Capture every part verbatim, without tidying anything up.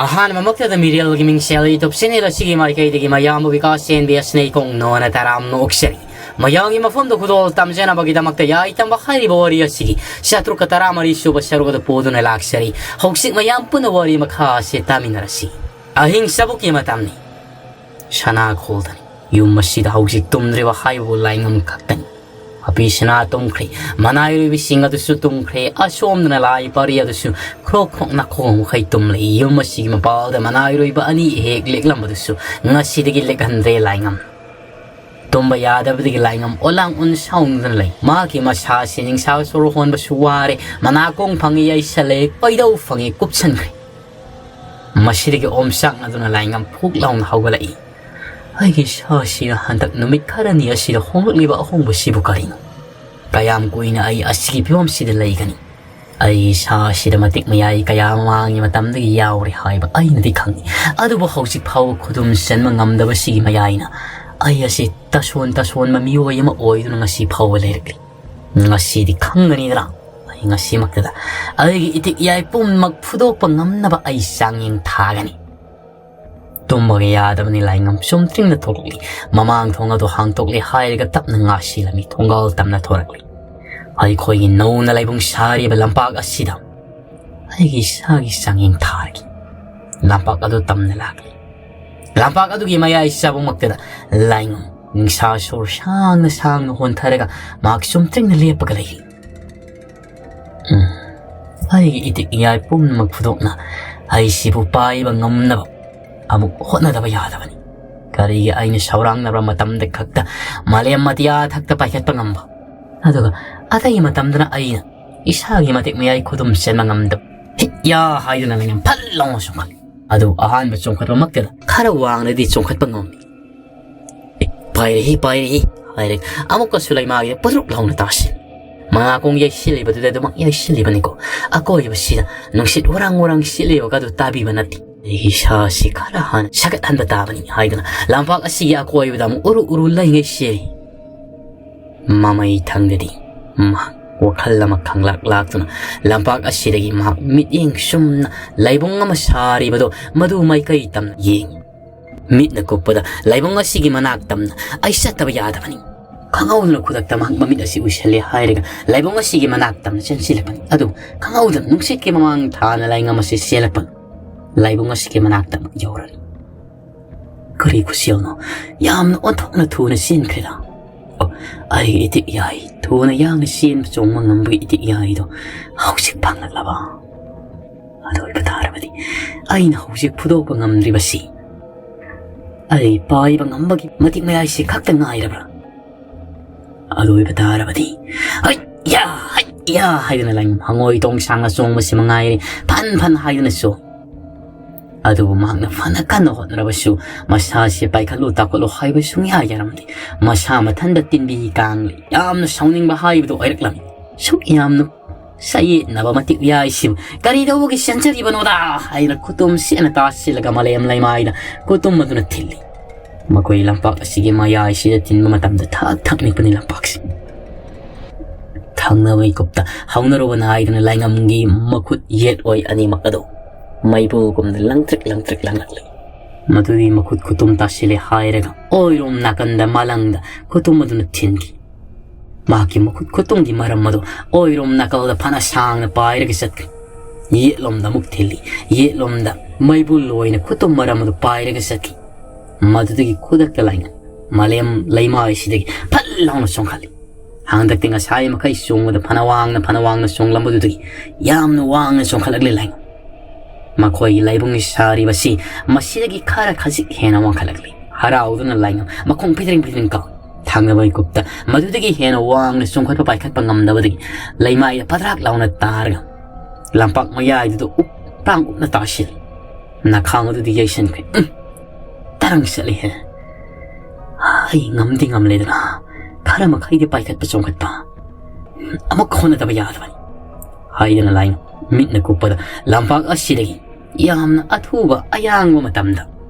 ꯑꯍꯥꯟꯕꯃꯛꯇꯗ ꯃꯤꯔꯦꯜꯒꯤ ꯃꯤꯡꯁꯦꯜ YouTube channel ꯑꯁꯤꯒꯤ ꯃꯥꯏꯀꯩꯗꯒꯤ ꯃꯌꯥꯝꯕꯨ ꯕꯤꯀꯥꯁ ꯑꯦꯟ ꯕꯤ ꯑꯦꯁꯅ ꯏꯀꯣꯡ ꯅꯣꯅ ꯇꯔꯥꯝꯅ ꯑꯣꯛꯆꯔꯤ꯫ ꯃꯌꯥꯝꯒꯤ ꯃꯐꯝꯗ ꯈꯨꯗꯣꯜ ꯇꯝꯖꯅꯕꯒꯤꯗꯃꯛꯇ ꯌꯥꯏꯇꯝꯕ ꯍꯥꯏꯔꯤꯕ ꯋꯥꯔꯤ ꯑꯁꯤꯒꯤ ꯆꯥꯇ꯭ꯔꯨꯛꯀ ꯇꯔꯥꯃꯔꯤ ꯁꯨꯕ ꯁꯔꯨꯛ ꯑꯗꯨ ꯄꯨꯗꯨꯅ ꯂꯥꯛꯆꯔꯤ꯫ ꯍꯧꯖꯤꯛ ꯃꯌꯥꯝ ꯄꯨꯟꯅ ꯋꯥꯔꯤ ꯃꯈꯥ ꯑꯁꯤ ꯇꯥꯃꯤꯟꯅꯔꯁꯤ꯫ ꯑꯍꯤꯡ ꯆꯕꯨꯛꯀꯤ ꯃꯇꯝꯅꯤ꯫ ꯁꯅꯥ ꯈꯣꯜꯗꯅꯤ꯫ ꯌꯨꯝ ꯑꯁꯤꯗ ꯍꯧꯖꯤꯛ ꯇꯨꯝꯗ꯭ꯔꯤꯕ ꯍꯥꯏꯕꯕꯨ ꯂꯥꯏꯉꯝ ꯈꯛꯇꯅꯤ꯫ ꯃꯄꯤ ꯁꯅꯥ ꯇꯨꯝꯈ꯭ꯔꯦ, ꯃꯅꯥꯏꯔꯣꯏꯕꯤꯁꯤꯡ ꯑꯗꯨꯁꯨ ꯇꯨꯝꯈ꯭ꯔꯦ, ꯑꯁꯣꯝꯗꯅ ꯂꯥꯏ ꯄꯥꯔꯤ ꯑꯗꯨꯁꯨ ꯈ꯭ꯔꯣꯛ ꯈ꯭ꯔꯣꯛ ꯅꯥꯈꯣꯡ ꯃꯈꯩ ꯇꯨꯝꯂꯛꯏ꯫ ꯌꯨꯝ ꯑꯁꯤꯒꯤ ꯃꯄꯥꯜꯗ ꯃꯅꯥꯏꯔꯣꯏꯕ ꯑꯅꯤ ꯍꯦꯛ ꯂꯦꯛꯂꯝꯕꯗꯨꯁꯨ ꯉꯁꯤꯗꯒꯤ ꯂꯦꯛꯍꯟꯗ꯭ꯔꯦ ꯂꯥꯏꯉꯝ꯫ ꯇꯨꯝꯕ ꯌꯥꯗꯕꯗꯒꯤ ꯂꯥꯏꯉꯝ ꯑꯣꯂꯥꯡ ꯑꯣꯟ ꯁꯥꯎꯅꯗꯨꯅ ꯂꯩ꯫ ꯃꯍꯥꯛꯀꯤ ꯃꯁꯥꯁꯤ ꯅꯤꯡꯁꯥ ꯁꯣꯔ ꯍꯣꯟꯕꯁꯨ ꯋꯥꯔꯦ, ꯃꯅꯥꯀꯣꯡ ꯐꯪꯉꯤ ꯌꯩꯁꯜꯂꯦ, ꯀꯣꯏꯗꯧ ꯐꯪꯉꯤ ꯀꯨꯞꯁꯟꯈ꯭ꯔꯦ꯫ ꯃꯁꯤꯗꯒꯤ ꯑꯣꯝꯆꯥꯛꯅꯗꯨꯅ ꯂꯥꯏꯉꯝ ꯐꯨꯛ ꯂꯥꯎꯅ ꯍꯧꯒꯠꯂꯛꯏ꯫ ꯑꯩꯒꯤ ꯏꯁꯥꯁꯤꯅ ꯍꯟꯗꯛ ꯅꯨꯃꯤꯠ ꯈꯔꯅꯤ ꯑꯁꯤꯗ ꯍꯣꯡꯂꯛꯂꯤꯕ ꯑꯍꯣꯡꯕꯁꯤꯕꯨ ꯀꯔꯤꯅꯣ? ꯀꯌꯥꯝ ꯀꯨꯏꯅ ꯑꯩ ꯑꯁꯤꯒꯤ ꯐꯤꯕꯝꯁꯤꯗ ꯂꯩꯒꯅꯤ? ꯑꯩꯒꯤ ꯏꯁꯥ ꯑꯁꯤꯗ ꯃꯇꯤꯛ ꯃꯌꯥꯏ ꯀꯌꯥ ꯃꯃꯥꯡꯒꯤ ꯃꯇꯝꯗꯒꯤ ꯌꯥꯎꯔꯦ ꯍꯥꯏꯕ ꯑꯩꯅꯗꯤ ꯈꯪꯏ꯫ ꯑꯗꯨꯕꯨ ꯍꯧꯖꯤꯛ ꯐꯥꯎꯕ ꯈꯨꯗꯨꯝ ꯆꯟꯕ ꯉꯝꯗꯕꯁꯤꯒꯤ ꯃꯌꯥꯏꯅ ꯑꯩ ꯑꯁꯤ ꯇꯁꯣꯟ ꯇꯁꯣꯟꯕ ꯃꯤꯑꯣꯏ ꯑꯃ ꯑꯣꯏꯗꯨꯅ ꯉꯁꯤ ꯐꯥꯎꯕ ꯂꯩꯔꯛꯂꯤ꯫ ꯉꯁꯤꯗꯤ ꯈꯪꯒꯅꯤꯗꯅ, ꯑꯩ ꯉꯁꯤꯃꯛꯇꯗ ꯑꯩꯒꯤ ꯏꯇꯤꯛ ꯏꯌꯥꯏ ꯄꯨꯝꯅꯃꯛ ꯐꯨꯗꯣꯛꯄ ꯉꯝꯅꯕ ꯑꯩ ꯆꯥꯡꯌꯦꯡ ꯊꯥꯒꯅꯤ꯫ ꯇꯨꯝꯕꯒ ꯌꯥꯗꯕꯅꯤ ꯂꯥꯏꯉꯝ ꯆꯨꯝꯗ꯭ꯔꯤꯡꯅ ꯊꯣꯛꯂꯛꯂꯤ꯫ ꯃꯃꯥꯡ ꯊꯣꯡ ꯑꯗꯨ ꯍꯥꯡꯇꯣꯛꯂꯦ ꯍꯥꯏꯔꯒ ꯇꯞꯅ ꯉꯥꯁꯤꯜꯂꯝꯃꯤ꯫ ꯊꯣꯡꯒꯥꯜ ꯇꯝꯅ ꯊꯣꯔꯛꯂꯤ꯫ ꯑꯩꯈꯣꯏꯒꯤ ꯅꯧꯅ ꯂꯩꯕꯨꯡ ꯁꯥꯔꯤꯕ ꯂꯝꯄꯥꯛ ꯑꯁꯤꯗ ꯑꯩꯒꯤ ꯏꯁꯥꯒꯤ ꯆꯥꯡꯌꯦꯡ ꯊꯥꯔꯒꯦ꯫ ꯂꯝꯄꯥꯛ ꯑꯗꯨ ꯇꯝꯅ ꯂꯥꯛꯂꯤ꯫ ꯂꯝꯄꯥꯛ ꯑꯗꯨꯒꯤ ꯃꯌꯥꯏ ꯆꯥꯕꯃꯛꯇꯗ ꯂꯥꯏꯉꯝ ꯅꯤꯡꯁꯥ ꯁꯣꯔ ꯁꯥꯡꯅ ꯁꯥꯡꯅ ꯍꯣꯟꯊꯔꯒ ꯃꯍꯥꯛ ꯆꯨꯝꯗ꯭ꯔꯤꯡꯅ ꯂꯦꯞꯄꯒ ꯂꯩꯔꯤ꯫ ꯎꯝ꯫ ꯑꯩꯒꯤ ꯏꯇꯤꯛ ꯏꯌꯥꯏ ꯄꯨꯝꯅꯃꯛ ꯐꯨꯗꯣꯛꯅ ꯑꯩꯁꯤꯕꯨ ꯄꯥꯏꯕ ꯉꯝꯅꯕ ꯑꯃꯨꯛ ꯍꯣꯠꯅꯗꯕ ꯌꯥꯗꯕꯅꯤ꯫ ꯀꯔꯤꯒꯤ ꯑꯩꯅ ꯁꯧꯔꯥꯡꯅꯕ ꯃꯇꯝꯗ ꯈꯛꯇ ꯃꯥꯂꯦꯝ ꯑꯇꯤꯌꯥ ꯊꯛꯇ ꯄꯥꯏꯈꯠꯄ ꯉꯝꯕ, ꯑꯗꯨꯒ ꯑꯇꯩ ꯃꯇꯝꯗꯅ ꯑꯩꯅ ꯏꯁꯥꯒꯤ ꯃꯇꯤꯛ ꯃꯌꯥꯏ ꯈꯨꯗꯨꯝ ꯆꯦꯟꯕ ꯉꯝꯗꯕ? ꯍꯤꯠ ꯌꯥ ꯍꯥꯏꯗꯨꯅ ꯂꯩꯉꯝ ꯐꯠ ꯂꯥꯎꯅ ꯆꯣꯡꯈꯠꯂꯤ꯫ ꯑꯗꯨ ꯑꯍꯥꯟꯕ ꯆꯣꯡꯈꯠꯄꯃꯛꯇꯗ ꯈꯔ ꯋꯥꯡꯅꯗꯤ ꯆꯣꯡꯈꯠꯄ ꯉꯝꯃꯤ꯫ ꯄꯥꯏꯔꯛꯏ, ꯄꯥꯏꯔꯛꯏ ꯍꯥꯏꯔꯦ꯫ ꯑꯃꯨꯛꯀꯁꯨ ꯂꯩꯃꯥꯒꯤꯗ ꯄꯨꯗ꯭ꯔꯨꯛ ꯂꯥꯎꯅ ꯇꯥꯁꯤꯜꯂꯤ꯫ ꯃꯉꯥꯀꯣꯡ ꯌꯩꯁꯤꯜꯂꯤꯕꯗꯨꯗ ꯑꯗꯨꯃꯛ ꯌꯩꯁꯤꯜꯂꯤꯕꯅꯤꯀꯣ꯫ ꯑꯀꯣꯏꯕꯁꯤꯗ ꯅꯨꯡꯁꯤꯠ ꯍꯨꯔꯥꯡ ꯍꯨꯔꯥꯡ ꯁꯤꯠꯂꯤꯕꯒ ꯑꯗꯨ ꯇꯥꯕꯤꯕ ꯅꯠꯇꯦ꯫ ꯑꯩꯒꯤ ꯏꯁꯥꯁꯤ ꯈꯔ ꯍꯥꯟꯅ ꯁꯥꯒꯠꯍꯟꯕ ꯇꯥꯕꯅꯤ ꯍꯥꯏꯗꯨꯅ ꯂꯝꯄꯥꯛ ꯑꯁꯤꯒꯤ ꯑꯀꯣꯏꯕꯗ ꯑꯃꯨꯛ ꯎꯔꯨ ꯎꯔꯨ ꯂꯩꯉꯩ ꯆꯦꯜꯂꯤ꯫ ꯃꯃꯩ ꯊꯪꯗꯗꯤ ꯃꯍꯥꯛ ꯋꯥꯈꯜ ꯑꯃ ꯈꯪꯂꯥꯛ ꯂꯥꯛꯇꯨꯅ ꯂꯝꯄꯥꯛ ꯑꯁꯤꯗꯒꯤ ꯃꯍꯥꯛ ꯃꯤꯠꯌꯦꯡ ꯆꯨꯝꯅ ꯂꯥꯏꯕꯨꯡ ꯑꯃ ꯁꯥꯔꯤꯕꯗꯣ ꯃꯗꯨ ꯃꯥꯏꯀꯩ ꯇꯝꯅ ꯌꯦꯡꯏ꯫ ꯃꯤꯠꯅ ꯀꯨꯞꯄꯗ ꯂꯥꯏꯕꯨꯡ ꯑꯁꯤꯒꯤ ꯃꯅꯥꯛ ꯇꯝꯅ ꯑꯩ ꯆꯠꯇꯕ ꯌꯥꯗꯕꯅꯤ꯫ ꯈꯪꯍꯧꯗꯅ ꯈꯨꯗꯛꯇ ꯃꯍꯥꯛ ꯃꯃꯤꯠ ꯑꯁꯤ ꯎꯏꯁꯜꯂꯦ ꯍꯥꯏꯔꯒ ꯂꯥꯏꯕꯨꯡ ꯑꯁꯤꯒꯤ ꯃꯅꯥꯛ ꯇꯝꯅ ꯆꯪꯁꯤꯜꯂꯛꯄꯅꯤ꯫ ꯑꯗꯨ ꯈꯪꯍꯧꯗꯅ ꯅꯨꯡꯁꯤꯠꯀꯤ ꯃꯃꯥꯡ ꯊꯥꯅ ꯂꯥꯏꯉꯝ ꯑꯁꯤ ꯆꯦꯜꯂꯛꯄ ꯂꯥꯏꯕꯨꯡ ꯑꯁꯤꯒꯤ ꯃꯅꯥꯛꯇ ꯑꯃꯨꯛ ꯌꯧꯔꯛꯏ꯫ ꯀꯔꯤ ꯈꯨꯠꯁꯦꯜꯅꯣ? ꯌꯥꯝꯅ ꯑꯣꯟꯊꯣꯛꯅ ꯊꯨꯅ ꯆꯦꯟꯈ꯭ꯔꯦꯗ꯫ ꯑꯣ, ꯑꯩꯒꯤ ꯏꯇꯤꯛ ꯌꯥꯏ꯫ ꯊꯨꯅ ꯌꯥꯡꯅ ꯆꯦꯟꯕ ꯆꯣꯡꯕ ꯉꯝꯕꯒꯤ ꯏꯇꯤꯛ ꯌꯥꯏꯗꯣ ꯍꯧꯖꯤꯛ ꯐꯪꯂꯛꯂꯕ? ꯑꯗꯨ ꯑꯣꯏꯕ ꯇꯥꯔꯕꯗꯤ ꯑꯩꯅ ꯍꯧꯖꯤꯛ ꯐꯨꯗꯣꯛꯄ ꯉꯝꯗ꯭ꯔꯤꯕꯁꯤ ꯑꯩ ꯄꯥꯏꯕ ꯉꯝꯕꯒꯤ ꯃꯇꯤꯛ ꯃꯌꯥꯏꯁꯤ ꯈꯛꯇ ꯉꯥꯏꯔꯕ꯭ꯔꯥ? ꯑꯗꯨ ꯑꯣꯏꯕ ꯇꯥꯔꯕꯗꯤ, "ꯍꯩ ꯌꯥ, ꯍꯩ ꯌꯥ" ꯍꯥꯏꯗꯨꯅ ꯂꯥꯏꯉꯝ ꯍꯪꯉꯣꯏ ꯇꯣꯡ ꯁꯥꯡꯅ ꯆꯣꯡꯕꯁꯤ ꯃꯉꯥꯏꯔꯦ꯫ ꯐꯟ ꯐꯟ ꯍꯥꯏꯗꯨꯅ ꯆꯣꯡ꯫ ꯑꯗꯨꯕꯨ ꯃꯍꯥꯛꯅ ꯐꯅ ꯀꯟꯅ ꯍꯣꯠꯅꯔꯕꯁꯨ ꯃꯁꯥꯁꯤ ꯄꯥꯏꯈꯠꯂꯨ ꯇꯥꯈꯠꯂꯨ ꯍꯥꯏꯕ ꯁꯨꯡꯌꯥ ꯌꯥꯔꯝꯗꯦ꯫ ꯃꯁꯥ ꯃꯊꯟꯇ ꯇꯤꯟꯕꯤ ꯀꯥꯡꯂꯤ ꯌꯥꯝꯅ ꯁꯥꯎꯅꯤꯡꯕ ꯍꯥꯏꯕꯗꯨ ꯑꯣꯏꯔꯛꯂꯝꯃꯤ꯫ ꯁꯨꯛ ꯌꯥꯝꯅ ꯆꯌꯦꯠꯅꯕ ꯃꯇꯤꯛ ꯌꯥꯏꯁꯤꯕꯨ ꯀꯔꯤ ꯇꯧꯕꯒꯤ ꯆꯦꯟꯖꯔꯤꯕꯅꯣꯗ ꯍꯥꯏꯅ ꯈꯨꯇꯨꯝ ꯁꯦꯠꯅ ꯇꯥꯁꯤꯜꯂꯒ ꯃꯥꯂꯦꯝ ꯂꯩꯃꯥꯏꯗ ꯈꯨꯇꯨꯝ ꯑꯗꯨꯅ ꯊꯤꯜꯂꯤ꯫ ꯃꯈꯣꯏ ꯂꯝꯄꯥꯛ ꯑꯁꯤꯒꯤ ꯃꯌꯥꯏꯁꯤꯗ ꯊꯤꯟꯕ ꯃꯇꯝꯗ ꯊꯛ ꯊꯛ ꯅꯤꯛꯄꯅꯤ ꯂꯝꯄꯥꯛꯁꯤ꯫ ꯊꯪꯅꯕ ꯃꯤꯀꯨꯞꯇ ꯍꯧꯅꯔꯨꯕ ꯅꯥꯏꯗꯅ ꯂꯥꯏꯉꯝꯒꯤ ꯃꯈꯨꯠ ꯌꯦꯠ ꯑꯣꯏ ꯑꯅꯤꯃꯛ ꯑꯗꯨ ꯃꯩꯕꯨꯜꯒꯨꯝꯅ ꯂꯪꯇ꯭ꯔꯤꯛ ꯂꯪꯇ꯭ꯔꯤꯛ ꯂꯪꯂꯛꯂꯤ꯫ ꯃꯗꯨꯗꯤ ꯃꯈꯨꯠ ꯈꯨꯇꯨꯝ ꯇꯥꯁꯤꯜꯂꯦ ꯍꯥꯏꯔꯒ ꯑꯣꯏꯔꯣꯝ ꯅꯥꯀꯟꯗ ꯃꯥꯂꯪꯗ ꯈꯨꯇꯨꯝ ꯑꯗꯨꯅ ꯊꯤꯟꯈꯤ꯫ ꯃꯍꯥꯛꯀꯤ ꯃꯈꯨꯠ ꯈꯨꯇꯨꯝꯒꯤ ꯃꯔꯝ ꯑꯗꯨ ꯑꯣꯏꯔꯣꯝ ꯅꯥꯀꯜꯗ ꯐꯅ ꯁꯥꯡꯅ ꯄꯥꯏꯔꯒ ꯆꯠꯈꯤ꯫ ꯌꯦꯠꯂꯣꯝꯗ ꯑꯃꯨꯛ ꯊꯤꯜꯂꯤ꯫ ꯌꯦꯠꯂꯣꯝꯗ ꯃꯩꯕꯨꯜ ꯑꯣꯏꯅ ꯈꯨꯇꯨꯝ ꯃꯔꯝ ꯑꯗꯨ ꯄꯥꯏꯔꯒ ꯆꯠꯈꯤ꯫ ꯃꯗꯨꯗꯒꯤ ꯈꯨꯗꯛꯇ ꯂꯥꯏꯉꯝ ꯃꯥꯂꯦꯝ ꯂꯩꯃꯥꯏꯁꯤꯗꯒꯤ ꯐꯠ ꯂꯥꯎꯅ ꯆꯣꯡꯈꯠꯂꯤ꯫ ꯍꯟꯗꯛꯇꯤ ꯉꯁꯥꯏ ꯃꯈꯩ ꯆꯣꯡꯕꯗ ꯐꯅ ꯋꯥꯡꯅ, ꯐꯅ ꯋꯥꯡꯅ ꯆꯣꯡꯂꯝꯕꯗꯨꯗꯒꯤ ꯌꯥꯝꯅ ꯋꯥꯡꯅ ꯆꯣꯡꯈꯠꯂꯛꯂꯦ ꯂꯥꯏꯉꯝ꯫ ꯃꯈꯣꯏꯒꯤ ꯂꯥꯏꯕꯨꯡ ꯁꯥꯔꯤꯕꯁꯤ ꯃꯁꯤꯗꯒꯤ ꯈꯔ ꯈꯖꯤꯛ ꯍꯦꯟꯅ ꯋꯥꯡꯈꯠꯂꯛꯂꯤ꯫ ꯍꯔꯥꯎꯗꯨꯅ ꯂꯥꯏꯉꯝ ꯃꯈꯣꯡ ꯐꯤꯗ꯭ꯔꯤꯡ ꯐꯤꯗ꯭ꯔꯤꯡ ꯀꯥꯎꯏ꯫ ꯊꯪꯅꯕ ꯃꯤꯀꯨꯞꯇ ꯃꯗꯨꯗꯒꯤ ꯍꯦꯟꯅ ꯋꯥꯡꯅ ꯆꯣꯡꯈꯠꯄ ꯄꯥꯏꯈꯠꯄ ꯉꯝꯗꯕꯗꯒꯤ ꯂꯩꯃꯥꯏꯗ ꯄꯗ꯭ꯔꯥꯛ ꯂꯥꯎꯅ ꯇꯥꯔꯒ ꯂꯝꯄꯥꯛ ꯃꯌꯥꯏꯗꯨꯗ ꯎꯞ ꯇꯥꯡ ꯎꯞꯅ ꯇꯥꯁꯤꯜꯂꯤ꯫ ꯅꯈꯥꯡ ꯑꯗꯨꯗꯤ ꯌꯩꯁꯟꯈ꯭ꯔꯦ꯫ ꯎꯝ! ꯇꯔꯪ ꯆꯠꯂꯤꯍꯦ꯫ ꯑꯩ ꯉꯝꯗꯤ ꯉꯝꯂꯦꯗꯅ꯫ ꯈꯔ ꯃꯈꯩꯗꯤ ꯄꯥꯏꯈꯠꯄ ꯆꯣꯡꯈꯠꯄ꯫ ꯎꯝ, ꯑꯃꯨꯛ ꯍꯣꯠꯅꯗꯕ ꯌꯥꯗꯕꯅꯤ꯫ ꯍꯥꯏꯗꯅ ꯂꯥꯏꯅ ꯃꯤꯠꯅ ꯀꯨꯞꯄꯗ ꯂꯝꯄꯥꯛ ꯑꯁꯤꯗꯒꯤ ꯌꯥꯝꯅ ꯑꯊꯨꯕ ꯑꯌꯥꯡꯕ ꯃꯇꯝꯗ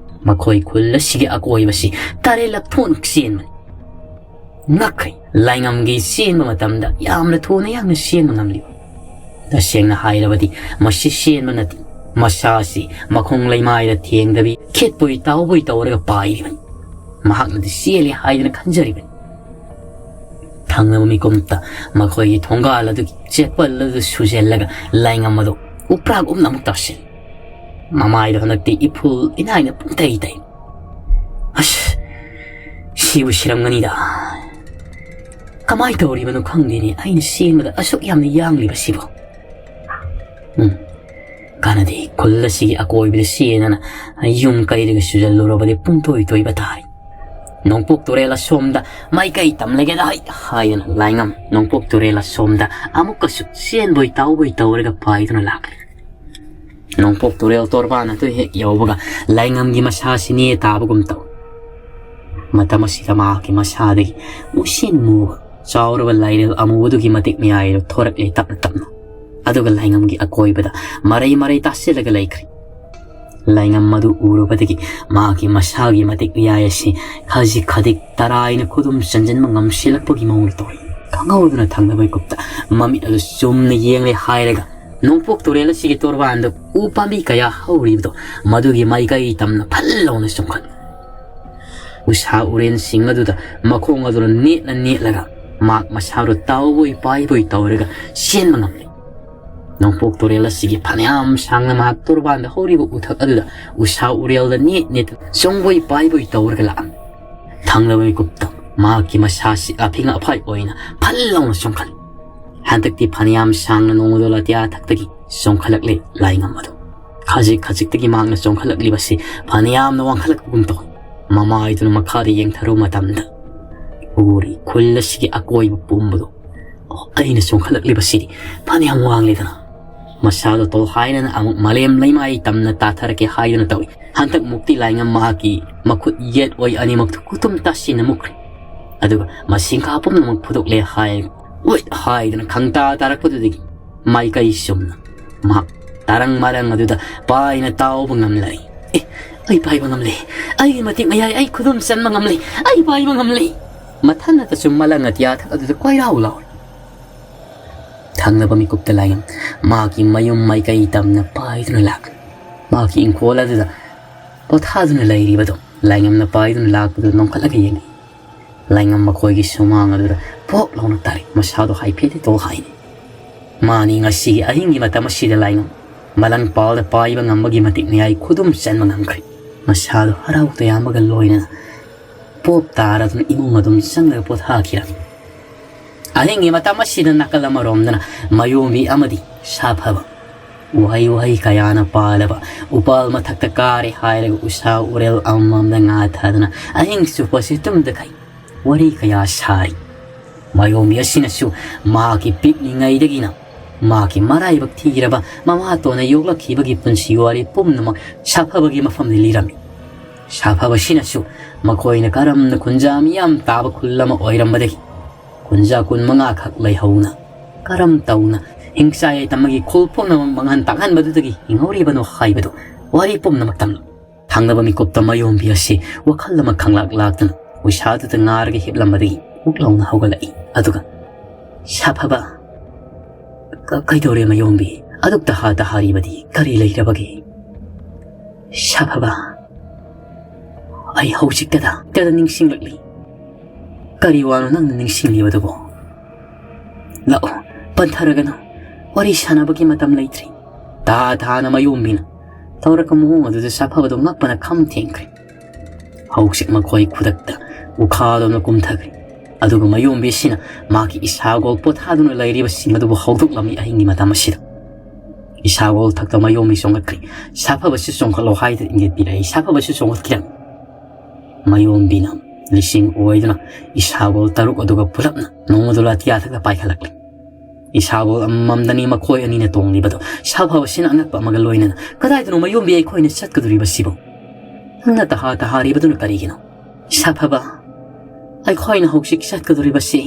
ꯃꯈꯣꯏ ꯈꯨꯜ ꯑꯁꯤꯒꯤ ꯑꯀꯣꯏꯕꯁꯤ ꯇꯔꯦꯠꯂꯛ ꯊꯣꯛꯅ ꯆꯦꯟꯕꯅꯤ꯫ ꯉꯛꯈ꯭ꯔꯦ꯫ ꯂꯥꯏꯉꯝꯒꯤ ꯆꯦꯟꯕ ꯃꯇꯝꯗ ꯌꯥꯝꯅ ꯊꯨꯅ ꯌꯥꯡꯅ ꯆꯦꯟꯕ ꯉꯝꯂꯤꯕ꯫ ꯇꯁꯦꯡꯅ ꯍꯥꯏꯔꯕꯗꯤ ꯃꯁꯤ ꯆꯦꯟꯕ ꯅꯠꯇꯦ, ꯃꯁꯥꯁꯤ ꯃꯈꯣꯡ ꯂꯩꯃꯥꯏꯗ ꯊꯦꯡꯗꯕꯤ ꯈꯦꯠꯄꯣꯏ ꯇꯥꯎꯕꯣꯏ ꯇꯧꯔꯒ ꯄꯥꯏꯔꯤꯕꯅꯤ꯫ ꯃꯍꯥꯛꯅꯗꯤ ꯆꯦꯜꯂꯤ ꯍꯥꯏꯗꯅ ꯈꯟꯖꯔꯤꯕꯅꯤ꯫ ꯊꯪꯅꯕ ꯃꯤꯀꯨꯞꯇ ꯃꯈꯣꯏꯒꯤ ꯊꯣꯡꯒꯥꯜ ꯑꯗꯨꯒꯤ ꯆꯦꯛꯄꯜ ꯑꯗꯨ ꯁꯨꯖꯜꯂꯒ ꯂꯥꯏꯉꯝ ꯑꯗꯨ ꯎꯄ꯭ꯔꯥꯛ ꯎꯞꯅ ꯑꯃꯨꯛ ꯇꯥꯁꯤꯜꯂꯤ꯫ ꯃꯃꯥꯏꯗꯣ ꯍꯟꯗꯛꯇꯤ ꯏꯐꯨꯜ ꯏꯅꯥꯏꯅ ꯄꯨꯡꯇꯩ ꯇꯩ꯫ "ꯑꯁ, ꯁꯤꯕꯨ ꯁꯤꯔꯝꯒꯅꯤꯗ꯫ ꯀꯃꯥꯏ ꯇꯧꯔꯤꯕꯅꯣ ꯈꯪꯗꯦꯅꯦ, ꯑꯩꯅ ꯆꯦꯟꯕꯗ ꯑꯁꯨꯛ ꯌꯥꯝꯅ ꯌꯥꯡꯂꯤꯕꯁꯤꯕꯣ?" ꯎꯝ, ꯀꯥꯟꯅꯗꯦ, ꯈꯨꯜ ꯑꯁꯤꯒꯤ ꯑꯀꯣꯏꯕꯗ ꯆꯦꯟꯗꯅ ꯌꯨꯝ ꯀꯩꯗꯒ ꯁꯨꯖꯜꯂꯨꯔꯕꯗꯤ ꯄꯨꯡꯇꯣꯏ ꯇꯣꯏꯕ ꯇꯥꯔꯦ꯫ "ꯅꯣꯡꯄꯣꯛ ꯇꯨꯔꯦꯜ ꯑꯁꯣꯝꯗ ꯃꯥꯏꯀꯩ ꯇꯝꯂꯒꯦꯗ ꯍꯥꯏ" ꯍꯥꯏꯗꯅ ꯂꯥꯏꯉꯝ ꯅꯣꯡꯄꯣꯛ ꯇꯨꯔꯦꯜ ꯑꯁꯣꯝꯗ ꯑꯃꯨꯛꯀꯁꯨ ꯆꯦꯟꯕꯣꯏ ꯇꯥꯎꯕꯣꯏ ꯇꯧꯔꯒ ꯄꯥꯏꯗꯨꯅ ꯂꯥꯛꯂꯦ꯫ ꯅꯣꯡꯄꯣꯛ ꯇꯨꯔꯦꯜ ꯇꯣꯔꯕꯥꯟ ꯑꯗꯨ ꯍꯦꯛ ꯌꯧꯕꯒ ꯂꯥꯏꯉꯝꯒꯤ ꯃꯁꯥꯁꯤ ꯅꯦ ꯇꯥꯕꯒꯨꯝ ꯇꯧꯏ꯫ ꯃꯇꯝ ꯑꯁꯤꯗ ꯃꯍꯥꯛꯀꯤ ꯃꯁꯥꯗꯒꯤ ꯃꯨꯁꯤꯟ ꯃꯨꯕ ꯆꯥꯎꯔꯕ ꯂꯥꯏꯔꯦꯜ ꯑꯃꯨꯕꯗꯨꯒꯤ ꯃꯇꯤꯛ ꯃꯌꯥꯏꯗꯨ ꯊꯣꯔꯛꯂꯦ ꯇꯞꯅ ꯇꯞꯅ꯫ ꯑꯗꯨꯒ ꯂꯥꯏꯉꯝꯒꯤ ꯑꯀꯣꯏꯕꯗ ꯃꯔꯩ ꯃꯔꯩ ꯇꯥꯁꯤꯜꯂꯒ ꯂꯩꯈ꯭ꯔꯦ꯫ ꯂꯥꯏꯉꯝ ꯑꯗꯨ ꯎꯔꯨꯕꯗꯒꯤ ꯃꯍꯥꯛꯀꯤ ꯃꯁꯥꯒꯤ ꯃꯇꯤꯛ ꯃꯌꯥꯏ ꯑꯁꯤ ꯈꯖꯤꯛ ꯈꯖꯤꯛ ꯇꯔꯥꯏꯅ ꯈꯨꯗꯨꯝ ꯆꯟꯁꯤꯟꯕ ꯉꯝꯁꯤꯜꯂꯛꯄꯒꯤ ꯃꯑꯣꯡꯗ ꯇꯧꯔꯤ꯫ ꯈꯪꯍꯧꯗꯅ ꯊꯪꯅꯕ ꯃꯤꯀꯨꯞꯇ ꯃꯃꯤꯠ ꯑꯗꯨ ꯆꯨꯝꯅ ꯌꯦꯡꯂꯦ ꯍꯥꯏꯔꯒ ꯅꯣꯡꯄꯣꯛ ꯇꯨꯔꯦꯜ ꯑꯁꯤꯒꯤ ꯇꯣꯔꯕꯥꯟꯗ ꯎ ꯄꯥꯝꯕꯤ ꯀꯌꯥ ꯍꯧꯔꯤꯕꯗꯣ ꯃꯗꯨꯒꯤ ꯃꯥꯏꯀꯩ ꯇꯝꯅ ꯐꯜ ꯂꯥꯎꯅ ꯆꯣꯡꯈꯠ ꯎꯁꯥ ꯎꯔꯦꯟꯁꯤꯡ ꯑꯗꯨꯗ ꯃꯈꯣꯡ ꯑꯗꯨꯅ ꯅꯦꯠꯅ ꯅꯦꯠꯂꯒ ꯃꯍꯥꯛ ꯃꯁꯥꯗꯨ ꯇꯥꯎꯕꯣꯏ ꯄꯥꯏꯕꯣꯏ ꯇꯧꯔꯒ ꯆꯦꯟꯕ ꯉꯝꯂꯦ꯫ ꯅꯣꯡꯄꯣꯛ ꯇꯨꯔꯦꯜ ꯑꯁꯤꯒꯤ ꯐꯅꯌꯥꯝ ꯁꯥꯡꯅ ꯃꯍꯥꯛ ꯇꯣꯔꯕꯥꯟꯗ ꯍꯧꯔꯤꯕ ꯎꯊꯛ ꯑꯗꯨꯗ ꯎꯁꯥ ꯎꯔꯦꯜꯗ ꯅꯦꯠ ꯅꯦꯠꯇꯅ ꯆꯣꯡꯕꯣꯏ ꯄꯥꯏꯕꯣꯏ ꯇꯧꯔꯒ ꯂꯥꯛꯑꯝꯃꯤ꯫ ꯊꯪꯅꯕ ꯃꯤꯀꯨꯞꯇ ꯃꯍꯥꯛꯀꯤ ꯃꯁꯥꯁꯤ ꯑꯐꯤꯡ ꯑꯐꯥꯏ ꯑꯣꯏꯅ ꯐꯜ ꯂꯥꯎꯅ ꯆꯣꯡꯈꯠꯂꯤ꯫ ꯍꯟꯗꯛꯇꯤ ꯐꯅꯌꯥꯝ ꯁꯥꯡꯅ ꯅꯣꯡꯃꯗꯣꯜ ꯑꯇꯤꯌꯥ ꯊꯛꯇꯒꯤ ꯆꯣꯡꯈꯠꯂꯛꯂꯦ ꯂꯥꯏꯉꯝ ꯑꯗꯨ꯫ ꯈꯖꯤꯛ ꯈꯖꯤꯛꯇꯒꯤ ꯃꯍꯥꯛꯅ ꯆꯣꯡꯈꯠꯂꯛꯂꯤꯕꯁꯤ ꯐꯅꯌꯥꯝꯅ ꯋꯥꯡꯈꯠꯂꯛꯄꯒꯨꯝ ꯇꯧꯏ꯫ ꯃꯃꯥꯏꯗꯨꯅ ꯃꯈꯥꯗ ꯌꯦꯡꯊꯔꯨꯕ ꯃꯇꯝꯗ ꯎꯔꯤ ꯈꯨꯜ ꯑꯁꯤꯒꯤ ꯑꯀꯣꯏꯕ ꯄꯨꯝꯕꯗꯣ꯫ "ꯑꯣ, ꯑꯩꯅ ꯆꯣꯡꯈꯠꯂꯛꯂꯤꯕꯁꯤꯗꯤ ꯐꯅꯌꯥꯝ ꯋꯥꯡꯂꯦꯗꯅ꯫ ꯃꯁꯥꯗꯣ ꯇꯣꯜꯍꯥꯏꯅꯅ ꯑꯃꯨꯛ ꯃꯥꯂꯦꯝ ꯂꯩꯃꯥꯏ ꯇꯝꯅ ꯇꯥꯊꯔꯛꯀꯦ ꯍꯥꯏꯗꯨꯅ ꯇꯧꯏ꯫ ꯍꯟꯗꯛ ꯃꯨꯛꯇꯤ ꯂꯥꯏꯉꯝ ꯃꯍꯥꯛꯀꯤ ꯃꯈꯨꯠ ꯌꯦꯠ ꯑꯣꯏ ꯑꯅꯤꯃꯛꯇꯨ ꯈꯨꯇꯨꯝ ꯇꯥꯁꯤꯟꯅ ꯃꯨꯛꯈ꯭ꯔꯦ꯫ ꯑꯗꯨꯒ ꯃꯁꯤꯡꯈꯥ ꯄꯨꯝꯅꯃꯛ ꯐꯨꯗꯣꯛꯂꯦ ꯍꯥꯏ꯫ ꯎꯏꯠ ꯍꯥꯏꯗꯨꯅ ꯈꯪꯇꯥ ꯇꯥꯔꯛꯄꯗꯨꯗꯒꯤ ꯃꯥꯏꯀꯩ ꯆꯨꯝꯅ ꯃꯍꯥꯛ ꯇꯔꯪ ꯃꯔꯪ ꯑꯗꯨꯗ ꯄꯥꯏꯅ ꯇꯥꯎꯕ ꯉꯝꯂꯛꯏ꯫ ꯑꯦ, ꯑꯩ ꯄꯥꯏꯕ ꯉꯝꯂꯦ꯫ ꯑꯩꯒꯤ ꯃꯇꯤꯛ ꯃꯌꯥꯏ ꯑꯩ ꯈꯨꯗꯨꯝ ꯆꯟꯕ ꯉꯝꯂꯦ꯫ ꯑꯩ ꯄꯥꯏꯕ ꯉꯝꯂꯦ꯫ ꯃꯊꯟꯅꯇꯁꯨ ꯃꯂꯪ ꯑꯇꯤꯌꯥ ꯊꯛ ꯑꯗꯨꯗ ꯀꯣꯏꯔꯥꯎ ꯂꯥꯎꯔꯤ꯫ ꯊꯪꯅꯕ ꯃꯤꯀꯨꯞꯇ ꯂꯥꯏꯉꯝ ꯃꯍꯥꯛꯀꯤ ꯃꯌꯨꯝ ꯃꯥꯏꯀꯩ ꯇꯝꯅ ꯄꯥꯏꯗꯨꯅ ꯂꯥꯛꯂꯤ꯫ ꯃꯍꯥꯛꯀꯤ ꯏꯪꯈꯣꯜ ꯑꯗꯨꯗ ꯄꯣꯊꯥꯗꯨꯅ ꯂꯩꯔꯤꯕꯗꯨ ꯂꯥꯏꯉꯝꯅ ꯄꯥꯏꯗꯨꯅ ꯂꯥꯛꯄꯗꯨ ꯅꯣꯡꯈꯠꯂꯒ ꯌꯦꯡꯂꯤ꯫ ꯂꯥꯏꯉꯝ ꯃꯈꯣꯏꯒꯤ ꯁꯨꯃꯥꯡ ꯑꯗꯨꯗ ꯄꯣꯛ ꯂꯥꯎꯅ ꯇꯥꯔꯤ꯫ ꯃꯁꯥꯗꯣ ꯍꯥꯏꯐꯦꯠꯇꯤ ꯇꯣꯜꯍꯥꯏꯅꯤ꯫ ꯃꯥꯅꯤ ꯉꯁꯤꯒꯤ ꯑꯍꯤꯡꯒꯤ ꯃꯇꯝ ꯑꯁꯤꯗ ꯂꯥꯏꯉꯝ ꯃꯂꯪ ꯄꯥꯜꯗ ꯄꯥꯏꯕ ꯉꯝꯕꯒꯤ ꯃꯇꯤꯛ ꯃꯌꯥꯏ ꯈꯨꯗꯨꯝ ꯆꯟꯕ ꯉꯝꯈ꯭ꯔꯦ꯫ ꯃꯁꯥꯗꯣ ꯍꯔꯥꯎ ꯇꯌꯥꯝꯕꯒ ꯂꯣꯏꯅꯅ ꯄꯣꯞ ꯇꯥꯔꯗꯨꯅ ꯏꯃꯨꯡ ꯑꯗꯨꯝ ꯆꯪꯂꯒ ꯄꯣꯊꯥꯈꯤꯔꯝꯃꯤ꯫ ꯑꯍꯤꯡꯒꯤ ꯃꯇꯝ ꯑꯁꯤꯗ ꯅꯥꯀꯜ ꯑꯃꯔꯣꯝꯗꯅ ꯃꯌꯣꯝꯕꯤ ꯑꯃꯗꯤ ꯁꯥꯐꯕ ꯎꯍꯩ ꯋꯥꯍꯩ ꯀꯌꯥꯅ ꯄꯥꯜꯂꯕ ꯎꯄꯥꯜ ꯃꯊꯛꯇ ꯀꯥꯔꯦ ꯍꯥꯏꯔꯒ ꯎꯁꯥ ꯎꯔꯦꯜ ꯑꯃꯃꯝꯗ ꯉꯥ ꯊꯥꯗꯨꯅ ꯑꯍꯤꯡ ꯆꯨꯞꯄꯁꯤ ꯇꯨꯝꯗꯈꯩ ꯋꯥꯔꯤ ꯀꯌꯥ ꯁꯥꯔꯤ꯫ ꯃꯌꯣꯝꯕꯤ ꯑꯁꯤꯅꯁꯨ ꯃꯍꯥꯛꯀꯤ ꯄꯤꯛꯂꯤꯉꯩꯗꯒꯤꯅ ꯃꯍꯥꯛꯀꯤ ꯃꯔꯥꯏꯕꯛ ꯊꯤꯔꯕ ꯃꯃꯥꯇꯣꯟꯅ ꯌꯣꯛꯂꯛꯈꯤꯕꯒꯤ ꯄꯨꯟꯁꯤ ꯋꯥꯔꯤ ꯄꯨꯝꯅꯃꯛ ꯁꯥꯐꯕꯒꯤ ꯃꯐꯝꯗ ꯂꯤꯔꯝꯃꯤ꯫ ꯁꯥꯐꯕꯁꯤꯅꯁꯨ ꯃꯈꯣꯏꯅ ꯀꯔꯝꯅ ꯈꯨꯟꯖꯥ ꯃꯤꯌꯥꯝ ꯇꯥꯕ ꯈꯨꯜ ꯑꯃ ꯑꯣꯏꯔꯝꯕꯗꯒꯤ ꯈꯨꯟꯖꯥ ꯀꯨꯟ ꯃꯉꯥ ꯈꯛ ꯂꯩꯍꯧꯅ ꯀꯔꯝ ꯇꯧꯅ ꯍꯤꯡꯆꯥ ꯌꯥꯏꯇꯝ ꯑꯃꯒꯤ ꯈꯨꯜ ꯄꯨꯝꯅꯃꯛ ꯃꯪꯍꯟ ꯇꯥꯛꯍꯟꯕꯗꯨꯗꯒꯤ ꯍꯤꯡꯍꯧꯔꯤꯕꯅꯣ ꯍꯥꯏꯕꯗꯨ ꯋꯥꯔꯤ ꯄꯨꯝꯅꯃꯛ ꯇꯝꯂꯝꯃꯤ꯫ ꯊꯪꯅꯕ ꯃꯤꯀꯨꯞꯇ ꯃꯌꯣꯝꯕꯤ ꯑꯁꯤ ꯋꯥꯈꯜ ꯑꯃ ꯈꯪꯂꯥꯛ ꯂꯥꯛꯇꯨꯅ ꯎꯁꯥꯗꯨꯗ ꯉꯥꯔꯒ ꯍꯤꯞꯂꯝꯕꯗꯒꯤ ꯃꯨꯛ ꯂꯥꯎꯅ ꯍꯧꯒꯠꯂꯛꯏ꯫ ꯑꯗꯨꯒ, "ꯁꯥꯐꯕ, ꯀ-, ꯀꯩꯗꯧꯔꯦ ꯃꯌꯣꯝꯕꯤ? ꯑꯗꯨꯛ ꯇꯍꯥ ꯇꯍꯥꯔꯤꯕꯗꯤ ꯀꯔꯤ ꯂꯩꯔꯕꯒꯦ?" "ꯁꯥꯐꯕ, ꯑꯩ ꯍꯧꯖꯤꯛꯇꯗ, ꯇꯗ ꯅꯤꯡꯁꯤꯡꯂꯛꯂꯤ꯫ ꯀꯔꯤ ꯋꯥꯅꯣ ꯅꯪꯅ ꯅꯤꯡꯁꯤꯡꯂꯤꯕꯗꯨꯕꯣ? ꯂꯥꯛꯑꯣ, ꯄꯟꯊꯔꯒꯅꯨ, ꯋꯥꯔꯤ ꯁꯥꯟꯅꯕꯒꯤ ꯃꯇꯝ ꯂꯩꯇ꯭ꯔꯤ꯫" ꯇꯍꯥ ꯇꯍꯥꯅ ꯃꯌꯣꯝꯕꯤꯅ ꯇꯧꯔꯛꯄ ꯃꯑꯣꯡ ꯑꯗꯨꯗ ꯁꯥꯐꯕꯗꯣ ꯉꯛꯄꯅ ꯈꯝ ꯊꯦꯡꯈ꯭ꯔꯦ꯫ ꯍꯧꯖꯤꯛ ꯃꯈꯣꯏ ꯈꯨꯗꯛꯇ ꯎꯈꯥꯗꯧꯅ ꯀꯨꯝꯊꯈ꯭ꯔꯦ꯫ ꯑꯗꯨꯒ ꯃꯌꯣꯝꯕꯤꯁꯤꯅ ꯃꯍꯥꯛꯀꯤ ꯏꯁꯥꯒꯣꯜ ꯄꯣꯊꯥꯗꯨꯅ ꯂꯩꯔꯤꯕꯁꯤꯡ ꯑꯗꯨꯕꯨ ꯍꯧꯗꯣꯛꯂꯝꯃꯤ ꯑꯍꯤꯡꯒꯤ ꯃꯇꯝ ꯑꯁꯤꯗ꯫ ꯏꯁꯥꯒꯣꯜ ꯊꯛꯇ ꯃꯌꯣꯝꯕꯤ ꯆꯣꯡꯈꯠꯈ꯭ꯔꯦ꯫ "ꯁꯥꯐꯕꯁꯨ ꯆꯣꯡꯈꯠꯂꯣ" ꯍꯥꯏꯗꯨꯅ ꯏꯪꯒꯤꯠ ꯄꯤꯔꯛꯏ꯫ ꯁꯥꯐꯕꯁꯨ ꯆꯣꯡꯈꯠꯈꯤꯔꯝꯃꯤ꯫ ꯃꯌꯣꯝꯕꯤꯅ ꯂꯤꯁꯤꯡ ꯑꯣꯏꯗꯨꯅ ꯏꯁꯥꯒꯣꯜ ꯇꯔꯨꯛ ꯑꯗꯨꯒ ꯄꯨꯂꯞꯅ ꯅꯣꯡꯃꯗꯣ ꯂꯥꯇꯤꯌꯥ ꯊꯛꯇ ꯄꯥꯏꯈꯠꯂꯛꯂꯦ꯫ ꯏꯁꯥꯒꯣꯜ ꯑꯃꯃꯝꯗꯅꯤ ꯃꯈꯣꯏ ꯑꯅꯤꯅ ꯇꯣꯡꯂꯤꯕꯗꯣ꯫ ꯁꯥꯐꯕꯁꯤꯅ ꯑꯉꯛꯄ ꯑꯃꯒ ꯂꯣꯏꯅꯅ, "ꯀꯗꯥꯏꯗꯅꯣ ꯃꯌꯣꯝꯕꯤ ꯑꯩꯈꯣꯏꯅ ꯆꯠꯀꯗꯧꯔꯤꯕꯁꯤꯕꯣ? ꯅꯪꯅ ꯇꯍꯥ ꯇꯍꯥꯔꯤꯕꯗꯨꯅ ꯀꯔꯤꯒꯤꯅꯣ?" "ꯁꯥꯐꯕ, ꯑꯩꯈꯣꯏꯅ ꯍꯧꯖꯤꯛ ꯆꯠꯀꯗꯧꯔꯤꯕꯁꯤ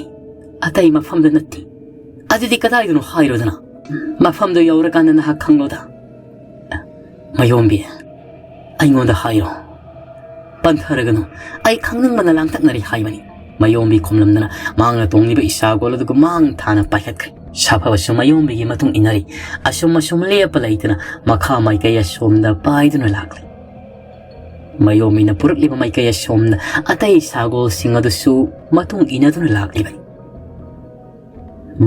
ꯑꯇꯩ ꯃꯐꯝꯗ ꯅꯠꯇꯦ꯫ ꯑꯗꯨꯗꯤ ꯀꯗꯥꯏꯗꯅꯣ ꯍꯥꯏꯔꯣꯗꯅ? ꯃꯐꯝꯗꯨ ꯌꯧꯔꯀꯥꯟꯗ ꯅꯍꯥꯛ ꯈꯪꯂꯣꯗ꯫" "ꯃꯌꯣꯝꯕꯤ, ꯑꯩꯉꯣꯟꯗ ꯍꯥꯏꯔꯣ꯫ ꯄꯟꯊꯔꯒꯅꯨ, ꯑꯩ ꯈꯪꯅꯤꯡꯕꯅ ꯂꯥꯡꯇꯛꯅꯔꯤ ꯍꯥꯏꯕꯅꯤ꯫ ꯃꯌꯣꯝꯕꯤ ꯈꯨꯝꯂꯝꯗꯅ ꯃꯍꯥꯛꯅ ꯇꯣꯡꯂꯤꯕ ꯏꯁꯥꯒꯣꯜ ꯑꯗꯨꯒ ꯃꯥꯡ ꯊꯥꯅ ꯄꯥꯏꯈꯠꯈ꯭ꯔꯦ꯫ ꯁꯥꯐꯕꯁꯨ ꯃꯌꯣꯝꯕꯤꯒꯤ ꯃꯇꯨꯡ ꯏꯟꯅꯔꯤ꯫ ꯑꯁꯨꯝ ꯑꯁꯨꯝ ꯂꯦꯞꯄ ꯂꯩꯇꯅ ꯃꯈꯥ ꯃꯥꯏꯀꯩ ꯑꯁꯣꯝꯗ ꯄꯥꯏꯗꯨꯅ ꯂꯥꯛꯂꯤ꯫ ꯃꯌꯣꯝꯕꯤꯅ ꯄꯨꯔꯛꯂꯤꯕ ꯃꯥꯏꯀꯩ ꯑꯁꯣꯝꯗ ꯑꯇꯩ ꯏꯁꯥꯒꯣꯜꯁꯤꯡ ꯑꯗꯨꯁꯨ ꯃꯇꯨꯡ ꯏꯟꯅꯗꯨꯅ ꯂꯥꯛꯂꯤꯕꯅꯤ꯫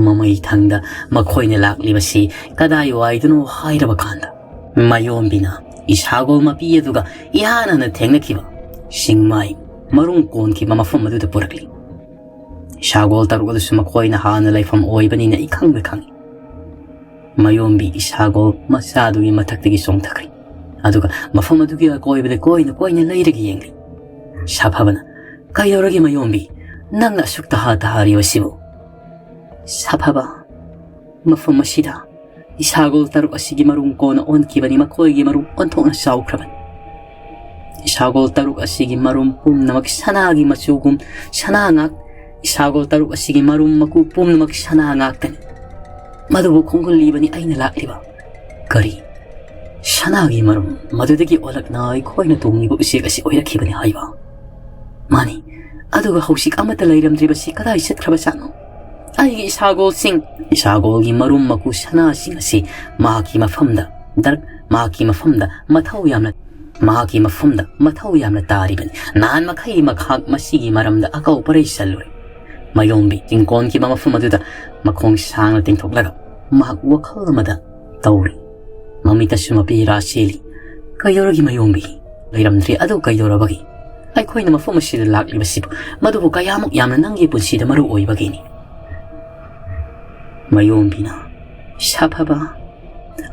ꯃꯃꯩ ꯊꯪꯗ ꯃꯈꯣꯏꯅ ꯂꯥꯛꯂꯤꯕꯁꯤ ꯀꯗꯥꯏ ꯋꯥꯏꯗꯅꯣ ꯍꯥꯏꯔꯕ ꯀꯥꯟꯗ, ꯃꯌꯣꯝꯕꯤꯅ ꯏꯁꯥꯒꯣꯜ ꯃꯄꯤ ꯑꯗꯨꯒ ꯏꯍꯥꯟ ꯍꯥꯟꯅ ꯊꯦꯡꯅꯈꯤꯕ ꯁꯤꯡꯃꯥꯏ ꯃꯔꯨꯝ ꯀꯣꯟꯈꯤꯕ ꯃꯐꯝ ꯑꯗꯨꯗ ꯄꯨꯔꯛꯂꯤ꯫ ꯏꯁꯥꯒꯣꯜ ꯇꯔꯨꯛ ꯑꯗꯨꯁꯨ ꯃꯈꯣꯏꯅ ꯍꯥꯟꯅ ꯂꯩꯐꯝ ꯑꯣꯏꯕꯅꯤꯅ ꯏꯈꯪꯗ ꯈꯪꯏ꯫ ꯃꯌꯣꯝꯕꯤ ꯏꯁꯥꯒꯣꯜ ꯃꯆꯥꯗꯨꯒꯤ ꯃꯊꯛꯇꯒꯤ ꯆꯣꯡꯊꯈ꯭ꯔꯦ꯫ ꯑꯗꯨꯒ ꯃꯐꯝ ꯑꯗꯨꯒꯤ ꯑꯀꯣꯏꯕꯗ ꯀꯣꯏꯅ ꯀꯣꯏꯅ ꯂꯩꯔꯒ ꯌꯦꯡꯂꯤ꯫ ꯁꯥꯐꯕꯅ, "ꯀꯩꯗꯧꯔꯒꯦ ꯃꯌꯣꯝꯕꯤ? ꯅꯪꯅ ꯑꯁꯨꯛ ꯇꯍꯥ ꯇꯍꯥꯔꯤꯕꯁꯤꯕꯨ?" ꯁꯥꯐꯕ, "ꯃꯐꯝ ꯑꯁꯤꯗ ꯏꯁꯥꯒꯣꯜ ꯇꯔꯨꯛ ꯑꯁꯤꯒꯤ ꯃꯔꯨꯝ ꯀꯣꯟꯅ ꯑꯣꯟꯈꯤꯕꯅꯤ, ꯃꯈꯣꯏꯒꯤ ꯃꯔꯨꯝ ꯑꯣꯟꯊꯣꯛꯅ ꯆꯥꯎꯈ꯭ꯔꯕꯅꯤ꯫ ꯏꯁꯥꯒꯣꯜ ꯇꯔꯨꯛ ꯑꯁꯤꯒꯤ ꯃꯔꯨꯝ ꯄꯨꯝꯅꯃꯛ ꯁꯅꯥꯒꯤ ꯃꯆꯨꯒꯨꯝ ꯁꯅꯥ ꯉꯥꯛ, ꯏꯁꯥꯒꯣꯜ ꯇꯔꯨꯛ ꯑꯁꯤꯒꯤ ꯃꯔꯨꯝ ꯃꯀꯨ ꯄꯨꯝꯅꯃꯛ ꯁꯅꯥ ꯉꯥꯛꯇꯅꯤ꯫ ꯃꯗꯨꯕꯨ ꯈꯣꯡꯒꯨꯜꯂꯤꯕꯅꯤ ꯑꯩꯅ ꯂꯥꯛꯂꯤꯕ"꯫ "ꯀꯔꯤ? ꯁꯅꯥꯒꯤ ꯃꯔꯨꯝ ꯃꯗꯨꯗꯒꯤ ꯑꯣꯜꯂꯛꯅ ꯑꯩꯈꯣꯏꯅ ꯇꯣꯡꯂꯤꯕ ꯎꯆꯦꯛ ꯑꯁꯤ ꯑꯣꯏꯔꯛꯈꯤꯕꯅꯤ ꯍꯥꯏꯕ?" "ꯃꯥꯅꯤ꯫ ꯑꯗꯨꯒ ꯍꯧꯖꯤꯛ ꯑꯃꯠꯇ ꯂꯩꯔꯝꯗ꯭ꯔꯤꯕꯁꯤ ꯀꯗꯥꯏ ꯆꯠꯈ꯭ꯔꯕ ꯖꯥꯠꯅꯣ?" "ꯑꯩꯒꯤ ꯏꯁꯥꯒꯣꯜꯁꯤꯡ!" "ꯏꯁꯥꯒꯣꯜꯒꯤ ꯃꯔꯨꯝ ꯃꯀꯨ ꯁꯅꯥꯁꯤꯡ ꯑꯁꯤ ꯃꯍꯥꯛꯀꯤ ꯃꯐꯝꯗ, ꯗꯔꯛ ꯃꯍꯥꯛꯀꯤ ꯃꯐꯝꯗ ꯃꯊꯧ ꯌꯥꯝꯅ, ꯃꯍꯥꯛꯀꯤ ꯃꯐꯝꯗ ꯃꯊꯧ ꯌꯥꯝꯅ ꯇꯥꯔꯤꯕꯅꯤ꯫ ꯅꯍꯥꯟ ꯃꯈꯩ ꯃꯍꯥꯛ ꯃꯁꯤꯒꯤ ꯃꯔꯝꯗ ꯑꯀꯧ ꯄꯔꯩ ꯆꯜꯂꯨꯔꯦ"꯫ ꯃꯌꯣꯝꯕꯤ ꯆꯤꯡꯀꯣꯟꯈꯤꯕ ꯃꯐꯝ ꯑꯗꯨꯗ ꯃꯈꯣꯡ ꯁꯥꯡꯅ ꯇꯤꯡꯊꯣꯛꯂꯒ ꯃꯍꯥꯛ ꯋꯥꯈꯜ ꯑꯃꯗ ꯇꯧꯔꯤ꯫ ꯃꯃꯤꯠꯇꯁꯨ ꯃꯄꯤ ꯏꯔꯥ ꯆꯦꯜꯂꯤ꯫ "ꯀꯩꯗꯧꯔꯒꯦ ꯃꯌꯣꯝꯕꯤ? ꯂꯩꯔꯝꯗ꯭ꯔꯦ ꯑꯗꯨ ꯀꯩꯗꯧꯔꯕꯒꯦ? ꯑꯩꯈꯣꯏꯅ ꯃꯐꯝ ꯑꯁꯤꯗ ꯂꯥꯛꯂꯤꯕꯁꯤꯕꯨ ꯃꯗꯨꯕꯨ ꯀꯌꯥꯃꯨꯛ ꯌꯥꯝꯅ ꯅꯪꯒꯤ ꯄꯨꯟꯁꯤꯗ ꯃꯔꯨ ꯑꯣꯏꯕꯒꯦꯅꯤ?" ꯃꯌꯣꯝꯕꯤꯅ, "ꯁꯥꯐꯕ,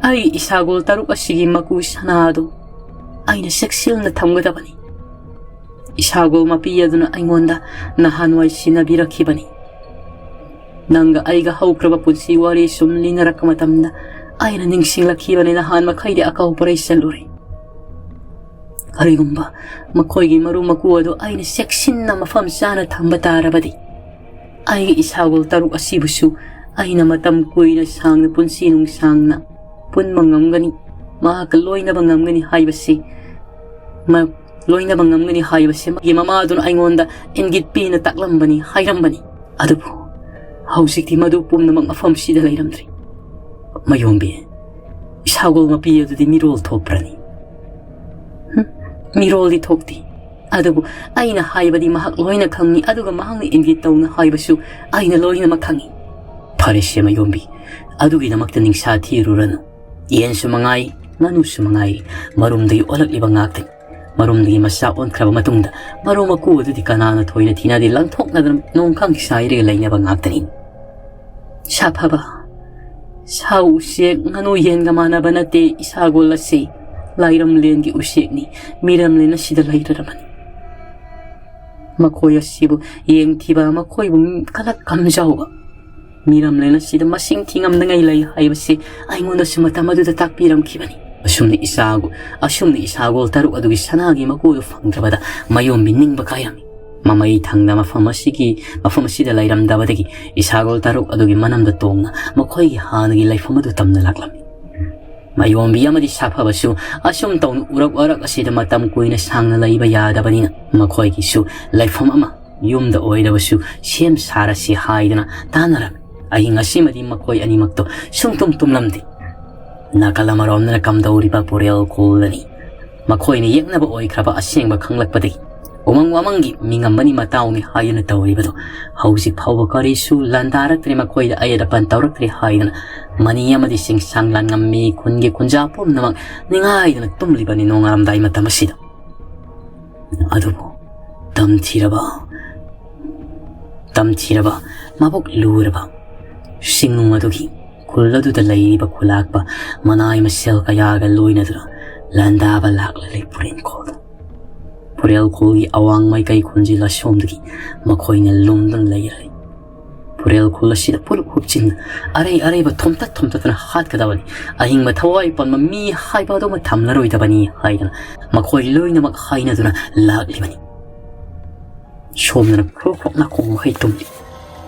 ꯑꯩ ꯏꯁꯥꯒꯣꯜ ꯇꯔꯨꯛ ꯑꯁꯤꯒꯤ ꯃꯀꯨ ꯁꯅꯥ ꯑꯗꯨ ꯑꯩꯅ ꯆꯦꯛꯁꯤꯟꯅ ꯊꯝꯒꯗꯕꯅꯤ꯫ ꯏꯁꯥꯒꯣꯜ ꯃꯄꯤ ꯑꯗꯨꯅ ꯑꯩꯉꯣꯟꯗ ꯅꯍꯥꯟꯋꯥꯏ ꯁꯤꯟꯅꯕꯤꯔꯛꯈꯤꯕꯅꯤ꯫ ꯅꯪꯒ ꯑꯩꯒ ꯍꯧꯈ꯭ꯔꯕ ꯄꯨꯟꯁꯤ ꯋꯥꯔꯤ ꯁꯨꯝ ꯂꯤꯅꯔꯛꯄ ꯃꯇꯝꯗ ꯑꯩꯅ ꯅꯤꯡꯁꯤꯡꯂꯛꯈꯤꯕꯅꯤ, ꯅꯍꯥꯟ ꯃꯈꯩꯗꯤ ꯑꯀꯧ ꯄꯔꯩ ꯆꯜꯂꯨꯔꯦ꯫ ꯀꯔꯤꯒꯨꯝꯕ ꯃꯈꯣꯏꯒꯤ ꯃꯔꯨ ꯃꯀꯨ ꯑꯗꯨ ꯑꯩꯅ ꯆꯦꯛꯁꯤꯟꯅ ꯃꯐꯝ ꯆꯥꯅ ꯊꯝꯕ ꯇꯥꯔꯕꯗꯤ, ꯑꯩꯒꯤ ꯏꯁꯥꯒꯣꯜ ꯇꯔꯨꯛ ꯑꯁꯤꯕꯨꯁꯨ ꯑꯩꯅ ꯃꯇꯝ ꯀꯨꯏꯅ ꯁꯥꯡꯅ ꯄꯨꯟꯁꯤ ꯅꯨꯡꯁꯥꯡꯅ ꯄꯨꯟꯕ ꯉꯝꯒꯅꯤ, ꯃꯍꯥꯛꯀ ꯂꯣꯏꯅꯕ ꯉꯝꯒꯅꯤ ꯍꯥꯏꯕꯁꯤ ꯃ-, ꯂꯣꯏꯅꯕ ꯉꯝꯒꯅꯤ ꯍꯥꯏꯕꯁꯦ ꯃꯥꯒꯤ ꯃꯃꯥꯗꯨꯅ ꯑꯩꯉꯣꯟꯗ ꯏꯪꯒꯤꯠ ꯄꯤꯅ ꯇꯥꯛꯂꯝꯕꯅꯤ, ꯍꯥꯏꯔꯝꯕꯅꯤ꯫ ꯑꯗꯨꯕꯨ ꯍꯧꯖꯤꯛꯇꯤ ꯃꯗꯨ ꯄꯨꯝꯅꯃꯛ ꯃꯐꯝꯁꯤꯗ ꯂꯩꯔꯝꯗ꯭ꯔꯦ꯫ ꯃꯌꯣꯝꯕꯤ, ꯏꯁꯥꯒꯣꯜ ꯃꯄꯤ ꯑꯗꯨꯗꯤ ꯃꯤꯔꯣꯜ ꯊꯣꯛꯄ꯭ꯔꯅꯤ? ꯍꯨꯝ, ꯃꯤꯔꯣꯜꯗꯤ ꯊꯣꯛꯇꯦ꯫ ꯑꯗꯨꯕꯨ ꯑꯩꯅ ꯍꯥꯏꯕꯗꯤ ꯃꯍꯥꯛ ꯂꯣꯏꯅ ꯈꯪꯏ, ꯑꯗꯨꯒ ꯃꯍꯥꯛꯅ ꯏꯪꯒꯤꯠ ꯇꯧꯅ ꯍꯥꯏꯕꯁꯨ ꯑꯩꯅ ꯂꯣꯏꯅꯃꯛ ꯈꯪꯏ꯫ ꯐꯔꯦꯁꯦ ꯃꯌꯣꯝꯕꯤ, ꯑꯗꯨꯒꯤꯗꯃꯛꯇ ꯅꯤꯡꯁꯥ ꯊꯤꯔꯨꯔꯅꯨ꯫ ꯌꯦꯟꯁꯨ ꯃꯉꯥꯏ, ꯉꯥꯅꯨꯁꯨ ꯃꯉꯥꯏ, ꯃꯔꯨꯝꯗꯒꯤ ꯑꯣꯜꯂꯛꯂꯤꯕ ꯉꯥꯛꯇꯅꯤ꯫ ꯃꯔꯨꯝꯗꯒꯤ ꯃꯆꯥ ꯑꯣꯟꯈ꯭ꯔꯕ ꯃꯇꯨꯡꯗ ꯃꯔꯨ ꯃꯀꯨ ꯑꯗꯨꯗꯤ ꯀꯅꯥꯅ ꯊꯣꯏꯅ ꯊꯤꯅꯗꯦ, ꯂꯪꯊꯣꯛꯅꯗꯅ ꯅꯣꯡꯈꯥꯡ ꯁꯥꯏꯔꯒ ꯂꯩꯅꯕ ꯉꯥꯛꯇꯅꯤ꯫ ꯁꯥꯐꯕ, ꯁꯥ ꯎꯆꯦꯛ, ꯉꯥꯅꯨ ꯌꯦꯟꯒ ꯃꯥꯟꯅꯕ ꯅꯠꯇꯦ ꯏꯁꯥꯒꯣꯜ ꯑꯁꯤ꯫ ꯂꯥꯏꯔꯝꯂꯦꯟꯒꯤ ꯎꯆꯦꯛꯅꯤ, ꯃꯤꯔꯝꯂꯦꯟ ꯑꯁꯤꯗ ꯂꯩꯔꯔꯕꯅꯤ꯫ ꯃꯈꯣꯏ ꯑꯁꯤꯕꯨ ꯌꯦꯡꯊꯤꯕ, ꯃꯈꯣꯏꯕꯨ ꯀꯂꯛ ꯀꯝꯖꯥꯎꯕ, ꯃꯤꯔꯝꯂꯦꯟ ꯑꯁꯤꯗ ꯃꯁꯤꯡ ꯊꯤꯉꯝꯗꯉꯩ ꯂꯩ ꯍꯥꯏꯕꯁꯤ ꯑꯩꯉꯣꯟꯗꯁꯨ ꯃꯇꯝ ꯑꯗꯨꯗ ꯇꯥꯛꯄꯤꯔꯝꯈꯤꯕꯅꯤ꯫ ꯑꯁꯨꯝꯅ ꯏꯁꯥꯒꯣ-, ꯑꯁꯨꯝꯅ ꯏꯁꯥꯒꯣꯜ ꯇꯔꯨꯛ ꯑꯗꯨꯒꯤ ꯁꯅꯥꯒꯤ ꯃꯀꯨꯗꯨ ꯐꯪꯗ꯭ꯔꯕꯗ ꯃꯌꯣꯝꯕꯤ ꯅꯤꯡꯕ ꯀꯥꯏꯔꯝꯃꯤ꯫ ꯃꯃꯩ ꯊꯪꯅ ꯃꯐꯝ ꯑꯁꯤꯒꯤ, ꯃꯐꯝ ꯑꯁꯤꯗ ꯂꯩꯔꯝꯗꯕꯗꯒꯤ ꯏꯁꯥꯒꯣꯜ ꯇꯔꯨꯛ ꯑꯗꯨꯒꯤ ꯃꯅꯝꯗ ꯇꯣꯡꯅ ꯃꯈꯣꯏꯒꯤ ꯍꯥꯟꯅꯒꯤ ꯂꯩꯐꯝ ꯑꯗꯨ ꯇꯝꯅ ꯂꯥꯛꯂꯝꯃꯤ꯫ ꯃꯌꯣꯝꯕꯤ ꯑꯃꯗꯤ ꯁꯥꯐꯕꯁꯨ ꯑꯁꯨꯝ ꯇꯧꯅ ꯎꯔꯛ ꯋꯥꯔꯛ ꯑꯁꯤꯗ ꯃꯇꯝ ꯀꯨꯏꯅ ꯁꯥꯡꯅ ꯂꯩꯕ ꯌꯥꯗꯕꯅꯤꯅ ꯃꯈꯣꯏꯒꯤꯁꯨ ꯂꯩꯐꯝ ꯑꯃ ꯌꯨꯝꯗ ꯑꯣꯏꯔꯕꯁꯨ ꯁꯦꯝ ꯁꯥꯔꯁꯤ ꯍꯥꯏꯗꯅ ꯇꯥꯟꯅꯔꯝꯃꯤ꯫ ꯑꯍꯤꯡ ꯑꯁꯤꯃꯗꯤ ꯃꯈꯣꯏ ꯑꯅꯤꯃꯛꯇꯣ ꯁꯨꯡꯇꯨꯝ ꯇꯨꯝꯂꯝꯗꯦ꯫ ꯅꯥꯀꯜ ꯑꯃꯔꯣꯝꯗꯅ ꯀꯝꯗꯧꯔꯤꯕ ꯄꯨꯔꯦꯜ ꯈꯨꯜ ꯑꯅꯤ꯫ ꯃꯈꯣꯏꯅ ꯌꯦꯛꯅꯕ ꯑꯣꯏꯈ꯭ꯔꯕ ꯑꯁꯦꯡꯕ ꯈꯪꯂꯛꯄꯗꯒꯤ ꯎꯃꯪ ꯋꯥꯃꯪꯒꯤ ꯃꯤꯉꯝꯕꯅꯤ ꯃꯇꯥꯎꯅꯤ ꯍꯥꯏꯗꯨꯅ ꯇꯧꯔꯤꯕꯗꯣ ꯍꯧꯖꯤꯛ ꯐꯥꯎꯕ ꯀꯔꯤꯁꯨ ꯂꯥꯟꯗꯥꯔꯛꯇ꯭ꯔꯦ, ꯃꯈꯣꯏꯗ ꯑꯌꯦꯠ ꯑꯄꯟ ꯇꯧꯔꯛꯇ꯭ꯔꯦ ꯍꯥꯏꯗꯅ ꯃꯅꯤ ꯑꯃꯗꯤ ꯆꯤꯡꯁꯥꯡ ꯂꯥꯟꯉꯝꯃꯤ ꯈꯨꯟꯒꯤ ꯈꯨꯟꯖꯥ ꯄꯨꯝꯅꯃꯛ ꯅꯤꯡꯉꯥꯏꯗꯅ ꯇꯨꯝꯂꯤꯕꯅꯤ ꯅꯣꯡꯉꯥꯜꯂꯝꯗꯥꯏ ꯃꯇꯝ ꯑꯁꯤꯗ꯫ ꯑꯗꯨꯕꯨ ꯇꯝꯊꯤꯔꯕ, ꯇꯝꯊꯤꯔꯕ ꯃꯕꯨꯛ ꯂꯨꯔꯕ ꯁꯤꯡꯅꯨꯡ ꯑꯗꯨꯒꯤ ꯈꯨꯜ ꯑꯗꯨꯗ ꯂꯩꯔꯤꯕ ꯈꯨꯂꯥꯛꯄ ꯃꯅꯥꯏ ꯃꯁꯦꯜ ꯀꯌꯥꯒ ꯂꯣꯏꯅꯗꯨꯅ ꯂꯥꯟꯗꯥꯕ ꯂꯥꯛꯂꯤ ꯄꯨꯔꯦꯟꯈꯣꯜꯗ꯫ ꯄꯨꯔꯦꯜꯈꯣꯜꯒꯤ ꯑꯋꯥꯡ ꯃꯥꯏꯀꯩ ꯈꯨꯟꯖꯤꯜ ꯑꯁꯣꯝꯗꯒꯤ ꯃꯈꯣꯏꯅ ꯂꯨꯝꯗꯨꯅ ꯂꯩꯔꯦ꯫ ꯄꯨꯔꯦꯜꯈꯣꯜ ꯑꯁꯤꯗ ꯄꯨꯂꯞ ꯍꯨꯞꯆꯤꯟꯅ ꯑꯔꯩ ꯑꯔꯩꯕ ꯊꯣꯝꯇꯠ ꯊꯣꯝꯇꯠꯇꯅ ꯍꯥꯠꯀꯗꯕꯅꯤ꯫ ꯑꯍꯤꯡꯕ ꯊꯋꯥꯏ ꯄꯥꯟꯕ ꯃꯤ ꯍꯥꯏꯕ ꯑꯗꯨꯃ ꯊꯝꯂꯔꯣꯏꯗꯕꯅꯤ ꯍꯥꯏꯗꯅ ꯃꯈꯣꯏ ꯂꯣꯏꯅꯃꯛ ꯍꯥꯏꯅꯗꯨꯅ ꯂꯥꯛꯂꯤꯕꯅꯤ꯫ ꯁꯣꯝꯗꯅ ꯈ꯭ꯔꯣꯛ ꯈ꯭ꯔꯣꯛ ꯅꯥꯀꯣꯡ ꯃꯈꯩ ꯇꯨꯝꯂꯤ꯫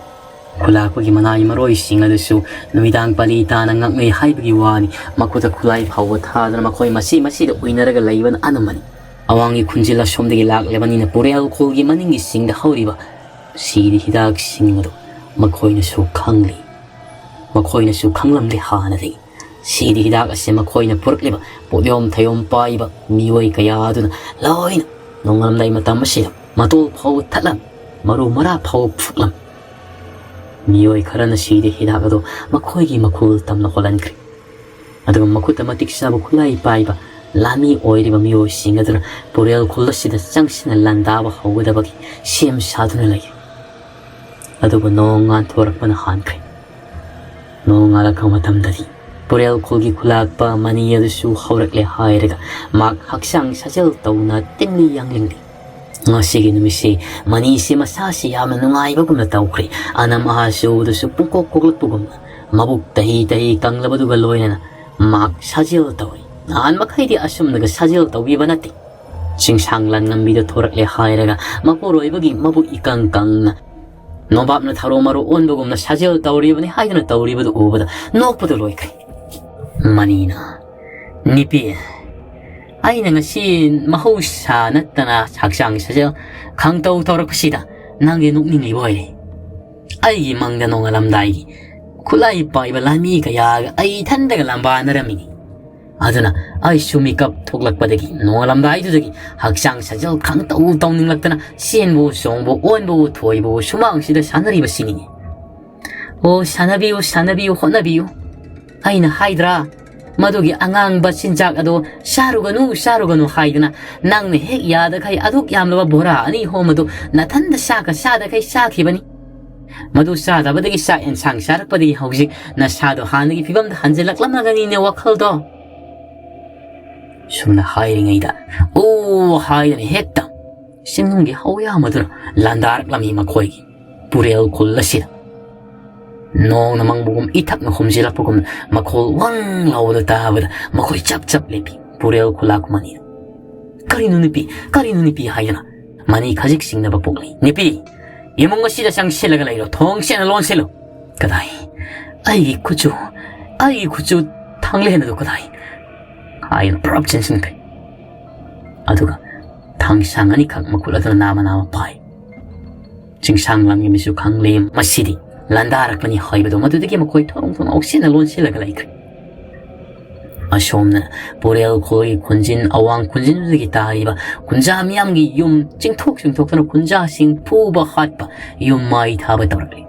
ꯈꯨꯂꯥꯛꯄꯒꯤ ꯃꯅꯥꯏ ꯃꯔꯣꯏꯁꯤꯡ ꯑꯗꯨꯁꯨ ꯅꯨꯃꯤꯗꯥꯡ ꯄꯥꯂꯤ ꯇꯥꯅ ꯉꯛꯅꯩ ꯍꯥꯏꯕꯒꯤ ꯋꯥꯅꯤ꯫ ꯃꯈꯨꯠꯇ ꯈꯨꯠꯂꯥꯏ ꯐꯥꯎꯕ ꯊꯥꯗꯅ ꯃꯈꯣꯏ ꯃꯁꯤ ꯃꯁꯤꯗ ꯎꯏꯅꯔꯒ ꯂꯩꯕꯅ ꯑꯅꯝꯕꯅꯤ꯫ ꯑꯋꯥꯡꯒꯤ ꯈꯨꯟꯖꯤꯜ ꯑꯁꯣꯝꯗꯒꯤ ꯂꯥꯛꯂꯕꯅꯤꯅ ꯄꯨꯔꯦꯜ ꯈꯨꯜꯒꯤ ꯃꯅꯤꯡꯒꯤ ꯆꯤꯡꯗ ꯍꯧꯔꯤꯕ ꯁꯤꯗꯤ ꯍꯤꯗꯥꯛꯁꯤꯡ ꯑꯗꯨ ꯃꯈꯣꯏꯅꯁꯨ ꯈꯪꯂꯤ꯫ ꯃꯈꯣꯏꯅꯁꯨ ꯈꯪꯂꯝꯂꯦ ꯍꯥꯟꯅꯗꯒꯤ꯫ ꯁꯤꯗꯤ ꯍꯤꯗꯥꯛ ꯑꯁꯤ ꯃꯈꯣꯏꯅ ꯄꯨꯔꯛꯂꯤꯕ ꯄꯣꯠꯌꯣꯝ ꯊꯌꯣꯝ ꯄꯥꯏꯕ ꯃꯤꯑꯣꯏ ꯀꯌꯥ ꯑꯗꯨꯅ ꯂꯣꯏꯅ ꯅꯣꯡꯉꯥꯜꯂꯝꯗꯥꯏ ꯃꯇꯝ ꯑꯁꯤꯗ ꯃꯇꯣꯜ ꯐꯥꯎꯕ ꯊꯠꯂꯝ, ꯃꯔꯨ ꯃꯔꯥ ꯐꯥꯎꯕ ꯐꯨꯛꯂꯝ꯫ ꯃꯤꯑꯣꯏ ꯈꯔꯅ ꯁꯤꯗꯤ ꯍꯤꯗꯥꯛ ꯑꯗꯨ ꯃꯈꯣꯏꯒꯤ ꯃꯈꯨꯜ ꯇꯝꯅ ꯍꯣꯜꯍꯟꯈ꯭ꯔꯦ꯫ ꯑꯗꯨꯒ ꯃꯈꯨꯠꯇ ꯃꯇꯤꯛ ꯆꯥꯕ ꯈꯨꯠꯂꯥꯏ ꯄꯥꯏꯕ ꯂꯥꯟꯃꯤ ꯑꯣꯏꯔꯤꯕ ꯃꯤꯑꯣꯏꯁꯤꯡ ꯑꯗꯨꯅ ꯄꯨꯔꯦꯜ ꯈꯨꯜ ꯑꯁꯤꯗ ꯆꯪꯁꯤꯟꯅ ꯂꯥꯟꯗꯥꯕ ꯍꯧꯒꯗꯕꯒꯤ ꯁꯦꯝ ꯁꯥꯗꯨꯅ ꯂꯩꯔꯤ꯫ ꯑꯗꯨꯕꯨ ꯅꯣꯡ ꯉꯥꯟꯊꯣꯔꯛꯄꯅ ꯍꯥꯟꯈ꯭ꯔꯦ꯫ ꯅꯣꯡ ꯉꯥꯜꯂꯛꯄ ꯃꯇꯝꯗꯗꯤ ꯄꯨꯔꯦꯜ ꯈꯨꯜꯒꯤ ꯈꯨꯂꯥꯛꯄ ꯃꯅꯤ ꯑꯗꯨꯁꯨ ꯍꯧꯔꯛꯂꯦ ꯍꯥꯏꯔꯒ ꯃꯍꯥꯛ ꯍꯛꯆꯥꯡ ꯁꯥꯖꯦꯜ ꯇꯧꯅ ꯇꯤꯡꯂꯤ ꯌꯥꯡꯂꯤꯡꯂꯤ꯫ ꯉꯁꯤꯒꯤ ꯅꯨꯃꯤꯠꯁꯤ ꯃꯅꯤꯁꯤ ꯃꯁꯥꯁꯤ ꯌꯥꯝꯅ ꯅꯨꯡꯉꯥꯏꯕꯒꯨꯝꯅ ꯇꯧꯈ꯭ꯔꯦ꯫ ꯑꯅꯝ ꯑꯍꯥ ꯆꯨꯕꯗꯁꯨ ꯄꯨꯡꯀꯣꯛ ꯀꯣꯛꯂꯛꯄꯒꯨꯝꯅ ꯃꯕꯨꯛ ꯇꯍꯤ ꯇꯍꯤ ꯀꯪꯂꯕꯗꯨꯒ ꯂꯣꯏꯅꯅ ꯃꯍꯥꯛ ꯁꯥꯖꯦꯜ ꯇꯧꯔꯤ꯫ ꯅꯍꯥꯟ ꯃꯈꯩꯗꯤ ꯑꯁꯨꯝꯅꯒ ꯁꯥꯖꯦꯜ ꯇꯧꯕꯤꯕ ꯅꯠꯇꯦ꯫ ꯆꯤꯡꯁꯥꯡ ꯂꯥꯟꯉꯝꯕꯤꯗ ꯊꯣꯔꯛꯂꯦ ꯍꯥꯏꯔꯒ ꯃꯄꯨꯔꯣꯏꯕꯒꯤ ꯃꯕꯨꯛ ꯏꯀꯪ ꯀꯪꯅ ꯅꯣꯕꯥꯞꯅ ꯊꯔꯣ ꯃꯔꯣ ꯑꯣꯟꯕꯒꯨꯝꯅ ꯁꯥꯖꯦꯜ ꯇꯧꯔꯤꯕꯅꯤ ꯍꯥꯏꯗꯨꯅ ꯇꯧꯔꯤꯕꯗꯨ ꯎꯕꯗ ꯅꯣꯛꯄꯗꯨ ꯂꯣꯏꯈ꯭ꯔꯦ꯫ ꯃꯅꯤꯅ, "ꯅꯨꯄꯤ, ꯑꯩꯅ ꯉꯁꯤ ꯃꯍꯧꯁꯥ ꯅꯠꯇꯅ ꯍꯛꯆꯥꯡ ꯁꯥꯖꯦꯜ ꯈꯪꯇꯧ ꯇꯧꯔꯛꯄꯁꯤꯗ ꯅꯪꯗꯤ ꯅꯣꯛꯅꯤꯡꯂꯤꯕ ꯑꯣꯏꯔꯦ꯫ ꯑꯩꯒꯤ ꯃꯪꯗ ꯅꯣꯡꯉꯥꯜꯂꯝꯗꯥꯏꯒꯤ ꯈꯨꯠꯂꯥꯏ ꯄꯥꯏꯕ ꯂꯥꯟꯃꯤ ꯀꯌꯥꯒ ꯑꯩ ꯏꯊꯟꯗꯒ ꯂꯝꯕꯥꯅꯔꯝꯃꯤꯅꯤ꯫ ꯑꯗꯨꯅ ꯑꯩꯁꯨ ꯃꯤꯀꯞ ꯊꯣꯛꯂꯛꯄꯗꯒꯤ ꯅꯣꯡꯉꯥꯜꯂꯝꯗꯥꯏꯗꯨꯗꯒꯤ ꯍꯛꯆꯥꯡ ꯁꯥꯖꯦꯜ ꯈꯪꯇꯧ ꯇꯧꯅꯤꯡꯂꯛꯇꯅ ꯆꯦꯟꯕꯋꯣ ꯆꯣꯡꯕꯋꯣ ꯑꯣꯟꯕꯋꯣ ꯊꯣꯏꯕꯋꯣ ꯁꯨꯃꯥꯡꯁꯤꯗ ꯁꯥꯟꯅꯔꯤꯕꯁꯤꯅꯤ꯫ ꯑꯣ, ꯁꯥꯟꯅꯕꯤꯌꯨ, ꯁꯥꯟꯅꯕꯤꯌꯨ, ꯍꯣꯠꯅꯕꯤꯌꯨ꯫ ꯑꯩꯅ ꯍꯥꯏꯗ꯭ꯔꯥ, ꯃꯗꯨꯒꯤ ꯑꯉꯥꯡꯕ ꯆꯤꯟꯖꯥꯛ ꯑꯗꯣ ꯆꯥꯔꯨꯒꯅꯨ, ꯆꯥꯔꯨꯒꯅꯨ ꯍꯥꯏꯗꯅ ꯅꯪꯅ ꯍꯦꯛ ꯌꯥꯗꯈꯩ ꯑꯗꯨꯛ ꯌꯥꯝꯂꯕ ꯕꯣꯔꯥ ꯑꯅꯤ ꯑꯍꯨꯝ ꯑꯗꯨ ꯅꯊꯟꯗ ꯆꯥꯒ ꯆꯥꯗꯈꯩ ꯆꯥꯈꯤꯕꯅꯤ꯫ ꯃꯗꯨ ꯆꯥꯗꯕꯗꯒꯤ ꯆꯥꯛ ꯑꯦꯟꯁꯥꯡ ꯆꯥꯔꯛꯄꯗꯒꯤ ꯍꯧꯖꯤꯛ ꯅꯁꯥꯗꯣ ꯍꯥꯟꯅꯒꯤ ꯐꯤꯕꯝꯗ ꯍꯟꯖꯤꯜꯂꯛꯂꯝꯃꯒꯅꯤꯅꯦ ꯋꯥꯈꯜꯗꯣ꯫" ꯁꯨꯝꯅ ꯍꯥꯏꯔꯤꯉꯩꯗ, "ꯑꯣ" ꯍꯥꯏꯗꯅ ꯍꯦꯛꯇ ꯆꯤꯡꯅꯨꯡꯒꯤ ꯍꯧꯌꯥꯝ ꯑꯗꯨꯅ ꯂꯥꯟꯗꯥꯔꯛꯂꯝꯃꯤ ꯃꯈꯣꯏꯒꯤ ꯄꯨꯔꯦꯜ ꯈꯨꯜ ꯑꯁꯤꯗ꯫ ꯅꯣꯡꯅ ꯃꯪꯕꯒꯨꯝ ꯏꯊꯛꯅ ꯍꯨꯝꯖꯤꯜꯂꯛꯄꯒꯨꯝ ꯃꯈꯣꯜ ꯋꯪ ꯂꯥꯎꯕꯗ ꯇꯥꯕꯗ ꯃꯈꯣꯏ ꯆꯞ ꯆꯞ ꯂꯦꯞꯄꯤ꯫ ꯄꯨꯔꯦꯜ ꯈꯨꯜꯂꯥꯛꯄ ꯃꯅꯤꯅ, "ꯀꯔꯤꯅꯣ ꯅꯨꯄꯤ, ꯀꯔꯤꯅꯣ ꯅꯨꯄꯤ?" ꯍꯥꯏꯗꯅ ꯃꯅꯤ ꯈꯖꯤꯛ ꯆꯤꯡꯅꯕ ꯄꯣꯛꯂꯤ꯫ "ꯅꯨꯄꯤ, ꯏꯃꯨꯡ ꯑꯁꯤꯗ ꯆꯪꯁꯤꯜꯂꯒ ꯂꯩꯔꯣ, ꯊꯣꯡ ꯁꯦꯡꯅ ꯂꯣꯟꯁꯤꯜꯂꯨ꯫" "ꯀꯗꯥꯏ? ꯑꯩꯒꯤ ꯈꯨꯠꯁꯨ, ꯑꯩꯒꯤ ꯈꯨꯠꯁꯨ ꯊꯥꯡꯂꯦꯟ ꯑꯗꯨ ꯀꯗꯥꯏ?" ꯍꯥꯏꯗꯨꯅ ꯄꯨꯔꯞ ꯆꯦꯟꯁꯤꯟꯈ꯭ꯔꯦ꯫ ꯑꯗꯨꯒ ꯊꯥꯡꯁꯥꯡ ꯑꯅꯤꯈꯛ ꯃꯈꯨꯠ ꯑꯗꯨꯅ ꯅꯥꯝꯃ ꯅꯥꯝꯃ ꯄꯥꯏ꯫ ꯆꯤꯡꯁꯥꯡ ꯂꯝꯒꯤ ꯃꯤꯁꯨ ꯈꯪꯂꯦ, ꯃꯁꯤꯗꯤ ꯂꯥꯟꯗꯥꯔꯛꯄꯅꯤ ꯍꯥꯏꯕꯗꯨ꯫ ꯃꯗꯨꯗꯒꯤ ꯃꯈꯣꯏ ꯊꯣꯡ ꯊꯣꯡ ꯉꯥꯎꯁꯤꯟꯅ ꯂꯣꯟꯁꯤꯜꯂꯒ ꯂꯩꯈ꯭ꯔꯦ꯫ ꯑꯁꯣꯝꯅ ꯄꯨꯔꯦꯜ ꯈꯨꯜꯒꯤ ꯈꯨꯟꯖꯤꯟ, ꯑꯋꯥꯡ ꯈꯨꯟꯖꯤꯟꯗꯨꯗꯒꯤ ꯇꯥꯔꯤꯕ ꯈꯨꯟꯖꯥ ꯃꯤꯌꯥꯝꯒꯤ ꯌꯨꯝ ꯆꯤꯡꯊꯣꯛ ꯆꯤꯡꯊꯣꯛꯇꯨꯅ ꯈꯨꯟꯖꯥꯁꯤꯡ ꯐꯨꯕ ꯍꯥꯠꯄ, ꯌꯨꯝ ꯃꯩ ꯊꯥꯕ ꯇꯧꯔꯛꯂꯤ꯫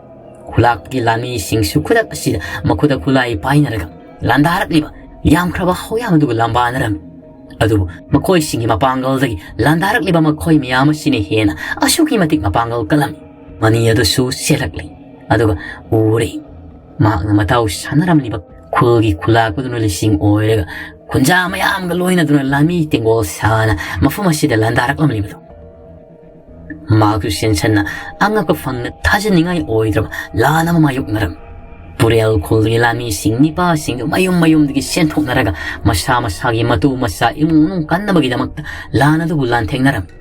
ꯈꯨꯂꯥꯛꯀꯤ ꯂꯥꯟꯃꯤꯁꯤꯡꯁꯨ ꯈꯨꯗꯛ ꯑꯁꯤꯗ ꯃꯈꯨꯠꯇ ꯈꯨꯠꯂꯥꯏ ꯄꯥꯏꯅꯔꯒ ꯂꯥꯟꯗꯥꯔꯛꯂꯤꯕ ꯌꯥꯝꯈ꯭ꯔꯕ ꯍꯧꯌꯥꯝ ꯑꯗꯨꯒ ꯂꯥꯟꯕꯥꯟꯅꯔꯝꯃꯤ꯫ ꯑꯗꯨꯕꯨ ꯃꯈꯣꯏꯁꯤꯡꯒꯤ ꯃꯄꯥꯡꯒꯜꯗꯒꯤ ꯂꯥꯟꯗꯥꯔꯛꯂꯤꯕ ꯃꯈꯣꯏ ꯃꯌꯥꯝ ꯑꯁꯤꯅ ꯍꯦꯟꯅ ꯑꯁꯨꯛꯀꯤ ꯃꯇꯤꯛ ꯃꯄꯥꯡꯒꯜ ꯀꯜꯂꯝꯃꯤ꯫ ꯃꯅꯤ ꯑꯗꯨꯁꯨ ꯆꯦꯜꯂꯛꯂꯤ꯫ ꯑꯗꯨꯒ ꯎꯔꯦ, ꯃꯍꯥꯛꯅ ꯃꯇꯥꯎ ꯁꯥꯟꯅꯔꯝꯂꯤꯕ ꯈꯨꯜꯒꯤ ꯈꯨꯂꯥꯛꯄꯗꯨꯅ ꯂꯤꯁꯤꯡ ꯑꯣꯏꯔꯒ ꯈꯨꯟꯖꯥ ꯃꯌꯥꯝꯒ ꯂꯣꯏꯅꯗꯨꯅ ꯂꯥꯟꯃꯤ ꯇꯦꯡꯒꯣꯜ ꯁꯥꯅ ꯃꯐꯝ ꯑꯁꯤꯗ ꯂꯥꯟꯗꯥꯔꯛꯂꯝꯂꯤꯕꯗꯨ꯫ ꯃꯍꯥꯛꯁꯨ ꯁꯦꯟꯁꯟꯅ ꯑꯉꯛꯄ ꯐꯪꯅ ꯊꯥꯖꯅꯤꯡꯉꯥꯏ ꯑꯣꯏꯗ꯭ꯔꯕ ꯂꯥꯟ ꯑꯃ ꯃꯥꯌꯣꯛꯅꯔꯝꯃꯤ꯫ ꯄꯨꯔꯦꯜ ꯈꯨꯜꯒꯤ ꯂꯥꯟꯃꯤꯁꯤꯡ ꯅꯤꯄꯥꯁꯤꯡꯗꯨ ꯃꯌꯨꯝ ꯃꯌꯨꯝꯗꯒꯤ ꯁꯦꯟꯊꯣꯛꯅꯔꯒ ꯃꯁꯥ ꯃꯁꯥꯒꯤ ꯃꯇꯨ ꯃꯆꯥ ꯏꯃꯨꯡ ꯃꯅꯨꯡ ꯀꯟꯅꯕꯒꯤꯗꯃꯛꯇ ꯂꯥꯟ ꯑꯗꯨꯕꯨ ꯂꯥꯟꯊꯦꯡꯅꯔꯝꯃꯤ꯫